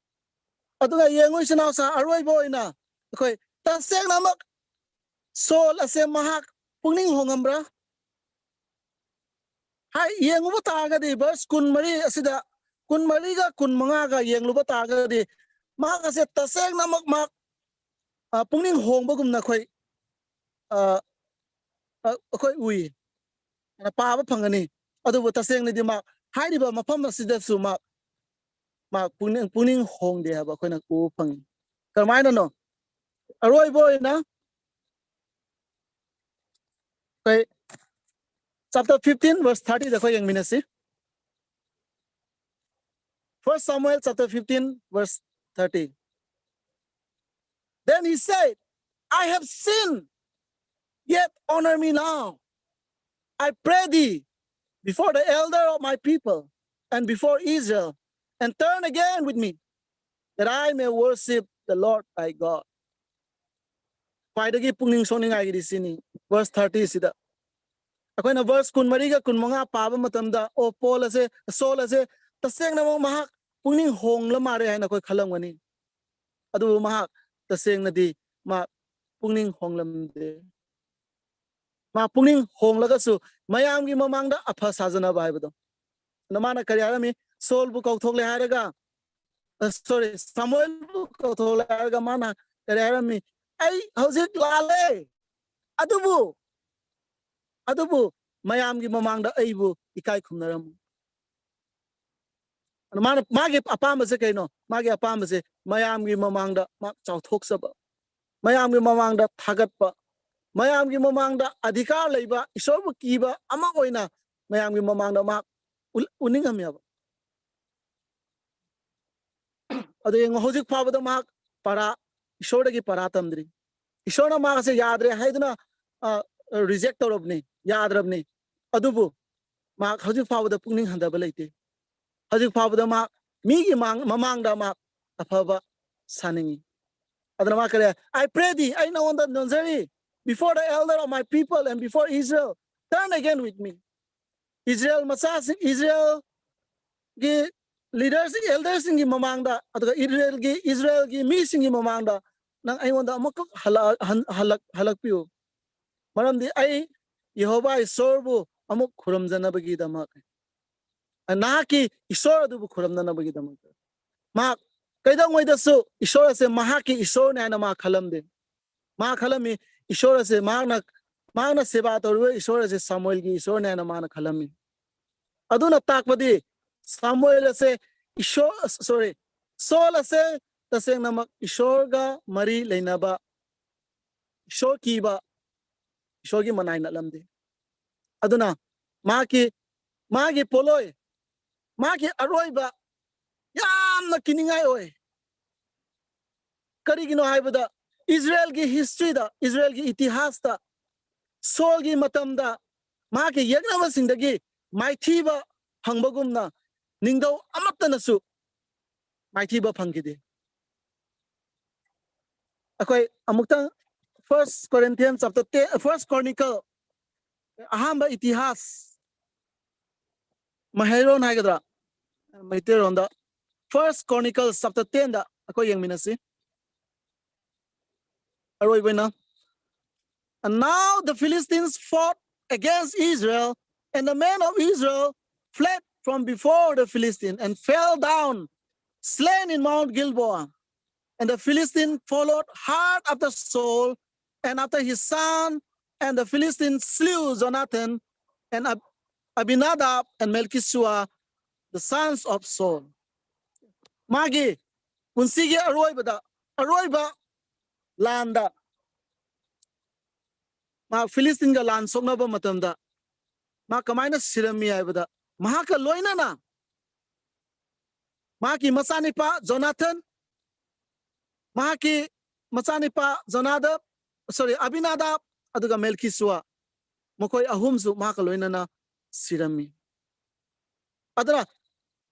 ꯑꯗꯨꯒ ꯌꯦꯡꯉꯨ, ꯏꯆꯤꯟ ꯏꯅꯥꯎꯁꯥ, ꯑꯔꯣꯏꯕ ꯑꯣꯏꯅ ꯑꯩꯈꯣꯏ ꯇꯁꯦꯡꯅꯃꯛ ꯁꯣꯜ ꯑꯁꯦ ꯃꯍꯥꯛ ꯄꯨꯛꯅꯤꯡ ꯍꯣꯡꯉꯝꯕ꯭ꯔꯥ? ꯍꯥꯏ, ꯌꯦꯡꯉꯨꯕ ꯇꯥꯔꯒꯗꯤ verse ꯀꯨꯟꯃꯔꯤ ꯑꯁꯤꯗ, ꯀꯨꯟꯃꯔꯤꯒ ꯀꯨꯟꯃꯉꯥꯒ ꯌꯦꯡꯂꯨꯕ ꯇꯥꯔꯒꯗꯤ ꯃꯍꯥꯛ ꯑꯁꯦ ꯇꯁꯦꯡꯅꯃꯛ ꯃꯍꯥꯛ, ꯑ, ꯄꯨꯛꯅꯤꯡ ꯍꯣꯡꯕꯒꯨꯝꯅ ꯑꯩꯈꯣꯏ, ꯑ, ꯑ, ꯑꯩꯈꯣꯏ ꯎꯏ, ꯑ, ꯄꯥꯕ ꯐꯪꯒꯅꯤ꯫ ꯑꯗꯨꯕꯨ ꯇꯁꯦꯡꯅꯗꯤ ꯃꯥ ꯍꯥꯏꯔꯤꯕ ꯃꯐꯝ ꯑꯁꯤꯗꯁꯨ ꯃꯥ, ꯃꯥ ꯄꯨꯛꯅꯤꯡ, ꯄꯨꯛꯅꯤꯡ ꯍꯣꯡꯗꯦ ꯍꯥꯏꯕ ꯑꯩꯈꯣꯏꯅ ꯎꯕ ꯐꯪꯉꯤ꯫ ꯀꯔꯝꯍꯥꯏꯅꯅꯣ? ꯑꯔꯣꯏꯕ ꯑꯣꯏꯅ ꯑꯩꯈꯣꯏ chapter fifteen verse thirty ꯗ ꯑꯩꯈꯣꯏ ꯌꯦꯡꯃꯤꯟꯅꯁꯤ꯫ First Samuel chapter fifteen verse thirty. Then he said, "I have sinned, yet honor me now, I pray thee, before the elder of my people and before Israel, and turn again with me, that I may worship the Lord thy God." ꯈ꯭ꯋꯥꯏꯗꯒꯤ ꯄꯨꯛꯅꯤꯡ ꯁꯣꯛꯅꯤꯡꯉꯥꯏꯒꯤꯗꯤ ꯁꯤꯅꯤ, verse thirty ꯁꯤꯗ꯫ ꯑꯩꯈꯣꯏꯅ verse ꯀꯨꯟꯃꯔꯤꯒ ꯀꯨꯟꯃꯉꯥ ꯄꯥꯕ ꯃꯇꯝꯗ, ꯑꯣ, pol ꯑꯁꯦ, ꯁꯣꯜ ꯑꯁꯦ ꯇꯁꯦꯡꯅꯃꯛ ꯃꯍꯥꯛ ꯄꯨꯛꯅꯤꯡ ꯍꯣꯡꯂ ꯃꯥꯜꯂꯦ ꯍꯥꯏꯅ ꯑꯩꯈꯣꯏ ꯈꯜꯂꯝꯒꯅꯤ꯫ ꯑꯗꯨꯕꯨ ꯃꯍꯥꯛ ꯇꯁꯦꯡꯅꯗꯤ ꯃꯍꯥꯛ ꯄꯨꯛꯅꯤꯡ ꯍꯣꯡꯂꯝꯗꯦ꯫ ꯃꯥ ꯄꯨꯛꯅꯤꯡ ꯍꯣꯡꯂꯒꯁꯨ ꯃꯌꯥꯝꯒꯤ ꯃꯃꯥꯡꯗ ꯑꯐ ꯁꯥꯖꯅꯕ ꯍꯥꯏꯕꯗꯣ꯫ ꯑꯗ ꯃꯥꯅ ꯀꯔꯤ ꯍꯥꯏꯔꯝꯃꯤ? ꯁꯣꯜꯕꯨ ꯀꯧꯊꯣꯛꯂꯦ ꯍꯥꯏꯔꯒ, ꯑ, sorry, ꯁꯥꯃꯨꯑꯦꯜꯕꯨ ꯀꯧꯊꯣꯛꯂꯦ ꯍꯥꯏꯔꯒ ꯃꯥꯅ ꯀꯔꯤ ꯍꯥꯏꯔꯝꯃꯤ? "ꯑꯩ ꯍꯧꯖꯤꯛ ꯂꯥꯜꯂꯦ, ꯑꯗꯨꯕꯨ, ꯑꯗꯨꯕꯨ ꯃꯌꯥꯝꯒꯤ ꯃꯃꯥꯡꯗ ꯑꯩꯕꯨ ꯏꯀꯥꯏ ꯈꯨꯝꯅꯔꯝꯃꯨ"꯫ ꯑꯗꯨ ꯃꯥꯅ, ꯃꯥꯒꯤ ꯑꯄꯥꯝꯕꯁꯦ ꯀꯩꯅꯣ? ꯃꯥꯒꯤ ꯑꯄꯥꯝꯕꯁꯦ ꯃꯌꯥꯝꯒꯤ ꯃꯃꯥꯡꯗ ꯃꯥ ꯆꯥꯎꯊꯣꯛꯆꯕ, ꯃꯌꯥꯝꯒꯤ ꯃꯃꯥꯡꯗ ꯊꯥꯒꯠꯄ, ꯃꯌꯥꯝꯒꯤ ꯃꯃꯥꯡꯗ ꯑꯙꯤꯀꯥꯔ ꯂꯩꯕ, ꯏꯁꯣꯔꯕꯨ ꯀꯤꯕ ꯑꯃ ꯑꯣꯏꯅ ꯃꯌꯥꯝꯒꯤ ꯃꯃꯥꯡꯗ ꯃꯍꯥꯛ ꯎꯠ-, ꯎꯠꯅꯤꯡꯉꯝꯃꯦꯕ꯫ ꯑꯗꯨ ꯌꯦꯡꯉꯣ, ꯍꯧꯖꯤꯛ ꯐꯥꯎꯕꯗ ꯃꯍꯥꯛ ꯄꯔꯥ, ꯏꯁꯣꯔꯗꯒꯤ ꯄꯔꯥ ꯇꯝꯗ꯭ꯔꯤ꯫ ꯏꯁꯣꯔꯅ ꯃꯍꯥꯛꯁꯦ ꯌꯥꯗ꯭ꯔꯦ ꯍꯥꯏꯗꯨꯅ, ꯑ, reject ꯇꯧꯔꯕꯅꯤ, ꯌꯥꯗ꯭ꯔꯕꯅꯤ꯫ ꯑꯗꯨꯕꯨ ꯃꯍꯥꯛ ꯍꯧꯖꯤꯛ ꯐꯥꯎꯕꯗ ꯄꯨꯛꯅꯤꯡ ꯍꯟꯊꯕ ꯂꯩꯇꯦ꯫ ꯍꯧꯖꯤꯛ ꯐꯥꯎꯕꯗ ꯃꯍꯥꯛ ꯃꯤꯒꯤ ꯃꯥꯡ-, ꯃꯃꯥꯡꯗ ꯃꯍꯥꯛ ꯑꯐꯕ ꯁꯥꯅꯤꯡꯉꯤ꯫ ꯑꯗꯨꯅ ꯃꯥ ꯀꯔꯤ ꯍꯥꯏ? "I pray thee, ꯑꯩ ꯅꯉꯣꯟꯗ ꯅꯣꯟꯖꯔꯤ, before the elder of my people and before Israel, turn again with me." Israel ꯃꯆꯥꯁꯤꯡ, ꯏꯖꯔꯦꯜꯒꯤ leaders, elderꯁꯤꯡꯒꯤ ꯃꯃꯥꯡꯗ, ꯑꯗꯨꯒ ꯏꯖꯔꯦꯜꯒꯤ, ꯏꯖꯔꯦꯜꯒꯤ ꯃꯤꯁꯤꯡꯒꯤ ꯃꯃꯥꯡꯗ ꯅꯪ ꯑꯩꯉꯣꯟꯗ ꯑꯃꯨꯛꯀ ꯍꯜꯂꯛ-, ꯍꯟ-, ꯍꯜꯂꯛ-, ꯍꯜꯂꯛꯄꯤꯌꯨ꯫ ꯃꯔꯝꯗꯤ ꯑꯩ ꯌꯦꯍꯣꯚꯥ ꯏꯁꯣꯔꯕꯨ ꯑꯃꯨꯛ ꯈꯨꯔꯨꯝꯖꯅꯕꯒꯤꯗꯃꯛ, ꯅꯍꯥꯛꯀꯤ ꯏꯁꯣꯔ ꯑꯗꯨꯕꯨ ꯈꯨꯔꯨꯝꯅꯅꯕꯒꯤꯗꯃꯛꯇ꯫ ꯃꯍꯥꯛ ꯀꯩꯗꯧꯉꯩꯗꯁꯨ ꯏꯁꯣꯔ ꯑꯁꯦ ꯃꯍꯥꯛꯀꯤ ꯏꯁꯣꯔꯅꯤ ꯍꯥꯏꯅ ꯃꯥ ꯈꯜꯂꯝꯗꯦ꯫ ꯃꯥ ꯈꯜꯂꯝꯃꯤ, ꯏꯁꯣꯔ ꯑꯁꯦ ꯃꯍꯥꯛꯅ, ꯃꯍꯥꯛꯅ ꯁꯦꯕꯥ ꯇꯧꯔꯤꯕ ꯏꯁꯣꯔ ꯑꯁꯦ ꯁꯥꯃꯨꯑꯦꯜꯒꯤ ꯏꯁꯣꯔꯅꯤ ꯍꯥꯏꯅ ꯃꯥꯅ ꯈꯜꯂꯝꯃꯤ꯫ ꯑꯗꯨꯅ ꯇꯥꯛꯄꯗꯤ ꯁꯥꯃꯨꯑꯦꯜ ꯑꯁꯦ ꯏꯁꯣꯔ, sorry, ꯁꯣꯜ ꯑꯁꯦ ꯇꯁꯦꯡꯅꯃꯛ ꯏꯁꯣꯔꯒ ꯃꯔꯤ ꯂꯩꯅꯕ, ꯏꯁꯣꯔ ꯀꯤꯕ, ꯏꯁꯣꯔꯒꯤ ꯃꯅꯥꯏ ꯅꯠꯂꯝꯗꯦ꯫ ꯑꯗꯨꯅ ꯃꯥꯒꯤ, ꯃꯥꯒꯤ ꯄꯣꯠꯂꯣꯏ, ꯃꯥꯒꯤ ꯑꯔꯣꯏꯕ ꯌꯥꯝꯅ ꯀꯤꯅꯤꯡꯉꯥꯏ ꯑꯣꯏ꯫ ꯀꯔꯤꯒꯤꯅꯣ ꯍꯥꯏꯕꯗ ꯏꯖꯔꯦꯜꯒꯤ historyꯗ, ꯏꯖꯔꯦꯜꯒꯤ ꯏꯇꯤꯍꯥꯁꯇ ꯁꯣꯜꯒꯤ ꯃꯇꯝꯗ ꯃꯍꯥꯛꯀꯤ ꯌꯦꯛꯅꯕꯁꯤꯡꯗꯒꯤ ꯃꯥꯏꯊꯤꯕ ꯐꯪꯕꯒꯨꯝꯅ ꯅꯤꯡꯊꯧ ꯑꯃꯠꯇꯅꯁꯨ ꯃꯥꯏꯊꯤꯕ ꯐꯪꯈꯤꯗꯦ꯫ ꯑꯩꯈꯣꯏ ꯑꯃꯨꯛꯇꯪ First Corinthians chapter ten, First Chronicle, ꯑꯍꯥꯟꯕ ꯏꯇꯤꯍꯥꯁ, ꯃꯍꯩꯔꯣꯟ ꯍꯥꯏꯒꯗ꯭ꯔꯥ, ꯃꯩꯇꯩꯔꯣꯟꯗ First Chronicles chapter tenꯗ ꯑꯩꯈꯣꯏ ꯌꯦꯡꯃꯤꯟꯅꯁꯤ꯫ ꯑꯔꯣꯏꯕ ꯑꯣꯏꯅ, "And now the Philistines fought against Israel, and the men of Israel fled from before the Philistines and fell down slain in Mount Gilboa. And the Philistines followed hard after Saul and after his son, and the Philistines slew Jonathan and Ab-, Abinadab and Melchishua, the sons of Saul." ꯃꯥꯒꯤ ꯄꯨꯟꯁꯤꯒꯤ ꯑꯔꯣꯏꯕꯗ, ꯑꯔꯣꯏꯕ ꯂꯥꯟꯗ ꯃꯍꯥꯛ ꯐꯤꯂꯤꯁꯇꯤꯟꯒ ꯂꯥꯟ ꯁꯣꯛꯅꯕ ꯃꯇꯝꯗ ꯃꯥ ꯀꯃꯥꯏꯅ ꯁꯤꯔꯝꯃꯤ ꯍꯥꯏꯕꯗ, ꯃꯍꯥꯛꯀ ꯂꯣꯏꯅꯅ ꯃꯍꯥꯛꯀꯤ ꯃꯆꯥꯅꯤꯄꯥ ꯖꯣꯅꯥꯊꯟ, ꯃꯍꯥꯛꯀꯤ ꯃꯆꯥꯅꯤꯄꯥ ꯖꯣꯅꯥꯗꯕ, ꯁꯣꯔꯤ, ꯑꯕꯤꯅꯥꯗꯥꯕ, ꯑꯗꯨꯒ ꯃꯦꯜꯀꯤꯁꯨꯋꯥ, ꯃꯈꯣꯏ ꯑꯍꯨꯝꯁꯨ ꯃꯍꯥꯛꯀ ꯂꯣꯏꯅꯅ ꯁꯤꯔꯝꯃꯤ꯫ ꯑꯗꯨꯅ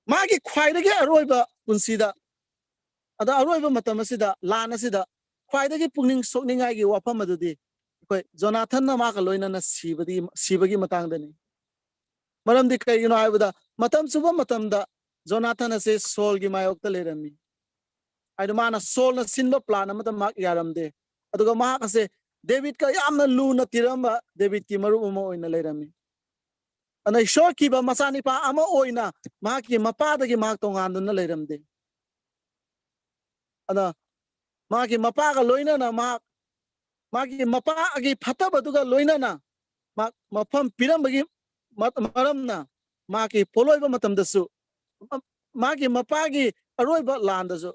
ꯃꯥꯒꯤ ꯈ꯭ꯋꯥꯏꯗꯒꯤ ꯑꯔꯣꯏꯕ ꯄꯨꯟꯁꯤꯗ, ꯑꯗ ꯑꯔꯣꯏꯕ ꯃꯇꯝ ꯑꯁꯤꯗ, ꯂꯥꯟ ꯑꯁꯤꯗ ꯈ꯭ꯋꯥꯏꯗꯒꯤ ꯄꯨꯛꯅꯤꯡ ꯁꯣꯛꯅꯤꯡꯉꯥꯏꯒꯤ ꯋꯥꯐꯝ ꯑꯗꯨꯗꯤ ꯑꯩꯈꯣꯏ ꯖꯣꯅꯥꯊꯟꯅ ꯃꯥꯒ ꯂꯣꯏꯅꯅ ꯁꯤꯕꯗꯤ, ꯁꯤꯕꯒꯤ ꯃꯇꯥꯡꯗꯅꯤ꯫ ꯃꯔꯝꯗꯤ ꯀꯩꯒꯤꯅꯣ ꯍꯥꯏꯕꯗ, ꯃꯇꯝ ꯆꯨꯞꯄ ꯃꯇꯝꯗ ꯖꯣꯅꯥꯊꯟ ꯑꯁꯦ ꯁꯣꯜꯒꯤ ꯃꯥꯌꯣꯛꯇ ꯂꯩꯔꯝꯃꯤ꯫ ꯍꯥꯏꯗꯤ ꯃꯥꯅ, ꯁꯣꯜꯅ ꯁꯤꯟꯕ ꯄ꯭ꯂꯥꯟ ꯑꯃꯇ ꯃꯍꯥꯛ ꯌꯥꯔꯝꯗꯦ꯫ ꯑꯗꯨꯒ ꯃꯍꯥꯛ ꯑꯁꯦ ꯗꯦꯕꯤꯠꯀ ꯌꯥꯝꯅ ꯂꯨꯅ ꯇꯤꯟꯅꯔꯝꯕ ꯗꯦꯕꯤꯠꯀꯤ ꯃꯔꯨꯞ ꯑꯃ ꯑꯣꯏꯅ ꯂꯩꯔꯝꯃꯤ꯫ ꯑꯗꯨꯅ ꯏꯁꯣꯔ ꯀꯤꯕ ꯃꯆꯥꯅꯤꯄꯥ ꯑꯃ ꯑꯣꯏꯅ ꯃꯍꯥꯛꯀꯤ ꯃꯄꯥꯗꯒꯤ ꯃꯍꯥꯛ ꯇꯣꯉꯥꯟꯗꯨꯅ ꯂꯩꯔꯝꯗꯦ꯫ ꯑꯗ ꯃꯥꯒꯤ ꯃꯄꯥꯒ ꯂꯣꯏꯅꯅ ꯃꯍꯥꯛ, ꯃꯥꯒꯤ ꯃꯄꯥꯒꯤ ꯐꯠꯇꯕꯗꯨꯒ ꯂꯣꯏꯅꯅ ꯃꯍꯥꯛ ꯃꯐꯝ ꯄꯤꯔꯝꯕꯒꯤ ꯃ-, ꯃꯔꯝꯅ ꯃꯥꯒꯤ ꯄꯣꯠꯂꯣꯏꯕ ꯃꯇꯝꯗꯁꯨ, ꯃ-, ꯃꯥꯒꯤ ꯃꯄꯥꯒꯤ ꯑꯔꯣꯏꯕ ꯂꯥꯟꯗꯁꯨ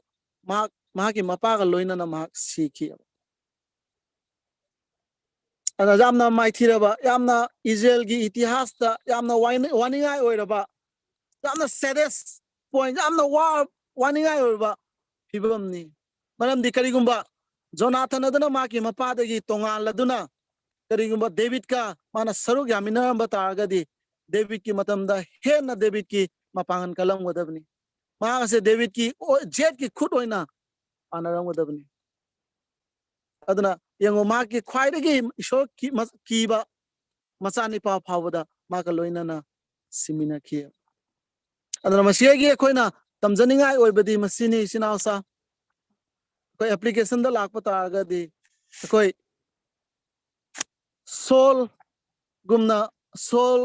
ꯃꯍꯥꯛ, ꯃꯍꯥꯛꯀꯤ ꯃꯄꯥꯒ ꯂꯣꯏꯅꯅ ꯃꯍꯥꯛ ꯁꯤꯈꯤ꯫ ꯑꯗ ꯌꯥꯝꯅ ꯃꯥꯏꯊꯤꯔꯕ, ꯌꯥꯝꯅ ꯏꯖꯔꯦꯜꯒꯤ ꯏꯇꯤꯍꯥꯁꯇ ꯌꯥꯝꯅ ꯋꯥꯏꯅ-, ꯋꯥꯅꯤꯡꯉꯥꯏ ꯑꯣꯏꯔꯕ, ꯌꯥꯝꯅ saddest point, ꯌꯥꯝꯅ ꯋꯥ-, ꯋꯥꯅꯤꯡꯉꯥꯏ ꯑꯣꯏꯔꯕ ꯐꯤꯕꯝꯅꯤ꯫ ꯃꯔꯝꯗꯤ ꯀꯔꯤꯒꯨꯝꯕ ꯖꯣꯅꯥꯊꯟ ꯑꯗꯨꯅ ꯃꯥꯒꯤ ꯃꯄꯥꯗꯒꯤ ꯇꯣꯉꯥꯜꯂꯗꯨꯅ ꯀꯔꯤꯒꯨꯝꯕ ꯗꯦꯕꯤꯠꯀ ꯃꯥꯅ ꯁꯔꯨꯛ ꯌꯥꯃꯤꯟꯅꯔꯝꯕ ꯇꯥꯔꯒꯗꯤ, ꯗꯦꯕꯤꯠꯀꯤ ꯃꯇꯝꯗ ꯍꯦꯟꯅ ꯗꯦꯕꯤꯠꯀꯤ ꯃꯄꯥꯡꯒꯜ ꯀꯜꯂꯝꯒꯗꯕꯅꯤ꯫ ꯃꯍꯥꯛ ꯑꯁꯦ ꯗꯦꯕꯤꯠꯀꯤ ꯑꯣ-, ꯖꯦꯠꯀꯤ ꯈꯨꯠ ꯑꯣꯏꯅ ꯄꯥꯟꯅꯔꯝꯒꯗꯕꯅꯤ꯫ ꯑꯗꯨꯅ ꯌꯦꯡꯉꯨ, ꯃꯍꯥꯛꯀꯤ ꯈ꯭ꯋꯥꯏꯗꯒꯤ ꯏꯁꯣꯔ ꯀꯤ-, ꯃ-, ꯀꯤꯕ ꯃꯆꯥꯅꯤꯄꯥ ꯐꯥꯎꯕꯗ ꯃꯥꯒ ꯂꯣꯏꯅꯅ ꯁꯤꯃꯤꯟꯅꯈꯤ꯫ ꯑꯗꯨꯅ ꯃꯁꯤꯗꯒꯤ ꯑꯩꯈꯣꯏꯅ ꯇꯝꯖꯅꯤꯡꯉꯥꯏ ꯑꯣꯏꯕꯗꯤ ꯃꯁꯤꯅꯤ, ꯏꯆꯤꯟ ꯏꯅꯥꯎꯁꯥ꯫ ꯑꯩꯈꯣꯏ applicationꯗ ꯂꯥꯛꯄ ꯇꯥꯔꯒꯗꯤ, ꯑꯩꯈꯣꯏ ꯁꯣꯜꯒꯨꯝꯅ, ꯁꯣꯜ,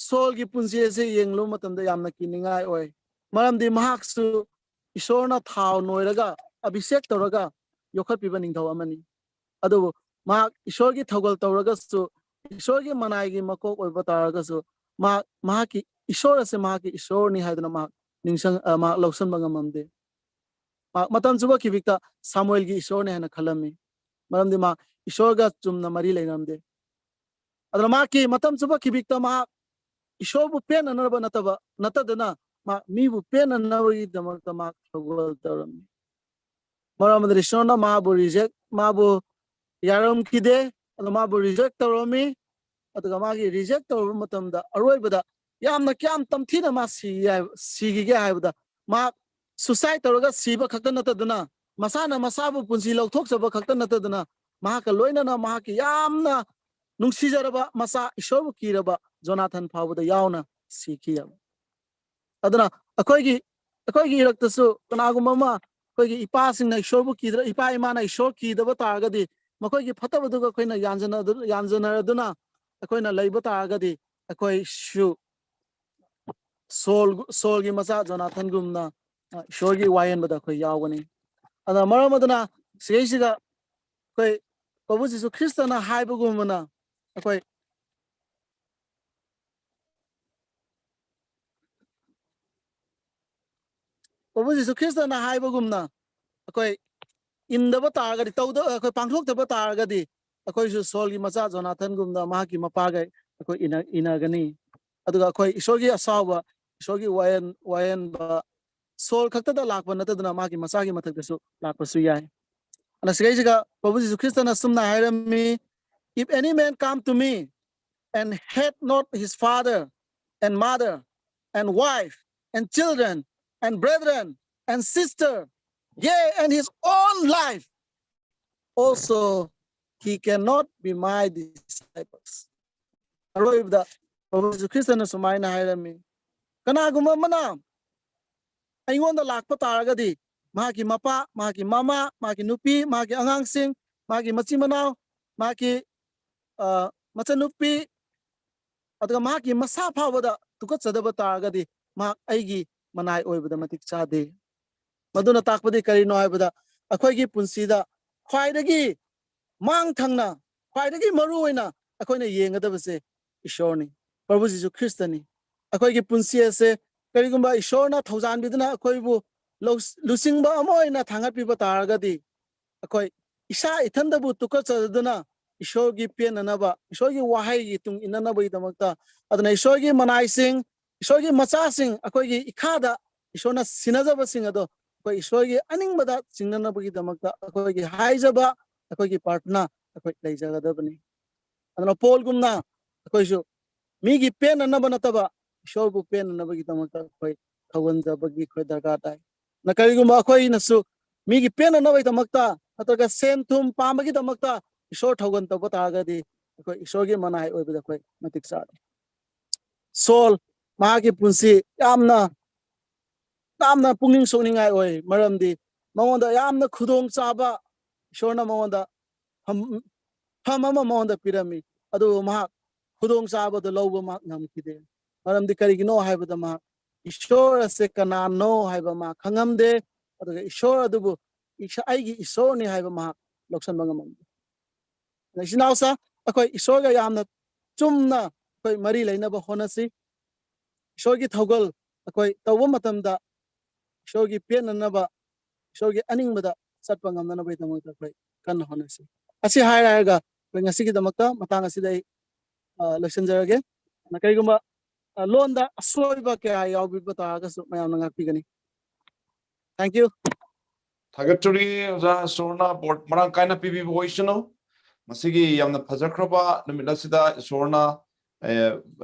ꯁꯣꯜꯒꯤ ꯄꯨꯟꯁꯤ ꯑꯁꯤ ꯌꯦꯡꯂꯨꯕ ꯃꯇꯝꯗ ꯌꯥꯝꯅ ꯀꯤꯅꯤꯡꯉꯥꯏ ꯑꯣꯏ꯫ ꯃꯔꯝꯗꯤ ꯃꯍꯥꯛꯁꯨ ꯏꯁꯣꯔꯅ ꯊꯥꯎ ꯅꯣꯏꯔꯒ ꯑꯚꯤꯁꯦꯛ ꯇꯧꯔꯒ ꯌꯣꯛꯈꯠꯄꯤꯕ ꯅꯤꯡꯊꯧ ꯑꯃꯅꯤ꯫ ꯑꯗꯨꯕꯨ ꯃꯍꯥꯛ ꯏꯁꯣꯔꯒꯤ ꯊꯧꯒꯜ ꯇꯧꯔꯒꯁꯨ, ꯏꯁꯣꯔꯒꯤ ꯃꯅꯥꯏꯒꯤ ꯃꯀꯣꯛ ꯑꯣꯏꯕ ꯇꯥꯔꯒꯁꯨ, ꯃꯍꯥꯛ, ꯃꯍꯥꯛꯀꯤ ꯏꯁꯣꯔ ꯑꯁꯦ ꯃꯍꯥꯛꯀꯤ ꯏꯁꯣꯔꯅꯤ ꯍꯥꯏꯗꯨꯅ ꯃꯍꯥꯛ ꯅꯤꯡꯁꯪ-, ꯑ, ꯃꯍꯥꯛ ꯂꯧꯁꯤꯟꯕ ꯉꯝꯃꯝꯗꯦ꯫ ꯃꯍꯥꯛ ꯃꯇꯝ ꯆꯨꯞꯄ ꯈꯤꯕꯤꯛꯇ ꯁꯥꯃꯨꯑꯦꯜꯒꯤ ꯏꯁꯣꯔꯅꯤ ꯍꯥꯏꯅ ꯈꯜꯂꯝꯃꯤ꯫ ꯃꯔꯝꯗꯤ ꯃꯍꯥꯛ ꯏꯁꯣꯔꯒ ꯆꯨꯝꯅ ꯃꯔꯤ ꯂꯩꯅꯔꯝꯗꯦ꯫ ꯑꯗꯨꯅ ꯃꯍꯥꯛꯀꯤ ꯃꯇꯝ ꯆꯨꯞꯄ ꯈꯤꯕꯤꯛꯇ ꯃꯍꯥꯛ ꯏꯁꯣꯔꯕꯨ ꯄꯦꯟꯅꯅꯕ ꯅꯠꯇꯕ, ꯅꯠꯇꯗꯅ ꯃꯍꯥꯛ ꯃꯤꯕꯨ ꯄꯦꯟꯅꯅꯕꯒꯤꯗꯃꯛꯇ ꯃꯍꯥꯛ ꯁ꯭ꯇ꯭ꯔꯒꯜ ꯇꯧꯔꯝꯃꯤ꯫ ꯃꯔꯝ ꯑꯗꯨꯅ ꯏꯁꯣꯔꯅ ꯃꯥꯕꯨ ꯔꯤꯖꯦꯛ, ꯃꯥꯕꯨ ꯌꯥꯔꯝꯈꯤꯗꯦ, ꯑꯗꯣ ꯃꯥꯕꯨ ꯔꯤꯖꯦꯛ ꯇꯧꯔꯝꯃꯤ꯫ ꯑꯗꯨꯒ ꯃꯥꯒꯤ ꯔꯤꯖꯦꯛ ꯇꯧꯔꯕ ꯃꯇꯝꯗ ꯑꯔꯣꯏꯕꯗ ꯌꯥꯝꯅ ꯀꯌꯥꯝ ꯇꯝꯊꯤꯅ ꯃꯥ ꯁꯤ ꯍꯥꯏ-, ꯁꯤꯈꯤꯒꯦ ꯍꯥꯏꯕꯗ ꯃꯍꯥꯛ ꯁꯨꯁꯥꯏꯠ ꯇꯧꯔꯒ ꯁꯤꯕ ꯈꯛꯇ ꯅꯠꯇꯗꯅ, ꯃꯁꯥꯅ ꯃꯁꯥꯕꯨ ꯄꯨꯟꯁꯤ ꯂꯧꯊꯣꯛꯆꯕ ꯈꯛꯇ ꯅꯠꯇꯗꯅ, ꯃꯍꯥꯛꯀ ꯂꯣꯏꯅꯅ ꯃꯍꯥꯛꯀꯤ ꯌꯥꯝꯅ ꯅꯨꯡꯁꯤꯖꯔꯕ ꯃꯆꯥ, ꯏꯁꯣꯔꯕꯨ ꯀꯤꯔꯕ ꯖꯣꯅꯥꯊꯟ ꯐꯥꯎꯕꯗ ꯌꯥꯎꯅ ꯁꯤꯈꯤ꯫ ꯑꯗꯨꯅ ꯑꯩꯈꯣꯏꯒꯤ, ꯑꯩꯈꯣꯏꯒꯤ ꯏꯔꯛꯇꯁꯨ ꯀꯅꯥꯒꯨꯝꯕ ꯑꯃ, ꯑꯩꯈꯣꯏꯒꯤ ꯏꯄꯥꯁꯤꯡꯅ ꯏꯁꯣꯔꯕꯨ ꯀꯤꯗ꯭ꯔ-, ꯏꯄꯥ ꯏꯃꯥꯅ ꯏꯁꯣꯔ ꯀꯤꯗꯕ ꯇꯥꯔꯒꯗꯤ, ꯃꯈꯣꯏꯒꯤ ꯐꯠꯇꯕꯗꯨꯒ ꯑꯩꯈꯣꯏꯅ ꯌꯥꯟꯖꯟꯅꯗꯨ-, ꯌꯥꯟꯖꯟꯅꯔꯗꯨꯅ ꯑꯩꯈꯣꯏꯅ ꯂꯩꯕ ꯇꯥꯔꯒꯗꯤ, ꯑꯩꯈꯣꯏꯁꯨ ꯁꯣꯜ, ꯁꯣꯜꯒꯤ ꯃꯆꯥ ꯖꯣꯅꯥꯊꯟꯒꯨꯝꯅ, ꯑ, ꯏꯁꯣꯔꯒꯤ ꯋꯥꯌꯦꯟꯕꯗ ꯑꯩꯈꯣꯏ ꯌꯥꯎꯒꯅꯤ꯫ ꯑꯗꯨꯅ ꯃꯔꯝ ꯑꯗꯨꯅ ꯁꯤꯗꯩꯁꯤꯗ ꯑꯩꯈꯣꯏ ꯄ꯭ꯔꯚꯨ ꯖꯤꯁꯨ ꯈ꯭ꯔꯤꯁꯇꯅ ꯍꯥꯏꯕꯒꯨꯝꯕꯅ ꯑꯩꯈꯣꯏ ꯄ꯭ꯔꯚꯨ ꯖꯤꯁꯨ ꯈ꯭ꯔꯤꯁꯇꯅ ꯍꯥꯏꯕꯒꯨꯝꯅ ꯑꯩꯈꯣꯏ ꯏꯟꯗꯕ ꯇꯥꯔꯒꯗꯤ, ꯇꯧꯗ-, ꯑꯩꯈꯣꯏ ꯄꯥꯡꯊꯣꯛꯇꯕ ꯇꯥꯔꯒꯗꯤ, ꯑꯩꯈꯣꯏꯁꯨ ꯁꯣꯜꯒꯤ ꯃꯆꯥ ꯖꯣꯅꯥꯊꯟꯒꯨꯝꯅ ꯃꯍꯥꯛꯀꯤ ꯃꯄꯥꯒ ꯑꯩꯈꯣꯏ ꯏꯟꯅ-, ꯏꯟꯅꯒꯅꯤ꯫ ꯑꯗꯨꯒ ꯑꯩꯈꯣꯏ ꯏꯁꯣꯔꯒꯤ ꯑꯁꯥꯎꯕ, ꯏꯁꯣꯔꯒꯤ ꯋꯥꯌꯦꯟ-, ꯋꯥꯌꯦꯟꯕ ꯁꯣꯜ ꯈꯛꯇꯗ ꯂꯥꯛꯄ ꯅꯠꯇꯗꯨꯅ ꯃꯥꯒꯤ ꯃꯆꯥꯒꯤ ꯃꯊꯛꯇꯁꯨ ꯂꯥꯛꯄꯁꯨ ꯌꯥꯏ꯫ ꯑꯗꯨꯅ ꯁꯤꯒꯩꯁꯤꯒ ꯄ꯭ꯔꯚꯨ ꯖꯤꯁꯨ ꯈ꯭ꯔꯤꯁꯇꯅ ꯁꯨꯝꯅ ꯍꯥꯏꯔꯝꯃꯤ, "If any man come to me and hate not his father and mother and wife and children and brethren and sister, yea, and his own life also, he cannot be my disciples." ꯑꯔꯣꯏꯕꯗ ꯄ꯭ꯔꯚꯨ ꯖꯤꯁꯨ ꯈ꯭ꯔꯤꯁꯇꯅ ꯁꯨꯃꯥꯏꯅ ꯍꯥꯏꯔꯝꯃꯤ, "ꯀꯅꯥꯒꯨꯝꯕ ꯑꯃꯅ ꯑꯩꯉꯣꯟꯗ ꯂꯥꯛꯄ ꯇꯥꯔꯒꯗꯤ, ꯃꯍꯥꯛꯀꯤ ꯃꯄꯥ, ꯃꯍꯥꯛꯀꯤ ꯃꯃꯥ, ꯃꯍꯥꯛꯀꯤ ꯅꯨꯄꯤ, ꯃꯍꯥꯛꯀꯤ ꯑꯉꯥꯡꯁꯤꯡ, ꯃꯍꯥꯛꯀꯤ ꯃꯆꯤꯟ ꯃꯅꯥꯎ, ꯃꯍꯥꯛꯀꯤ, ꯑ, ꯃꯆꯟꯅꯨꯄꯤ, ꯑꯗꯨꯒ ꯃꯍꯥꯛꯀꯤ ꯃꯁꯥ ꯐꯥꯎꯕꯗ ꯇꯨꯀꯠꯆꯗꯕ ꯇꯥꯔꯒꯗꯤ, ꯃꯍꯥꯛ ꯑꯩꯒꯤ ꯃꯅꯥꯏ ꯑꯣꯏꯕꯗ ꯃꯇꯤꯛ ꯆꯥꯗꯦ꯫" ꯃꯗꯨꯅ ꯇꯥꯛꯄꯗꯤ ꯀꯔꯤꯅꯣ ꯍꯥꯏꯕꯗ, ꯑꯩꯈꯣꯏꯒꯤ ꯄꯨꯟꯁꯤꯗ ꯈ꯭ꯋꯥꯏꯗꯒꯤ ꯃꯥꯡ ꯊꯪꯅ, ꯈ꯭ꯋꯥꯏꯗꯒꯤ ꯃꯔꯨ ꯑꯣꯏꯅ ꯑꯩꯈꯣꯏꯅ ꯌꯦꯡꯒꯗꯕꯁꯦ ꯏꯁꯣꯔꯅꯤ, ꯄ꯭ꯔꯚꯨ ꯖꯤꯁꯨ ꯈ꯭ꯔꯤꯁꯇꯅꯤ꯫ ꯑꯩꯈꯣꯏꯒꯤ ꯄꯨꯟꯁꯤ ꯑꯁꯦ ꯀꯔꯤꯒꯨꯝꯕ ꯏꯁꯣꯔꯅ ꯊꯧꯖꯥꯟꯕꯤꯗꯨꯅ ꯑꯩꯈꯣꯏꯕꯨ ꯂꯧ-, ꯂꯨꯆꯤꯡꯕ ꯑꯃ ꯑꯣꯏꯅ ꯊꯥꯡꯒꯠꯄꯤꯕ ꯇꯥꯔꯒꯗꯤ, ꯑꯩꯈꯣꯏ ꯏꯁꯥ ꯏꯊꯟꯗꯕꯨ ꯇꯨꯀꯠꯆꯗꯨꯅ ꯏꯁꯣꯔꯒꯤ ꯄꯦꯟꯅꯅꯕ, ꯏꯁꯣꯔꯒꯤ ꯋꯥꯍꯩꯒꯤ ꯇꯨꯡ ꯏꯟꯅꯅꯕꯒꯤꯗꯃꯛꯇ, ꯑꯗꯨꯅ ꯏꯁꯣꯔꯒꯤ ꯃꯅꯥꯏꯁꯤꯡ, ꯏꯁꯣꯔꯒꯤ ꯃꯆꯥꯁꯤꯡ, ꯑꯩꯈꯣꯏꯒꯤ ꯏꯈꯥꯗ ꯏꯁꯣꯔꯅ ꯁꯤꯟꯅꯖꯕꯁꯤꯡ ꯑꯗꯣ ꯑꯩꯈꯣꯏ ꯏꯁꯣꯔꯒꯤ ꯑꯅꯤꯡꯕꯗ ꯆꯤꯡꯅꯅꯕꯒꯤꯗꯃꯛꯇ ꯑꯩꯈꯣꯏꯒꯤ ꯍꯥꯏꯖꯕ, ꯑꯩꯈꯣꯏꯒꯤ ꯄ꯭ꯔꯥꯔꯊꯅꯥ ꯑꯩꯈꯣꯏ ꯂꯩꯖꯒꯗꯕꯅꯤ꯫ ꯑꯗꯨꯅ ꯄꯣꯜꯒꯨꯝꯅ ꯑꯩꯈꯣꯏꯁꯨ ꯃꯤꯒꯤ ꯄꯦꯟꯅꯅꯕ ꯅꯠꯇꯕ ꯏꯁꯣꯔꯕꯨ ꯄꯦꯟꯅꯅꯕꯒꯤꯗꯃꯛꯇ ꯑꯩꯈꯣꯏ ꯊꯧꯒꯟꯖꯕꯒꯤ ꯑꯩꯈꯣꯏ ꯗꯔꯀꯥꯔ ꯇꯥꯏ꯫ ꯅ ꯀꯔꯤꯒꯨꯝꯕ ꯑꯩꯈꯣꯏꯅꯁꯨ ꯃꯤꯒꯤ ꯄꯦꯟꯅꯅꯕꯒꯤꯗꯃꯛꯇ ꯅꯠꯇ꯭ꯔꯒ ꯁꯦꯟ ꯊꯨꯝ ꯄꯥꯝꯕꯒꯤꯗꯃꯛꯇ ꯏꯁꯣꯔ ꯊꯧꯒꯟ ꯇꯧꯕ ꯇꯥꯔꯒꯗꯤ ꯑꯩꯈꯣꯏ ꯏꯁꯣꯔꯒꯤ ꯃꯅꯥꯏ ꯑꯣꯏꯕꯗ ꯑꯩꯈꯣꯏ ꯃꯇꯤꯛ ꯆꯥꯗꯦ꯫ ꯁꯣꯜ ꯃꯍꯥꯛꯀꯤ ꯄꯨꯟꯁꯤ ꯌꯥꯝꯅ, ꯌꯥꯝꯅ ꯄꯨꯛꯅꯤꯡ ꯁꯣꯛꯅꯤꯡꯉꯥꯏ ꯑꯣꯏ꯫ ꯃꯔꯝꯗꯤ ꯃꯉꯣꯟꯗ ꯌꯥꯝꯅ ꯈꯨꯗꯣꯡ ꯆꯥꯕ ꯏꯁꯣꯔꯅ ꯃꯉꯣꯟꯗ ꯐꯝ, ꯐꯝ ꯑꯃ ꯃꯉꯣꯟꯗ ꯄꯤꯔꯝꯃꯤ, ꯑꯗꯨꯕꯨ ꯃꯍꯥꯛ ꯈꯨꯗꯣꯡ ꯆꯥꯕꯗꯨ ꯂꯧꯕ ꯃꯍꯥꯛ ꯉꯝꯈꯤꯗꯦ꯫ ꯃꯔꯝꯗꯤ ꯀꯔꯤꯒꯤꯅꯣ ꯍꯥꯏꯕꯗ ꯃꯍꯥꯛ ꯏꯁꯣꯔ ꯑꯁꯦ ꯀꯅꯥꯅꯣ ꯍꯥꯏꯕ ꯃꯍꯥꯛ ꯈꯪꯉꯝꯗꯦ, ꯑꯗꯨꯒ ꯏꯁꯣꯔ ꯑꯗꯨꯕꯨ ꯏꯁ-, ꯑꯩꯒꯤ ꯏꯁꯣꯔꯅꯤ ꯍꯥꯏꯕ ꯃꯍꯥꯛ ꯂꯧꯁꯟꯕ ꯉꯝꯃꯝꯗꯦ꯫ ꯑꯗꯨꯅ ꯏꯆꯤꯟ ꯏꯅꯥꯎꯁꯥ, ꯑꯩꯈꯣꯏ ꯏꯁꯣꯔꯒ ꯌꯥꯝꯅ ꯆꯨꯝꯅ ꯑꯩꯈꯣꯏ ꯃꯔꯤ ꯂꯩꯅꯕ ꯍꯣꯠꯅꯁꯤ꯫ ꯏꯁꯣꯔꯒꯤ ꯊꯧꯒꯜ ꯑꯩꯈꯣꯏ ꯇꯧꯕ ꯃꯇꯝꯗ ꯏꯁꯣꯔꯒꯤ ꯄꯦꯟꯅꯅꯕ, ꯏꯁꯣꯔꯒꯤ ꯑꯅꯤꯡꯕꯗ ꯆꯠꯄ ꯉꯝꯅꯅꯕꯒꯤꯗꯃꯛꯇ ꯑꯩꯈꯣꯏ ꯀꯟꯅ ꯍꯣꯠꯅꯁꯤ꯫ ꯑꯁꯤ ꯍꯥꯏꯔꯒ ꯑꯩꯈꯣꯏ ꯉꯁꯤꯒꯤꯗꯃꯛꯇ ꯃꯇꯥꯡ ꯑꯁꯤꯗ ꯑꯩ, ꯑ, ꯂꯣꯏꯁꯤꯟꯖꯔꯒꯦ꯫ ꯑꯗꯨꯅ ꯀꯔꯤꯒꯨꯝꯕ, ꯑ, ꯂꯣꯟꯗ ꯑꯁꯣꯏꯕ ꯀꯌꯥ ꯌꯥꯎꯕꯤꯕ ꯇꯥꯔꯒꯁꯨ ꯃꯌꯥꯝꯅ ꯉꯥꯛꯄꯤꯒꯅꯤ꯫ Thank you. ꯊꯥꯒꯠꯆꯔꯤ ꯑꯣꯖꯥ ꯏꯁꯣꯔꯅ ꯕꯣꯔ ꯃꯔꯥꯡ ꯀꯥꯏꯅ ꯄꯤꯕꯤꯕ ꯑꯣꯏꯁꯅꯨ꯫ ꯃꯁꯤꯒꯤ ꯌꯥꯝꯅ ꯐꯖꯈ꯭ꯔꯕ ꯅꯨꯃꯤꯠ ꯑꯁꯤꯗ ꯏꯁꯣꯔꯅ, ꯑꯦ,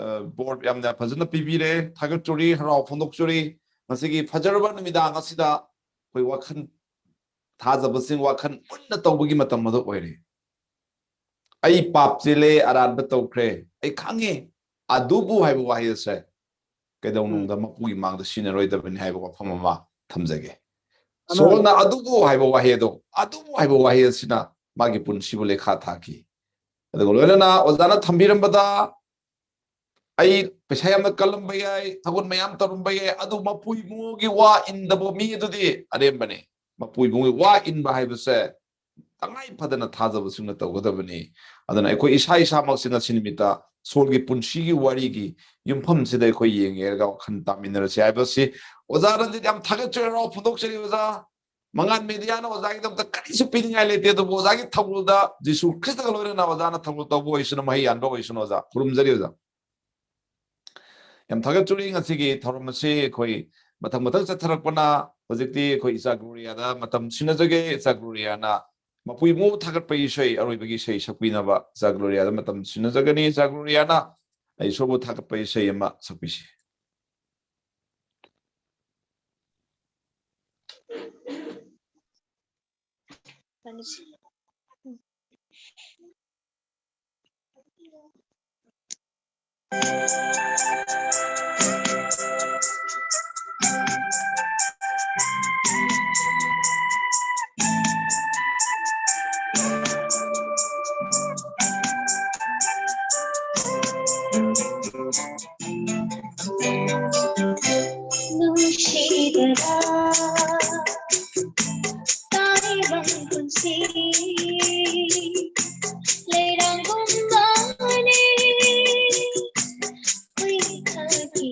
ꯑ, ꯕꯣꯔ ꯌꯥꯝꯅ ꯐꯖꯅ ꯄꯤꯕꯤꯔꯦ꯫ ꯊꯥꯒꯠꯆꯔꯤ, ꯍꯔꯥꯎ ꯐꯣꯡꯗꯣꯛꯆꯔꯤ꯫ ꯃꯁꯤꯒꯤ ꯐꯖꯔꯕ ꯅꯨꯃꯤꯗꯥꯡ ꯑꯁꯤꯗ ꯑꯩꯈꯣꯏ ꯋꯥꯈꯜ ꯊꯥꯖꯕꯁꯤꯡ ꯋꯥꯈꯜ ꯃꯨꯟꯅ ꯇꯧꯕꯒꯤ ꯃꯇꯝ ꯑꯗꯨ ꯑꯣꯏꯔꯦ꯫ "ꯑꯩ ꯄꯥꯞ ꯆꯦꯜꯂꯦ, ꯑꯔꯥꯟꯕ ꯇꯧꯈ꯭ꯔꯦ, ꯑꯩ ꯈꯪꯉꯦ, ꯑꯗꯨꯕꯨ" ꯍꯥꯏꯕ ꯋꯥꯍꯩ ꯑꯁꯦ ꯀꯩꯗꯧꯅꯨꯡꯗ ꯃꯄꯨꯒꯤ ꯃꯥꯡꯗ ꯁꯤꯖꯤꯟꯅꯔꯣꯏꯗꯕꯅꯤ ꯍꯥꯏꯕ ꯋꯥꯐꯝ ꯑꯃ ꯊꯝꯖꯒꯦ꯫ ꯁꯣꯜꯅ "ꯑꯗꯨꯕꯨ" ꯍꯥꯏꯕ ꯋꯥꯍꯩ ꯑꯗꯣ, "ꯑꯗꯨꯕꯨ" ꯍꯥꯏꯕ ꯋꯥꯍꯩ ꯑꯁꯤꯅ ꯃꯥꯒꯤ ꯄꯨꯟꯁꯤꯕꯨ ꯂꯩꯈꯥ ꯊꯥꯈꯤ꯫ ꯑꯗꯨꯒ ꯂꯣꯏꯅꯅ ꯑꯣꯖꯥꯅ ꯊꯝꯕꯤꯔꯝꯕꯗ, "ꯑꯩ ꯄꯩꯁꯥ ꯌꯥꯝꯅ ꯀꯜꯂꯝꯕ ꯌꯥꯏ, ꯊꯕꯛ ꯃꯌꯥꯝ ꯇꯧꯔꯝꯕ ꯌꯥꯏ, ꯑꯗꯨ ꯃꯄꯨ ꯏꯕꯨꯡꯉꯣꯒꯤ ꯋꯥ ꯏꯟꯗꯕ ꯃꯤ ꯑꯗꯨꯗꯤ ꯑꯔꯦꯝꯕꯅꯤ"꯫ ꯃꯄꯨ ꯏꯕꯨꯡꯉꯣꯒꯤ ꯋꯥ ꯏꯟꯕ ꯍꯥꯏꯕꯁꯦ ꯇꯉꯥꯏ ꯐꯗꯅ ꯊꯥꯖꯕꯁꯤꯡꯅ ꯇꯧꯒꯗꯕꯅꯤ꯫ ꯑꯗꯨꯅ ꯑꯩꯈꯣꯏ ꯏꯁꯥ ꯏꯁꯥꯃꯛꯁꯤ ꯉꯁꯤ ꯅꯨꯃꯤꯠꯇ ꯁꯣꯜꯒꯤ ꯄꯨꯟꯁꯤꯒꯤ ꯋꯥꯔꯤꯒꯤ ꯌꯨꯝꯐꯝꯁꯤꯗ ꯑꯩꯈꯣꯏ ꯌꯦꯡꯉꯦꯔꯒ ꯋꯥꯈꯜ ꯇꯥꯃꯤꯟꯅꯔꯁꯤ ꯍꯥꯏꯕꯁꯤ ꯑꯣꯖꯥ ꯔꯟꯖꯤꯠ ꯌꯥꯝ ꯊꯥꯒꯠꯆꯔꯤ, ꯍꯔꯥꯎ ꯐꯣꯡꯗꯣꯛꯆꯔꯤ ꯑꯣꯖꯥ꯫ ꯃꯉꯥꯜ ꯃꯦꯗꯤꯌꯥꯅ ꯑꯣꯖꯥꯒꯤꯗꯃꯛꯇ ꯀꯔꯤꯁꯨ ꯄꯤꯅꯤꯡꯉꯥꯏ ꯂꯩꯇꯦ, ꯑꯗꯨꯕꯨ ꯑꯣꯖꯥꯒꯤ ꯊꯧꯒꯜꯗ ꯖꯤꯁꯨ ꯈ꯭ꯔꯤꯁꯇꯒ ꯂꯣꯏꯅꯅ ꯑꯣꯖꯥꯅ ꯊꯧꯒꯜ ꯇꯧꯕ ꯑꯣꯏꯁꯅꯨ, ꯃꯍꯩ ꯌꯥꯟꯕ ꯑꯣꯏꯁꯅꯨ ꯑꯣꯖꯥ꯫ ꯈꯨꯔꯨꯝꯖꯔꯤ ꯑꯣꯖꯥ꯫ ꯌꯥꯝ ꯊꯥꯒꯠꯆꯔꯤ꯫ ꯉꯁꯤꯒꯤ ꯊꯧꯔꯝ ꯑꯁꯤ ꯑꯩꯈꯣꯏ ꯃꯊꯪ ꯃꯊꯪ ꯆꯠꯊꯔꯛꯄꯅ ꯍꯧꯖꯤꯛꯇꯤ ꯑꯩꯈꯣꯏ ꯏꯆꯥ ꯒ꯭ꯂꯣꯔꯤꯌꯥꯗ ꯃꯇꯝ ꯁꯤꯟꯅꯖꯒꯦ꯫ ꯏꯆꯥ ꯒ꯭ꯂꯣꯔꯤꯌꯥꯅ ꯃꯄꯨ ꯏꯕꯨꯡꯉꯣꯕꯨ ꯊꯥꯒꯠꯄ ꯏꯁꯩ, ꯑꯔꯣꯏꯕꯒꯤ ꯏꯁꯩ ꯁꯛꯄꯤꯅꯕ ꯏꯆꯥ ꯒ꯭ꯂꯣꯔꯤꯌꯥꯗ ꯃꯇꯝ ꯁꯤꯟꯅꯖꯒꯅꯤ꯫ ꯏꯆꯥ ꯒ꯭ꯂꯣꯔꯤꯌꯥꯅ ꯏꯁꯣꯔꯕꯨ ꯊꯥꯒꯠꯄ ꯏꯁꯩ ꯑꯃ ꯁꯛꯄꯤꯁꯤ꯫ ꯅꯨꯡꯁꯤꯗꯔꯥ ꯇꯥꯏꯕꯪ ꯄꯨꯟꯁꯤ ꯂꯩꯔꯥꯡꯒꯨꯝꯕꯅꯤ ꯍꯨꯏꯈꯥꯒꯤ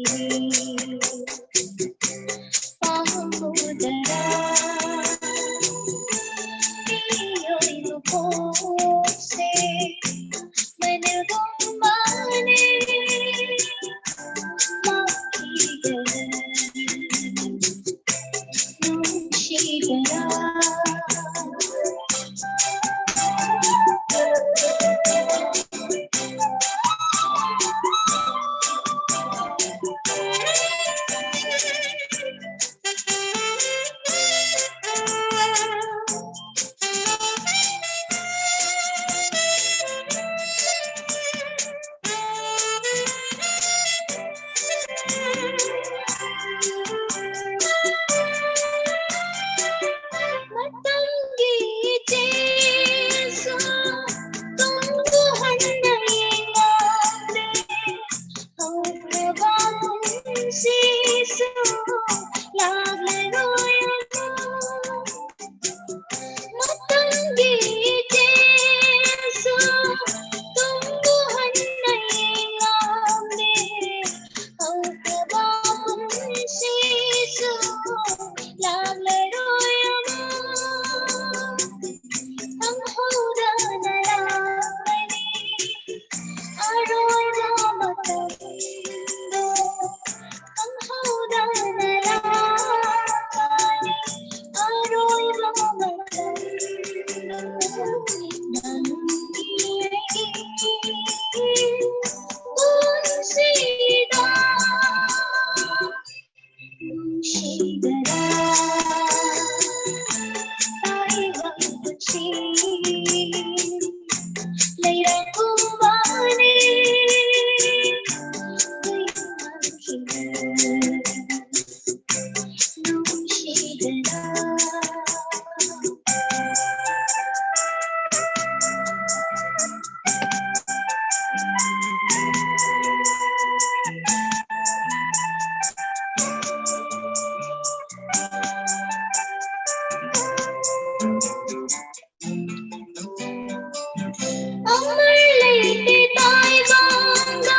ꯄꯥꯝꯃꯨꯗꯔꯥ ꯃꯤꯑꯣꯏꯕ ꯄꯣꯛꯁꯦ ꯃꯅꯒꯨꯝꯕꯅꯤ ꯃꯥꯈꯤꯗꯔꯥ ꯅꯨꯡꯁꯤꯗꯔꯥ ꯑꯃꯔ ꯂꯩꯇꯦ ꯇꯥꯏꯕꯪꯗ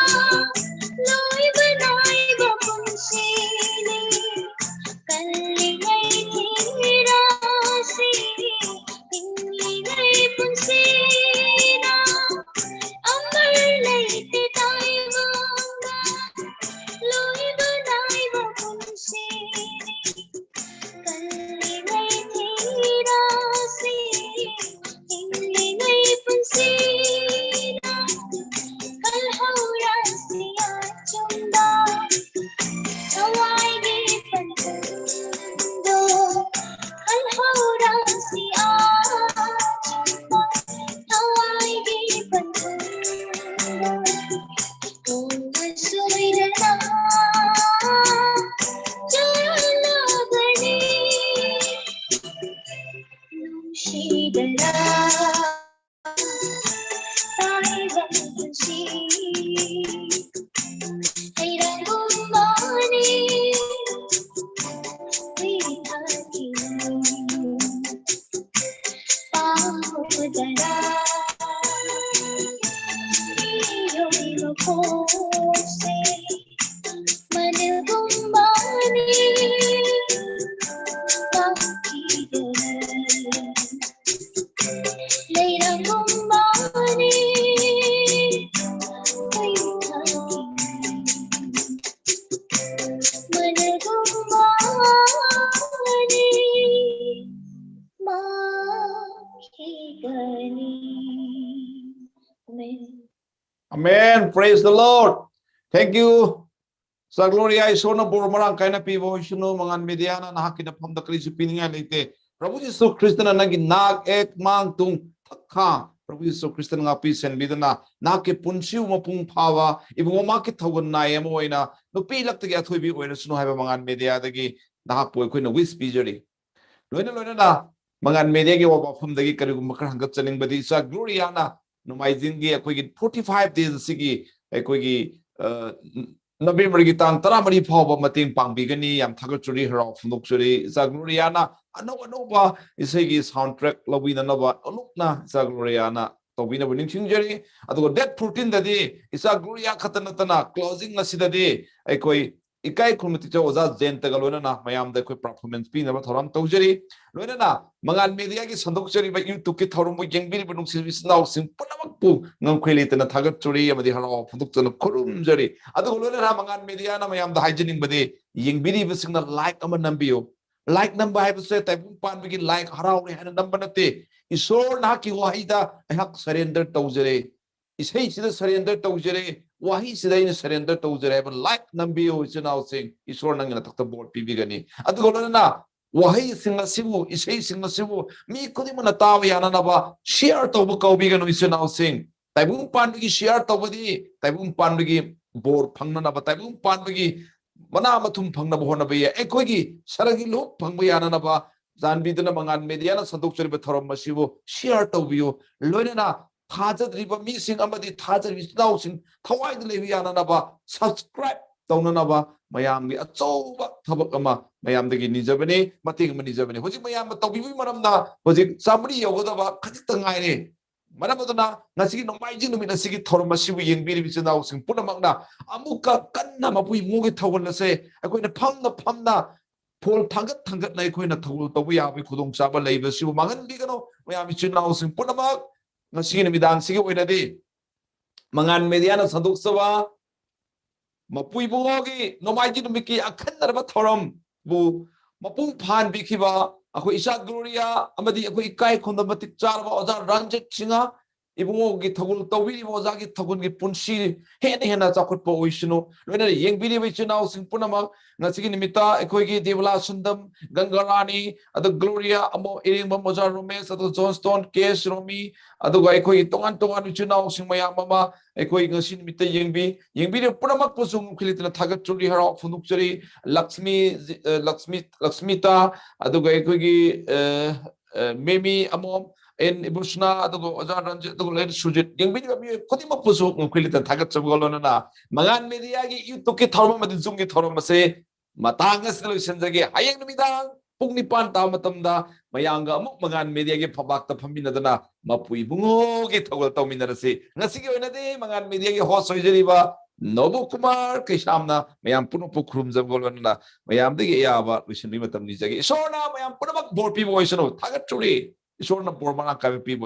ꯂꯣꯏꯕ ꯅꯥꯏꯕ ꯄꯨꯟꯁꯤꯅꯤ꯫ ꯀꯜꯂꯤꯉꯩ ꯊꯤꯔꯁꯤ, ꯍꯤꯡꯂꯤꯉꯩ ꯄꯨꯟꯁꯤꯗ ꯑꯃꯔ ꯂꯩꯇꯦ ꯇꯥꯏꯕꯪꯗ ꯂꯣꯏꯕ ꯅꯥꯏꯕ ꯄꯨꯟꯁꯤꯅꯤ꯫ ꯀꯜꯂꯤꯉꯩ ꯊꯤꯔꯁꯤ, ꯍꯤꯡꯂꯤꯉꯩ ꯄꯨꯟꯁꯤꯗ ꯀꯜꯍꯧꯔꯁꯤ ꯑꯆꯨꯝꯕ ꯊꯋꯥꯏꯒꯤ ꯄꯟꯊꯨꯡꯗꯣ꯫ ꯀꯜꯍꯧꯔꯁꯤ ꯑꯆꯨꯝꯕ ꯊꯋꯥꯏꯒꯤ ꯄꯟꯊꯨꯡꯗꯣ꯫ ꯇꯨꯡꯗ ꯁꯣꯏꯗꯅ ꯆꯠꯂꯒꯅꯤ ꯅꯨꯡꯁꯤꯗꯅ ꯇꯥꯏꯕ ꯄꯨꯟꯁꯤ ꯍꯩꯔꯥꯡꯒꯨꯝꯕꯅꯤ ꯍꯨꯏ ꯊꯥꯈꯤꯅꯤ꯫ ꯄꯥꯎꯗꯔꯥ ꯃꯤꯑꯣꯏ ꯃꯄꯣꯛꯁꯦ ꯃꯅꯨꯡꯒꯨꯝꯕꯅꯤ ꯄꯥꯎꯈꯤꯗꯅ ꯂꯩꯔꯥꯡꯒꯨꯝꯕꯅꯤ ꯍꯨꯏ ꯊꯥꯈꯤꯅꯤ꯫ ꯃꯅꯨꯡꯒꯨꯝꯕꯅꯤ ꯃꯥꯡꯈꯤꯒꯅꯤ꯫ Amen. Amen. Praise the Lord. Thank you. ꯆꯥꯛꯂꯣꯔꯤꯌꯥ, ꯏꯁꯣꯔꯅ ꯕꯣꯔ ꯃꯔꯥꯡ ꯀꯥꯏꯅ ꯄꯤꯕ ꯑꯣꯏꯁꯅꯨ꯫ ꯃꯉꯥꯟ ꯃꯦꯗꯤꯌꯥꯅ ꯅꯍꯥꯛꯀꯤꯗꯃꯛꯇ ꯀꯔꯤꯁꯨ ꯄꯤꯅꯤꯡꯉꯥꯏ ꯂꯩꯇꯦ꯫ ꯄ꯭ꯔꯚꯨ ꯖꯤꯁꯨ ꯈ꯭ꯔꯤꯁꯇꯅ ꯅꯪꯒꯤ ꯅꯥꯛ, ꯌꯦꯠ, ꯃꯥꯡ, ꯇꯨꯡ, ꯊꯛ, ꯈꯥ, ꯄ꯭ꯔꯚꯨ ꯖꯤꯁꯨ ꯈ꯭ꯔꯤꯁꯇꯅ ꯉꯥꯛꯄꯤ ꯁꯦꯟꯕꯤꯗꯨꯅ ꯅꯍꯥꯛꯀꯤ ꯄꯨꯟꯁꯤꯕꯨ ꯃꯄꯨꯡ ꯐꯥꯕ, ꯏꯕꯨꯡꯉꯣ, ꯃꯍꯥꯛꯀꯤ ꯊꯧꯒꯜ ꯅꯥꯏ ꯑꯃ ꯑꯣꯏꯅ ꯅꯨꯄꯤ ꯂꯛꯇꯒꯤ ꯑꯊꯣꯏꯕꯤ ꯑꯣꯏꯔꯁꯅꯨ ꯍꯥꯏꯕ ꯃꯉꯥꯟ ꯃꯦꯗꯤꯌꯥꯗꯒꯤ ꯅꯍꯥꯛꯄꯨ ꯑꯩꯈꯣꯏꯅ wish ꯄꯤꯖꯔꯤ꯫ ꯂꯣꯏꯅ ꯂꯣꯏꯅꯅ ꯃꯉꯥꯜ ꯃꯦꯗꯤꯌꯥꯒꯤ ꯑꯋꯥ ꯋꯥꯐꯝꯗꯒꯤ ꯀꯔꯤꯒꯨꯝꯕ ꯈꯔ ꯍꯪꯒꯠꯆꯅꯤꯡꯕꯗꯤ, ꯏꯆꯥ ꯒ꯭ꯂꯣꯔꯤꯌꯥꯅ ꯅꯣꯡꯃꯥꯏꯖꯤꯡꯒꯤ ꯑꯩꯈꯣꯏꯒꯤ forty five days ꯑꯁꯤꯒꯤ ꯑꯩꯈꯣꯏꯒꯤ, ꯑ, ꯅꯕꯦꯝꯕꯔꯒꯤ ꯇꯥꯡ ꯇꯔꯥꯃꯔꯤ ꯐꯥꯎꯕ ꯃꯇꯦꯡ ꯄꯥꯡꯕꯤꯒꯅꯤ꯫ ꯌꯥꯝ ꯊꯥꯒꯠꯆꯔꯤ, ꯍꯔꯥꯎ ꯐꯣꯡꯗꯣꯛꯆꯔꯤ꯫ ꯏꯆꯥ ꯒ꯭ꯂꯣꯔꯤꯌꯥꯅ ꯑꯅꯧ ꯑꯅꯧꯕ ꯏꯁꯩꯒꯤ sound track ꯂꯧꯕꯤꯅꯅꯕ ꯑꯂꯨꯞꯅ ꯏꯆꯥ ꯒ꯭ꯂꯣꯔꯤꯌꯥꯅ ꯇꯧꯕꯤꯅꯕ ꯅꯤꯡꯁꯤꯡꯖꯔꯤ꯫ ꯑꯗꯨꯒ date fourteen ꯗꯗꯤ ꯏꯆꯥ ꯒ꯭ꯂꯣꯔꯤꯌꯥ ꯈꯛꯇ ꯅꯠꯇꯅ closing ꯑꯁꯤꯗꯗꯤ ꯑꯩꯈꯣꯏ ꯏꯀꯥꯏ ꯈꯨꯝꯅ ꯇꯤꯆꯔ ꯑꯣꯖꯥ ꯖꯌꯟꯇꯒ ꯂꯣꯏꯅꯅ ꯃꯌꯥꯝꯗ ꯑꯩꯈꯣꯏ performance ꯄꯤꯅꯕ ꯊꯧꯔꯥꯡ ꯇꯧꯖꯔꯤ꯫ ꯂꯣꯏꯅꯅ ꯃꯉꯥꯜ ꯃꯦꯗꯤꯌꯥꯒꯤ ꯁꯟꯗꯣꯛꯆꯔꯤꯕ YouTube ꯀꯤ ꯊꯧꯔꯝꯕꯨ ꯌꯦꯡꯕꯤꯔꯤꯕ ꯅꯨꯡꯁꯤꯕ ꯏꯆꯤꯟ ꯏꯅꯥꯎꯁꯤꯡ ꯄꯨꯝꯅꯃꯛꯄꯨ ꯉꯝꯈꯩ ꯂꯩꯇꯅ ꯊꯥꯒꯠꯆꯔꯤ ꯑꯃꯗꯤ ꯍꯔꯥꯎ ꯐꯣꯡꯗꯣꯛꯆꯅ ꯈꯨꯔꯨꯝꯖꯔꯤ꯫ ꯑꯗꯨꯒ ꯂꯣꯏꯅꯅ ꯃꯉꯥꯜ ꯃꯦꯗꯤꯌꯥꯅ ꯃꯌꯥꯝꯗ ꯍꯥꯏꯖꯅꯤꯡꯕꯗꯤ, ꯌꯦꯡꯕꯤꯔꯤꯕꯁꯤꯡꯅ like ꯑꯃ ꯅꯝꯕꯤꯌꯨ꯫ Like ꯅꯝꯕ ꯍꯥꯏꯕꯁꯦ ꯇꯥꯏꯕꯪ ꯄꯥꯟꯕꯒꯤ like ꯍꯔꯥꯎꯔꯦ ꯍꯥꯏꯅ ꯅꯝꯕ ꯅꯠꯇꯦ꯫ ꯏꯁꯣꯔ ꯅꯍꯥꯛꯀꯤ ꯋꯥꯍꯩꯗ ꯑꯩꯍꯥꯛ surrender ꯇꯧꯖꯔꯦ꯫ ꯏꯁꯩꯁꯤꯗ surrender ꯇꯧꯖꯔꯦ, ꯋꯥꯍꯩꯁꯤꯗ ꯑꯩꯅ surrender ꯇꯧꯖꯔꯦ ꯍꯥꯏꯕ like ꯅꯝꯕꯤꯌꯨ, ꯏꯆꯤꯟ ꯏꯅꯥꯎꯁꯤꯡ꯫ ꯏꯁꯣꯔ ꯅꯪꯒꯤ ꯅꯊꯛꯇ ꯕꯣꯔ ꯄꯤꯕꯤꯒꯅꯤ꯫ ꯑꯗꯨꯒ ꯂꯣꯏꯅꯅ ꯋꯥꯍꯩꯁꯤꯡ ꯑꯁꯤꯕꯨ, ꯏꯁꯩꯁꯤꯡ ꯑꯁꯤꯕꯨ ꯃꯤ ꯈꯨꯗꯤꯡꯃꯛꯅ ꯇꯥꯕ ꯌꯥꯅꯅꯕ share ꯇꯧꯕ ꯀꯥꯎꯕꯤꯒꯅꯨ, ꯏꯆꯤꯟ ꯏꯅꯥꯎꯁꯤꯡ꯫ ꯇꯥꯏꯕꯪ ꯄꯥꯟꯕꯒꯤ share ꯇꯧꯕꯗꯤ ꯇꯥꯏꯕꯪ ꯄꯥꯟꯕꯒꯤ ꯕꯣꯔ ꯐꯪꯅꯅꯕ, ꯇꯥꯏꯕꯪ ꯄꯥꯟꯕꯒꯤ ꯃꯅꯥ ꯃꯊꯨꯝ ꯐꯪꯅꯕ ꯍꯣꯠꯅꯕ ꯌꯥꯏ꯫ ꯑꯩꯈꯣꯏꯒꯤ ꯁꯔꯒꯤ ꯂꯨꯍꯨꯞ ꯐꯪꯕ ꯌꯥꯅꯅꯕ ꯆꯥꯟꯕꯤꯗꯨꯅ ꯃꯉꯥꯜ ꯃꯦꯗꯤꯌꯥꯅ ꯁꯟꯗꯣꯛꯆꯔꯤꯕ ꯊꯧꯔꯝ ꯑꯁꯤꯕꯨ share ꯇꯧꯕꯤꯌꯨ꯫ ꯂꯣꯏꯅꯅ ꯊꯥꯖꯗ꯭ꯔꯤꯕ ꯃꯤꯁꯤꯡ ꯑꯃꯗꯤ ꯊꯥꯖꯔꯤꯕ ꯏꯆꯤꯟ ꯏꯅꯥꯎꯁꯤꯡ ꯊꯋꯥꯏꯗ ꯂꯩꯕ ꯌꯥꯅꯅꯕ subscribe ꯇꯧꯅꯅꯕ ꯃꯌꯥꯝꯒꯤ ꯑꯆꯧꯕ ꯊꯕꯛ ꯑꯃ ꯃꯌꯥꯝꯗꯒꯤ ꯅꯤꯖꯕꯅꯤ, ꯃꯇꯦꯡ ꯑꯃ ꯅꯤꯖꯕꯅꯤ꯫ ꯍꯧꯖꯤꯛ ꯃꯌꯥꯝꯅ ꯇꯧꯕꯤꯕꯒꯤ ꯃꯔꯝꯅ ꯍꯧꯖꯤꯛ ꯆꯥꯃꯔꯤ ꯌꯧꯒꯗꯕ ꯈꯖꯤꯛꯇ ꯉꯥꯏꯔꯦ꯫ ꯃꯔꯝ ꯑꯗꯨꯅ ꯉꯁꯤꯒꯤ ꯅꯣꯡꯃꯥꯏꯖꯤꯡ ꯅꯨꯃꯤꯠ ꯑꯁꯤꯒꯤ ꯊꯧꯔꯝ ꯑꯁꯤꯕꯨ ꯌꯦꯡꯕꯤꯔꯤꯕ ꯏꯆꯤꯟ ꯏꯅꯥꯎꯁꯤꯡ ꯄꯨꯝꯅꯃꯛꯅ ꯑꯃꯨꯛꯀ ꯀꯟꯅ ꯃꯄꯨ ꯏꯕꯨꯡꯉꯣꯒꯤ ꯊꯧꯒꯜ ꯑꯁꯦ ꯑꯩꯈꯣꯏꯅ ꯐꯝꯅ ꯐꯝꯅ ꯐꯣꯜ ꯊꯥꯡꯒꯠ ꯊꯥꯡꯒꯠꯅ ꯑꯩꯈꯣꯏꯅ ꯊꯧꯒꯜ ꯇꯧꯕ ꯌꯥꯕꯒꯤ ꯈꯨꯗꯣꯡꯆꯥꯕ ꯂꯩꯕꯁꯤꯕꯨ ꯃꯥꯡꯍꯟꯕꯤꯒꯅꯨ꯫ ꯃꯌꯥꯝ ꯏꯆꯤꯟ ꯏꯅꯥꯎꯁꯤꯡ ꯄꯨꯝꯅꯃꯛ ꯉꯁꯤꯒꯤ ꯅꯨꯃꯤꯗꯥꯡꯁꯤꯒꯤ ꯑꯣꯏꯅꯗꯤ ꯃꯉꯥꯜ ꯃꯦꯗꯤꯌꯥꯅ ꯁꯟꯗꯣꯛꯆꯕ ꯃꯄꯨ ꯏꯕꯨꯡꯉꯣꯒꯤ ꯅꯣꯡꯃꯥꯏꯖꯤꯡ ꯅꯨꯃꯤꯠꯀꯤ ꯑꯈꯟꯅꯔꯕ ꯊꯧꯔꯝꯕꯨ ꯃꯄꯨꯡ ꯐꯥꯍꯟꯕꯤꯈꯤꯕ ꯑꯩꯈꯣꯏ ꯏꯆꯥ ꯒ꯭ꯂꯣꯔꯤꯌꯥ ꯑꯃꯗꯤ ꯑꯩꯈꯣꯏ ꯏꯀꯥꯏ ꯈꯨꯝꯅꯕ ꯃꯇꯤꯛ ꯆꯥꯔꯕ ꯑꯣꯖꯥ ꯔꯟꯖꯤꯠ ꯁꯤꯡꯍ ꯏꯕꯨꯡꯉꯣꯒꯤ ꯊꯧꯒꯜ ꯇꯧꯕꯤꯔꯤꯕ ꯑꯣꯖꯥꯒꯤ ꯊꯧꯒꯜꯒꯤ ꯄꯨꯟꯁꯤ ꯍꯦꯟꯅ ꯍꯦꯟꯅ ꯆꯥꯎꯈꯠꯄ ꯑꯣꯏꯁꯅꯨ꯫ ꯂꯣꯏꯅꯅ ꯌꯦꯡꯕꯤꯔꯤꯕ ꯏꯆꯤꯟ ꯏꯅꯥꯎꯁꯤꯡ ꯄꯨꯝꯅꯃꯛ, ꯉꯁꯤꯒꯤ ꯅꯨꯃꯤꯠꯇ ꯑꯩꯈꯣꯏꯒꯤ ꯗꯦꯕꯂꯥ ꯁꯨꯟꯗꯝ, ꯒꯪꯒꯥꯔꯥꯅꯤ, ꯑꯗꯨ ꯒ꯭ꯂꯣꯔꯤꯌꯥ, ꯑꯃꯣ ꯏꯔꯦꯡꯕꯝ, ꯑꯣꯖꯥ ꯔꯣꯃꯦꯁ, ꯑꯗꯨ ꯖꯣꯟꯁꯇꯣꯟ, ꯀꯦ ꯁꯤꯔꯣꯃꯤ, ꯑꯗꯨꯒ ꯑꯩꯈꯣꯏꯒꯤ ꯇꯣꯉꯥꯟ ꯇꯣꯉꯥꯟꯕ ꯏꯆꯤꯟ ꯏꯅꯥꯎꯁꯤꯡ ꯃꯌꯥꯝ ꯑꯃ ꯑꯩꯈꯣꯏ ꯉꯁꯤ ꯅꯨꯃꯤꯠꯇ ꯌꯦꯡꯕꯤ ꯌꯦꯡꯕꯤꯔꯤꯕ ꯄꯨꯝꯅꯃꯛꯄꯨꯁꯨ ꯉꯝꯈꯩ ꯂꯩꯇꯅ ꯊꯥꯒꯠꯆꯔꯤ, ꯍꯔꯥꯎ ꯐꯣꯡꯗꯣꯛꯆꯔꯤ꯫ ꯂꯛꯁꯃꯤ, ꯑ, ꯂꯛꯁꯃꯤ, ꯂꯛꯁꯃꯤꯇꯥ, ꯑꯗꯨꯒ ꯑꯩꯈꯣꯏꯒꯤ, ꯑ, ꯑ, ꯃꯦꯃꯤ ꯑꯃꯣꯝ, ꯑꯦꯟ ꯏꯕꯨꯁꯅꯥ, ꯑꯗꯨꯒ ꯑꯣꯖꯥ ꯔꯟꯖꯤꯠ, ꯑꯗꯨꯒ ꯂꯩꯔꯤ ꯁꯨꯖꯤꯠ, ꯌꯦꯡꯕꯤꯔꯤꯕ ꯃꯤꯑꯣꯏ ꯈꯨꯗꯤꯡꯃꯛꯄꯨꯁꯨ ꯉꯝꯈꯩ ꯂꯩꯇꯅ ꯊꯥꯒꯠꯆꯕꯒ ꯂꯣꯏꯅꯅ ꯃꯉꯥꯟ ꯃꯦꯗꯤꯌꯥꯒꯤ YouTubeꯀꯤ ꯊꯧꯔꯝ ꯑꯃꯗꯤ Zoomꯒꯤ ꯊꯧꯔꯝ ꯑꯁꯤ ꯃꯇꯥꯡ ꯑꯁꯤꯗ ꯂꯣꯏꯁꯤꯟꯖꯒꯦ꯫ ꯍꯌꯦꯡ ꯅꯨꯃꯤꯗꯥꯡ ꯄꯨꯡ ꯅꯤꯄꯥꯟ ꯇꯥꯕ ꯃꯇꯝꯗ ꯃꯌꯥꯝꯒ ꯑꯃꯨꯛ ꯃꯉꯥꯟ ꯃꯦꯗꯤꯌꯥꯒꯤ ꯐꯝꯕꯥꯛꯇ ꯐꯝꯃꯤꯟꯅꯗꯅ ꯃꯄꯨ ꯏꯕꯨꯡꯉꯣꯒꯤ ꯊꯧꯒꯜ ꯇꯧꯃꯤꯟꯅꯔꯁꯤ꯫ ꯉꯁꯤꯒꯤ ꯑꯣꯏꯅꯗꯤ ꯃꯉꯥꯟ ꯃꯦꯗꯤꯌꯥꯒꯤ host ꯑꯣꯏꯖꯔꯤꯕ ꯅꯣꯕꯨ ꯀꯨꯃꯥꯔ ꯀꯩꯁꯥꯝꯅ ꯃꯌꯥꯝ ꯄꯨꯝꯅꯃꯛꯄꯨ ꯈꯨꯔꯨꯝꯖꯕꯒ ꯂꯣꯏꯅꯅ ꯃꯌꯥꯝꯗꯒꯤ ꯑꯌꯥꯕ ꯂꯣꯏꯁꯤꯟꯕꯒꯤ ꯃꯇꯝ ꯅꯤꯖꯒꯦ꯫ ꯏꯁꯣꯔꯅ ꯃꯌꯥꯝ ꯄꯨꯝꯅꯃꯛ ꯕꯣꯔ ꯄꯤꯕ ꯑꯣꯏꯁꯅꯨ꯫ ꯊꯥꯒꯠꯆꯔꯤ꯫ ꯏꯁꯣꯔꯅ ꯕꯣꯔ ꯃꯔꯥꯡ ꯀꯥꯏꯕ ꯄꯤꯕ